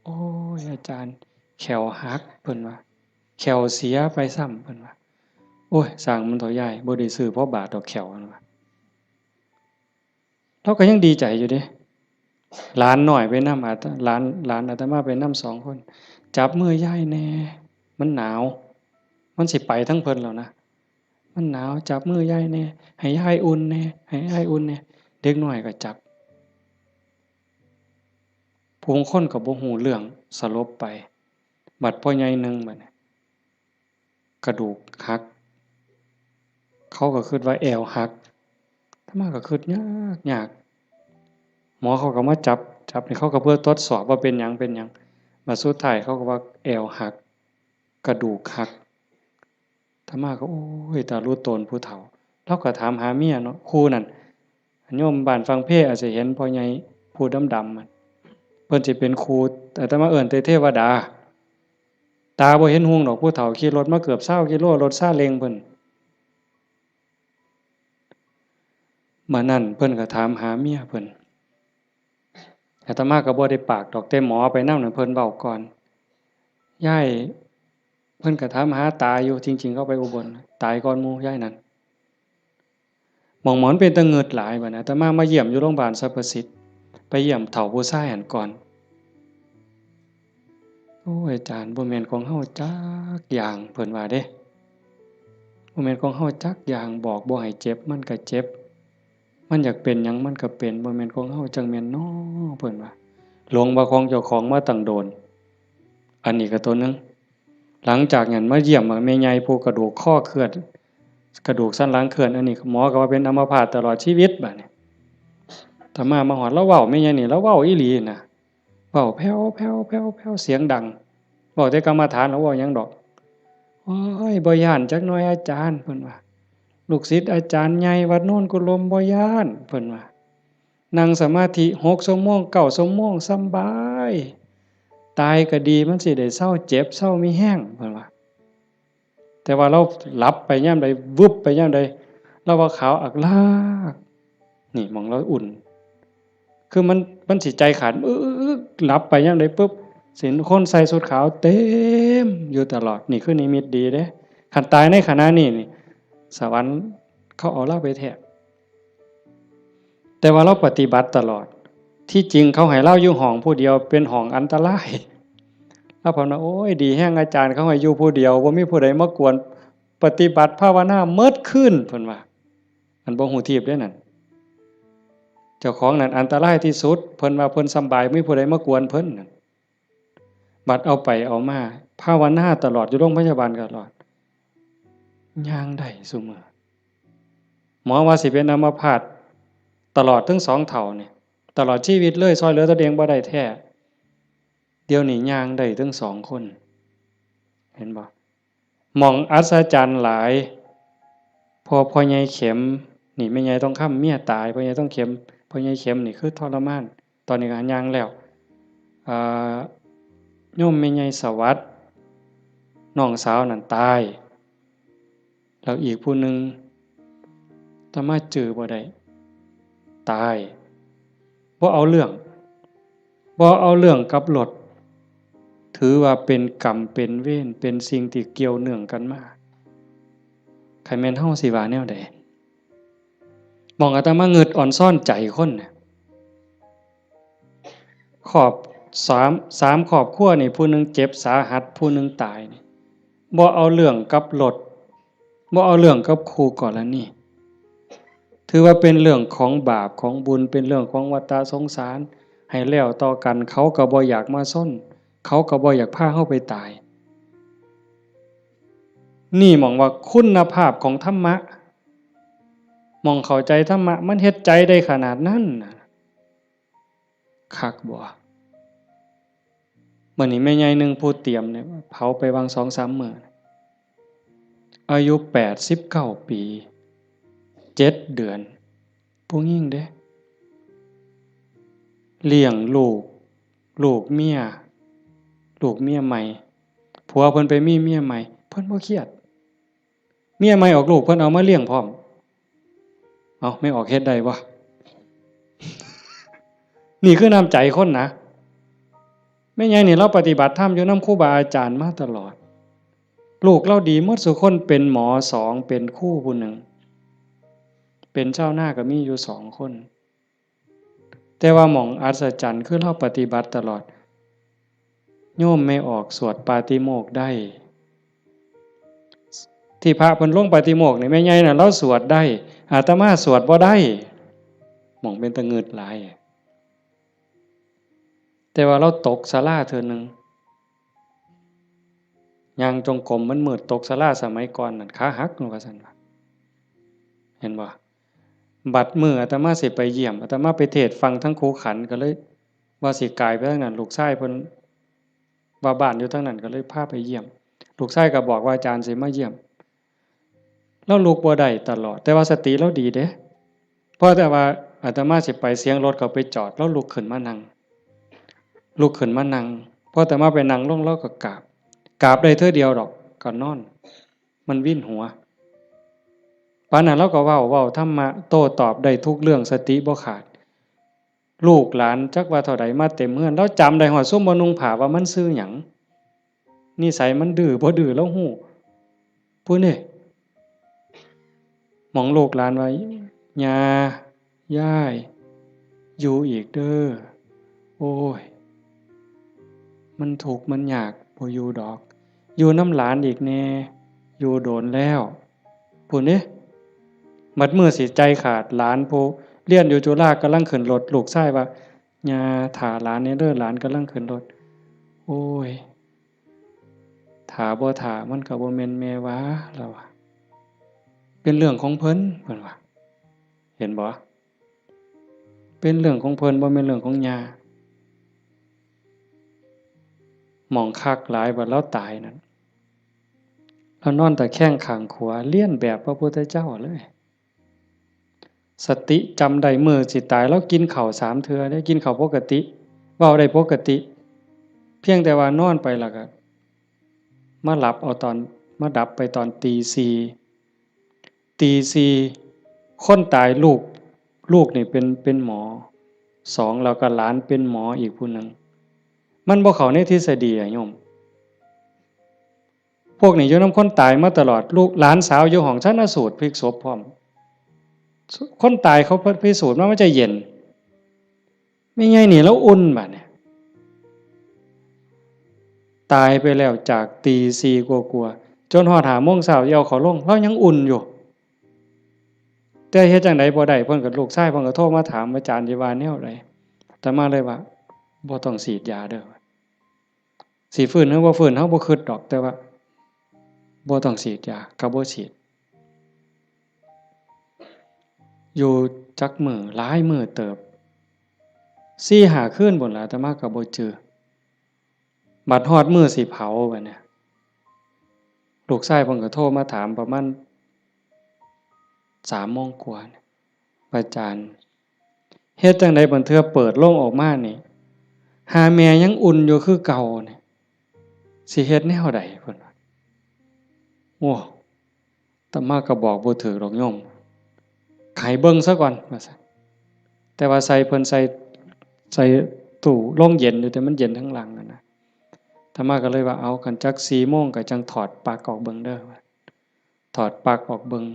โอ้ย อาจารย์ แข้วหัก เพิ่นว่า แข้วเสียไปซ้ำ เพิ่นว่า โอ้ย ซ่างมันเถาะยาย บ่ได้ซื้อพอบาทดอกแข้ว เพิ่นว่า ลาวก็ยังดีใจอยู่เด้ หลานน้อยไปนำ อาต- หลาน หลานอาตมาไปนำสองคน จับมือยายแหน่ มันหนาว มันสิไปทางเพิ่นแล้วนะ มันหนาว จับมือยายแหน่ ให้ยายอุ่นแหน่ ให้ยายอุ่นแหน่ เด็กน้อยก็จับ ผู้บางคนก็บ่ฮู้เรื่อง สลบไป บัดพ่อใหญ่หนึ่งบัดนี้ กระดูกหัก เขาก็คิดว่าแอวหัก อาตมาก็คิดยากยาก หมอเขาก็มาจับ จับนี่เขาก็เพื่อทดสอบว่าเป็นหยัง เป็นหยัง บัดสุดท้ายเขาก็ว่าแอวหัก กระดูกหัก อาตมาก็ โอ้ย ตาลุโตนผู้เฒ่า ลาวก็ถามหาเมียเนาะ คู่นั่น โยมบ้านฝั่งเพอาจจะเห็นพ่อใหญ่ผู้ดำๆ มัน เพิ่นสิเป็นครู อาตมาเอิ้นแต่เทวดา ตาบ่เห็นหุงดอก ผู้เฒ่าขี่รถมาเกือบซาวกิโล รถซาเล้งเพิ่น มื้อนั้นเพิ่นก็ถามหาเมียเพิ่น อาตมาก็บ่ได้ปากดอก แต่หมอไปนำนั่นเพิ่นเว้าก่อน ยาย เพิ่นก็ถามหาตาอยู่ จริงๆ เขาไปอุบล ตายก่อนหมู่ยายนั่น หม่องหมอนเป็นตะเงิดหลายบัดนี้ อาตมามาเยี่ยมอยู่โรงพยาบาลสรรพสิทธิ์ ไปเยี่ยมเฒ่าผู้ชายหั้นก่อน โอ้ย อาจารย์ บ่แม่นของเฮาจักอย่าง เพิ่นว่าเด้ บ่แม่นของเฮาจักอย่าง บอกบ่ให้เจ็บ มันก็เจ็บ มันอยากเป็นหยังมันก็เป็น บ่แม่นของเฮาจั่งแม่นน้อ เพิ่นว่า หลงว่าของเจ้าของมาตั้งโดน อันนี้ก็ตัวหนึ่ง หลังจากนั้นมาเยี่ยมแม่ใหญ่ผู้กระดูกคอเคลื่อน กระดูกสันหลังเคลื่อน อันนี้หมอก็ว่าเป็นอัมพาตตลอดชีวิตบัดนี้ อาตมามาฮอด ลาวเว้า แม่ใหญ่นี่ ลาวเว้าอีหลีนะ เว้าแผ่วๆๆๆ เสียงดัง เว้าแต่กรรมฐาน ลาวเว้าหยังดอก โอ้ย บ่ย้านจักหน่อยอาจารย์ เพิ่นว่า ลูกศิษย์อาจารย์ใหญ่วัดโนนกุลมบ่ย้าน เพิ่นว่า นั่งสมาธิหกชั่วโมง เก้าชั่วโมง สำบาย ตายก็ดี มันสิได้เซาเจ็บ เซามีแฮง เพิ่นว่า แต่ว่าลาวหลับไปยามใด วึบไปยามใด ลาวว่าขาวอักลาก นี่หม่องลาวอุ่น คือมัน มันสิใจขาด อึ๊กๆๆ หลับไปยามใดปุ๊บ สิเห็นคนใส่ชุดขาวเต็มอยู่ตลอด นี่คือนิมิตดีเด้ คันตายในขณะนี้นี่ สวรรค์เขาเอาลาวไปแท้ แต่ว่าลาวปฏิบัติตลอด ที่จริงเขาให้ลาวอยู่ห้องผู้เดียว เป็นห้องอันตราย ลาวเพิ่นว่า โอ้ย ดีแฮง อาจารย์เขาให้อยู่ผู้เดียว บ่มีผู้ใดมากวน ปฏิบัติภาวนาเมิดคืน เพิ่นว่า อันบ่ฮู้ทีบเด้นั่น เจ้าของนั่นอันตรายที่สุด เพิ่นว่าเพิ่นสำบาย บ่มีผู้ใดมากวนเพิ่นนั่น บัดเอาไปเอามา ภาวนาตลอด อยู่โรงพยาบาลก็ตลอด ย่างได้ซุมื้อ หมอว่าสิเป็นอัมพาตตลอดทั้งสองเฒ่านี่ ตลอดชีวิตเลย ซ่อยเหลือตัวเองบ่ได้แท้ เดี๋ยวนี้ย่างได้ทั้งสองคน เห็นบ่ หม่องอัศจรรย์หลาย พอพ่อใหญ่เข็ม นี่แม่ใหญ่ทองคำเมียตาย พ่อใหญ่ทองเข็ม พ่อใหญ่เข็มนี่คือทรมาน ตอนนี้ก็ย่างแล้ว อ่า โยมแม่ใหญ่สวัสดิ์ น้องสาวนั่นตาย แล้วอีกผู้หนึ่ง อาตมาจื่อบ่ได้ ตาย บ่เอาเรื่อง บ่เอาเรื่องกับรถ ถือว่าเป็นกรรมเป็นเวร เป็นสิ่งที่เกี่ยวเนื่องกันมา คันแม่นเฮาสิว่าแนวใด หม่องอาตมางึดออนซอนใจคนน่ะ ครอบ สาม สามครอบครัวนี่ ผู้หนึ่งเจ็บสาหัส ผู้หนึ่งตายนี่ บ่เอาเรื่องกับรถ บ่เอาเรื่องกับคู่กรณี ถือว่าเป็นเรื่องของบาปของบุญ เป็นเรื่องของวัฏสงสาร ให้แล้วต่อกัน เขาก็บ่อยากมาซน เขาก็บ่อยากพาเฮาไปตาย นี่หม่องว่าคุณภาพของธรรมะ หม่องเข้าใจธรรมะ มันเฮ็ดใจได้ขนาดนั้นน่ะ คักบ่ มื้อนี้แม่ใหญ่หนึ่งผู้เตรียมเนี่ย เผาไปวางสองสามมื้อ อายุแปดสิบเก้าปี เจ็ดเดือน ผู้หญิงเด้ เลี้ยงลูก ลูกเมีย ลูกเมียใหม่ ผัวเพิ่นไปมีเมียใหม่ เพิ่นบ่เครียด เมียใหม่ออกลูก เพิ่นเอามาเลี้ยงพร้อม เอา แม่ออกเฮ็ดได้บ่ นี่คือน้ำใจคนนะ แม่ใหญ่นี่ลาวปฏิบัติธรรมอยู่นำครูบาอาจารย์มาตลอด ลูกลาวดีหมดซุคน เป็นหมอสอง เป็นครูผู้หนึ่ง เป็นชาวนาก็มีอยู่สองคน แต่ว่าหม่องอัศจรรย์คือลาวปฏิบัติตลอด โยมแม่ออกสวดปาติโมกข์ได้ ที่พระเพิ่นลงปาติโมกข์นี่ แม่ใหญ่น่ะลาวสวดได้ อาตมาสวดบ่ได้ หม่องเป็นตะงึดหลาย แต่ว่าลาวตกศาลาเทื่อหนึ่ง ย่างจงกรมมันมืด ตกศาลาสมัยก่อนนั่น ขาหัก ว่าซั่นว่า เห็นบ่ บัดมื้ออาตมาสิไปเยี่ยม อาตมาไปเทศน์ฟังทั้งครูขัน ก็เลยว่าสิกายไปทางนั้น ลูกชายเพิ่นว่าบ้านอยู่ทางนั้น ก็เลยพาไปเยี่ยม ลูกชายก็บอกว่าอาจารย์สิมาเยี่ยม ลาวลุกบ่ได้ตลอด แต่ว่าสติลาวดีเด้ พอแต่ว่าอาตมาสิไป เสียงรถเขาไปจอด ลาวลุกขึ้นมานั่ง ลุกขึ้นมานั่ง พออาตมาไปนั่งลง ลาวก็กราบ กราบได้เทื่อเดียวดอก ก็นอน มันวินหัว ปานนั้นลาวก็เว้า เว้าธรรมะ โต้ตอบได้ทุกเรื่อง สติบ่ขาด ลูกหลานจักว่าเท่าใดมาเต็มเฮือน ลาวจำได้ฮอดซุมบ่นุ่งผ้าว่ามันชื่อหยัง นิสัยมันดื้อบ่ดื้อลาวฮู้ พู้นเด้ หม่องลูกหลานว่า ย่า ยาย อยู่อีกเด้อ โอ้ย มันทุกข์มันยาก บ่อยู่ดอก อยู่นำหลานอีกแน่ อยู่โดนแล้ว พู้นเด้ บัดมื้อสิใจขาด หลานผู้เรียนอยู่จุฬากำลังขึ้นรถ ลูกชายว่า ย่า ถ่าหลานแน่เด้อ หลานกำลังขึ้นรถ โอ้ย ถ่าบ่ถ่ามันก็บ่แม่นแม่ว่า ลาวว่า เป็นเรื่องของเพิ่น เพิ่นว่า เห็นบ่ เป็นเรื่องของเพิ่น บ่แม่นเรื่องของย่า หม่องคักหลาย บัดลาวตายนั่น ลาวนอนตะแคงข้างขวา เลียนแบบพระพุทธเจ้าเลย สติจำได้ มื้อสิตาย ลาวกินข้าวสามเทื่อเด้ กินข้าวปกติ เว้าได้ปกติ เพียงแต่ว่านอนไปแล้วก็มาหลับเอาตอน มาดับไปตอนตีสี่ ตีสี่ คนตายลูก ลูกนี่เป็น เป็นหมอสอง แล้วก็หลานเป็นหมออีกผู้หนึ่ง มันบ่เข้าในทฤษฎีอะโยม พวกนี้อยู่นำคนตายมาตลอด ลูกหลานสาวอยู่ห้องชันสูตรพลิกศพพร้อม คนตายเขาพิสูจน์มา มันจะเย็น แม่ใหญ่นี่ลาวอุ่นบัดนี้ ตายไปแล้วจากตีสี่กว่าๆ จนฮอดห้าโมงเช้าสิเอาเขาลง ลาวยังอุ่นอยู่ แต่เฮ็ดจั่งใดบ่ได้ เพิ่นก็ ลูกชายเพิ่นก็โทรมาถาม อาจารย์สิว่าแนวใด อาตมาเลยว่า บ่ต้องฉีดยาเด้อ สิฟื้นหรือบ่ฟื้น เฮาบ่คิดดอก แต่ว่า บ่ต้องฉีดยา ก็บ่ฉีด อยู่จักมื้อ หลายมื้อเติบ สี่ห้าคืนพู้นล่ะ อาตมาก็บ่จื่อ บัดฮอดมื้อสิเผาบัดนี้ ลูกชายเพิ่นก็โทรมาถามประมาณสามโมงกว่าเนี่ย อาจารย์ เฮ็ดจั่งใดบัดเทื่อเปิดโลงออกมานี่ หาแม่ยังอุ่นอยู่คือเก่านี่ สิเฮ็ดแนวใด เพิ่นว่า โอ้ อาตมาก็บอกบ่ถืกดอกโยม ให้เบิ่งซะก่อน ว่าซั่น แต่ว่าใส่ เพิ่นใส่ ใส่ตู้โรงเย็นอยู่ แต่มันเย็นทั้งหลังนั่นนะ อาตมาก็เลยว่า เอา คันจักสี่โมงก็จั่งถอดปลั๊กออกเบิ่งเด้อ ถอดปลั๊กออกเบิ่ง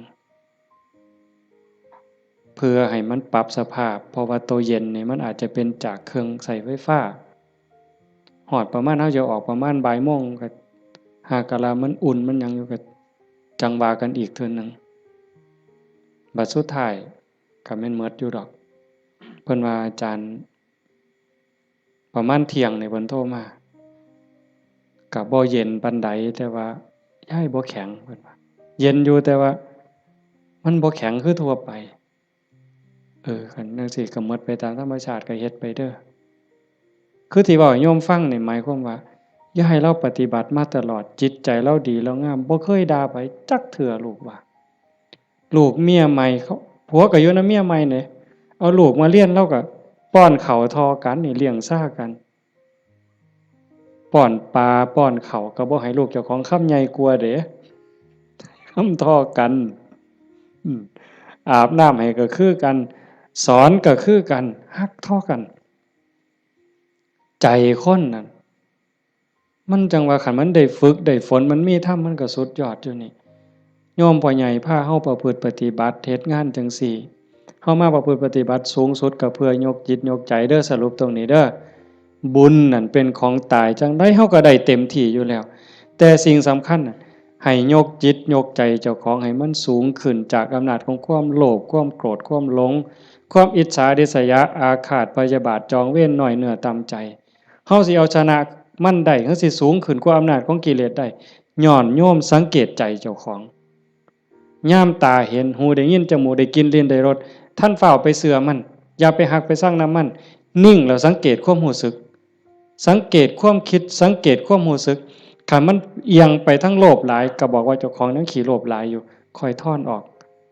เพื่อให้มันปรับสภาพ เพราะว่าตัวเย็นนี่มันอาจจะเป็นจากเครื่องใช้ไฟฟ้า ฮอดประมาณ เฮาจะออกประมาณบ่ายโมง ก็หากะลามันอุ่นมันหยังอยู่ ก็จั่งว่ากันอีกเทื่อหนึ่ง บัดสุดท้ายก็แม่นหมดอยู่ดอก เพิ่นว่า อาจารย์ ประมาณเที่ยงนี่เพิ่นโทรมา ก็บ่เย็นปานใด แต่ว่าย้ายบ่แข็ง เพิ่นว่า เย็นอยู่ แต่ว่ามันบ่แข็งคือทั่วไป เออ คันจั่งซี้ก็หมดไปตามธรรมชาติ ก็เฮ็ดไปเด้อ คือที่เว้าให้โยมฟังนี่หมายความว่า อย่าให้ลาวปฏิบัติมาตลอด จิตใจลาวดีลาวงาม บ่เคยด่าไผจักเทื่อ ลูกว่า ลูกเมียใหม่เขา ผัวก็อยู่นำเมียใหม่นี่ เอาลูกมาเรียน ลาวก็ป้อนข้าวเท่ากันนี่ เลี้ยงซ่ากัน ป้อนปลาป้อนข้าวก็บ่ให้ลูกเจ้าของคำใหญ่กว่าเด้ คำเท่ากัน อืม อาบน้ำให้ก็คือกัน สอนก็คือกัน ฮักเท่ากัน ใจคนนั่น มันจั่งว่าคันมันได้ฝึกได้ฝน มันมีธรรม มันก็สุดยอดอยู่นี่ โยมพ่อใหญ่พาเฮาประพฤติปฏิบัติ เฮ็ดงานจั่งซี้ เฮามาประพฤติปฏิบัติสูงสุดก็เพื่อยกจิตยกใจเด้อ สรุปตรงนี้เด้อ บุญนั่นเป็นของตาย จั่งใดเฮาก็ได้เต็มที่อยู่แล้ว แต่สิ่งสำคัญน่ะ ให้ยกจิตยกใจเจ้าของให้มันสูงขึ้นจากอำนาจของความโลภ ความโกรธ ความหลง ความอิจฉาริษยา อาฆาตพยาบาท จองเวร น้อยเนื้อต่ำใจ เฮาสิเอาชนะมันได้ เฮาสิสูงขึ้นกว่าอำนาจของกิเลสได้ ย้อนโยมสังเกตใจเจ้าของ ยามตาเห็น หูได้ยิน จมูกได้กลิ่น ลิ้นได้รส ทันฟ้าวไปเชื่อมัน อย่าไปฮักไปชังนำมัน นิ่งแล้วสังเกตความรู้สึก สังเกตความคิด สังเกตความรู้สึก คันมันเอียงไปทางโลภหลาย ก็บอกว่าเจ้าของยังขี้โลภหลายอยู่ ค่อยถอนออก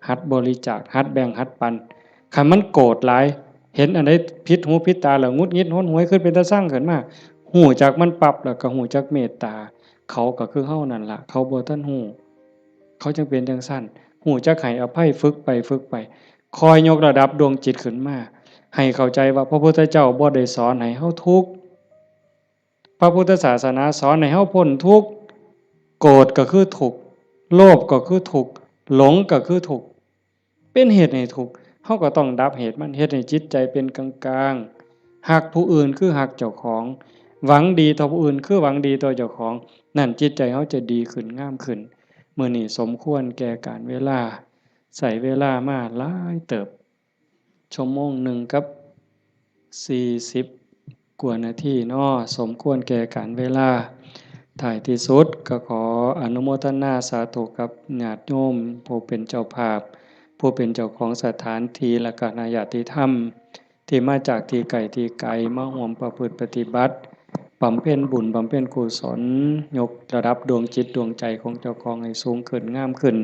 หัดบริจาค หัดแบ่ง หัดปัน คันมันโกรธหลาย เห็นอันใดผิดหูผิดตาแล้วหงุดหงิดหนหวย คิดเป็นตาชังขึ้นมา ฮู้จักมันปั๊บแล้วก็ฮู้จักเมตตา เขาก็คือเฮานั่นล่ะ เขาบ่ทันฮู้ เขาจั่งเป็นจั่งซั้น ฮู้จักให้อภัย ฝึกไปฝึกไป ค่อยยกระดับดวงจิตขึ้นมา ให้เข้าใจว่าพระพุทธเจ้าบ่ได้สอนให้เฮาทุกข์ พระพุทธศาสนาสอนให้เฮาพ้นทุกข์ โกรธก็คือทุกข์ โลภก็คือทุกข์ หลงก็คือทุกข์ เป็นเหตุให้ทุกข์ เฮาก็ต้องดับเหตุมัน เฮ็ดให้จิตใจเป็นกลางๆ ฮักผู้อื่นคือฮักเจ้าของ หวังดีต่อผู้อื่นคือหวังดีต่อเจ้าของ นั่นจิตใจเฮาจะดีขึ้น งามขึ้น มื้อนี้สมควรแก่กาลเวลา ใช้เวลามาหลายเติบ ชั่วโมงหนึ่งกับสี่สิบกว่านาทีเนาะ สมควรแก่กาลเวลา ท้ายที่สุดก็ขออนุโมทนาสาธุกับญาติโยมผู้เป็นเจ้าภาพ ผู้เป็นเจ้าของสถานที่ และก็ญาติธรรม ที่มาจากที่ไกลที่ไกล มาร่วมประพฤติปฏิบัติ บำเพ็ญบุญ บำเพ็ญกุศล ยกระดับดวงจิตดวงใจของเจ้าของให้สูงขึ้น งามขึ้น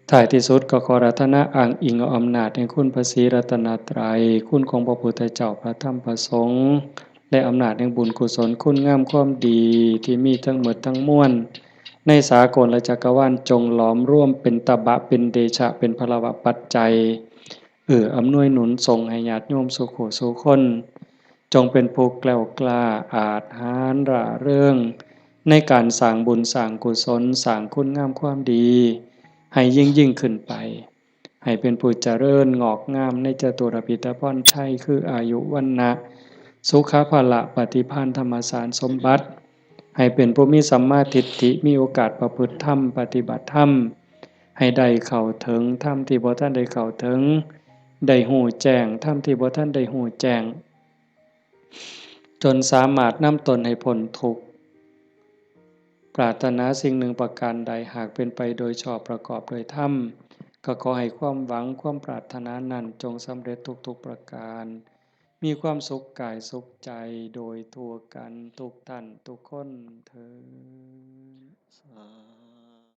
ท้ายที่สุดก็ขออาราธนาอ้างอิงเอาอำนาจแห่งคุณพระศรีรัตนตรัย คุณของพระพุทธเจ้า พระธรรม พระสงฆ์ และอำนาจแห่งบุญกุศล คุณงามความดีที่มีทั้งหมดทั้งมวล ในสากลและจักรวาล จงหลอมรวมเป็นตบะ เป็นเดชะ เป็นพลวปัจจัย เอื้ออำนวยหนุนส่งให้ญาติโยมสู่ผู้สู่คน จงเป็นผู้แกล้วกล้า อาจหาญร่าเริง ในการสร้างบุญสร้างกุศล สร้างคุณงามความดี ให้ยิ่งยิ่งขึ้นไป ให้เป็นผู้เจริญงอกงามในจตุรพิธพรชัย คืออายุ วรรณะ สุขะ พละ ปฏิภาณ ธรรมสารสมบัติ ให้เป็นผู้มีสัมมาทิฏฐิ มีโอกาสประพฤติธรรม ปฏิบัติธรรม ให้ได้เข้าถึงธรรมที่บ่ทันได้เข้าถึง ได้ฮู้แจ้งธรรมที่บ่ทันได้ฮู้แจ้ง จนสามารถนำตนให้พ้นทุกข์ ปรารถนาสิ่งหนึ่งประการใด หากเป็นไปโดยชอบประกอบโดยธรรม ก็ขอให้ความหวังความปรารถนานั้นจงสำเร็จทุกๆประการ มีความสุขกายสุขใจโดยทั่วกันทุกท่านทุกคนเทอญ สา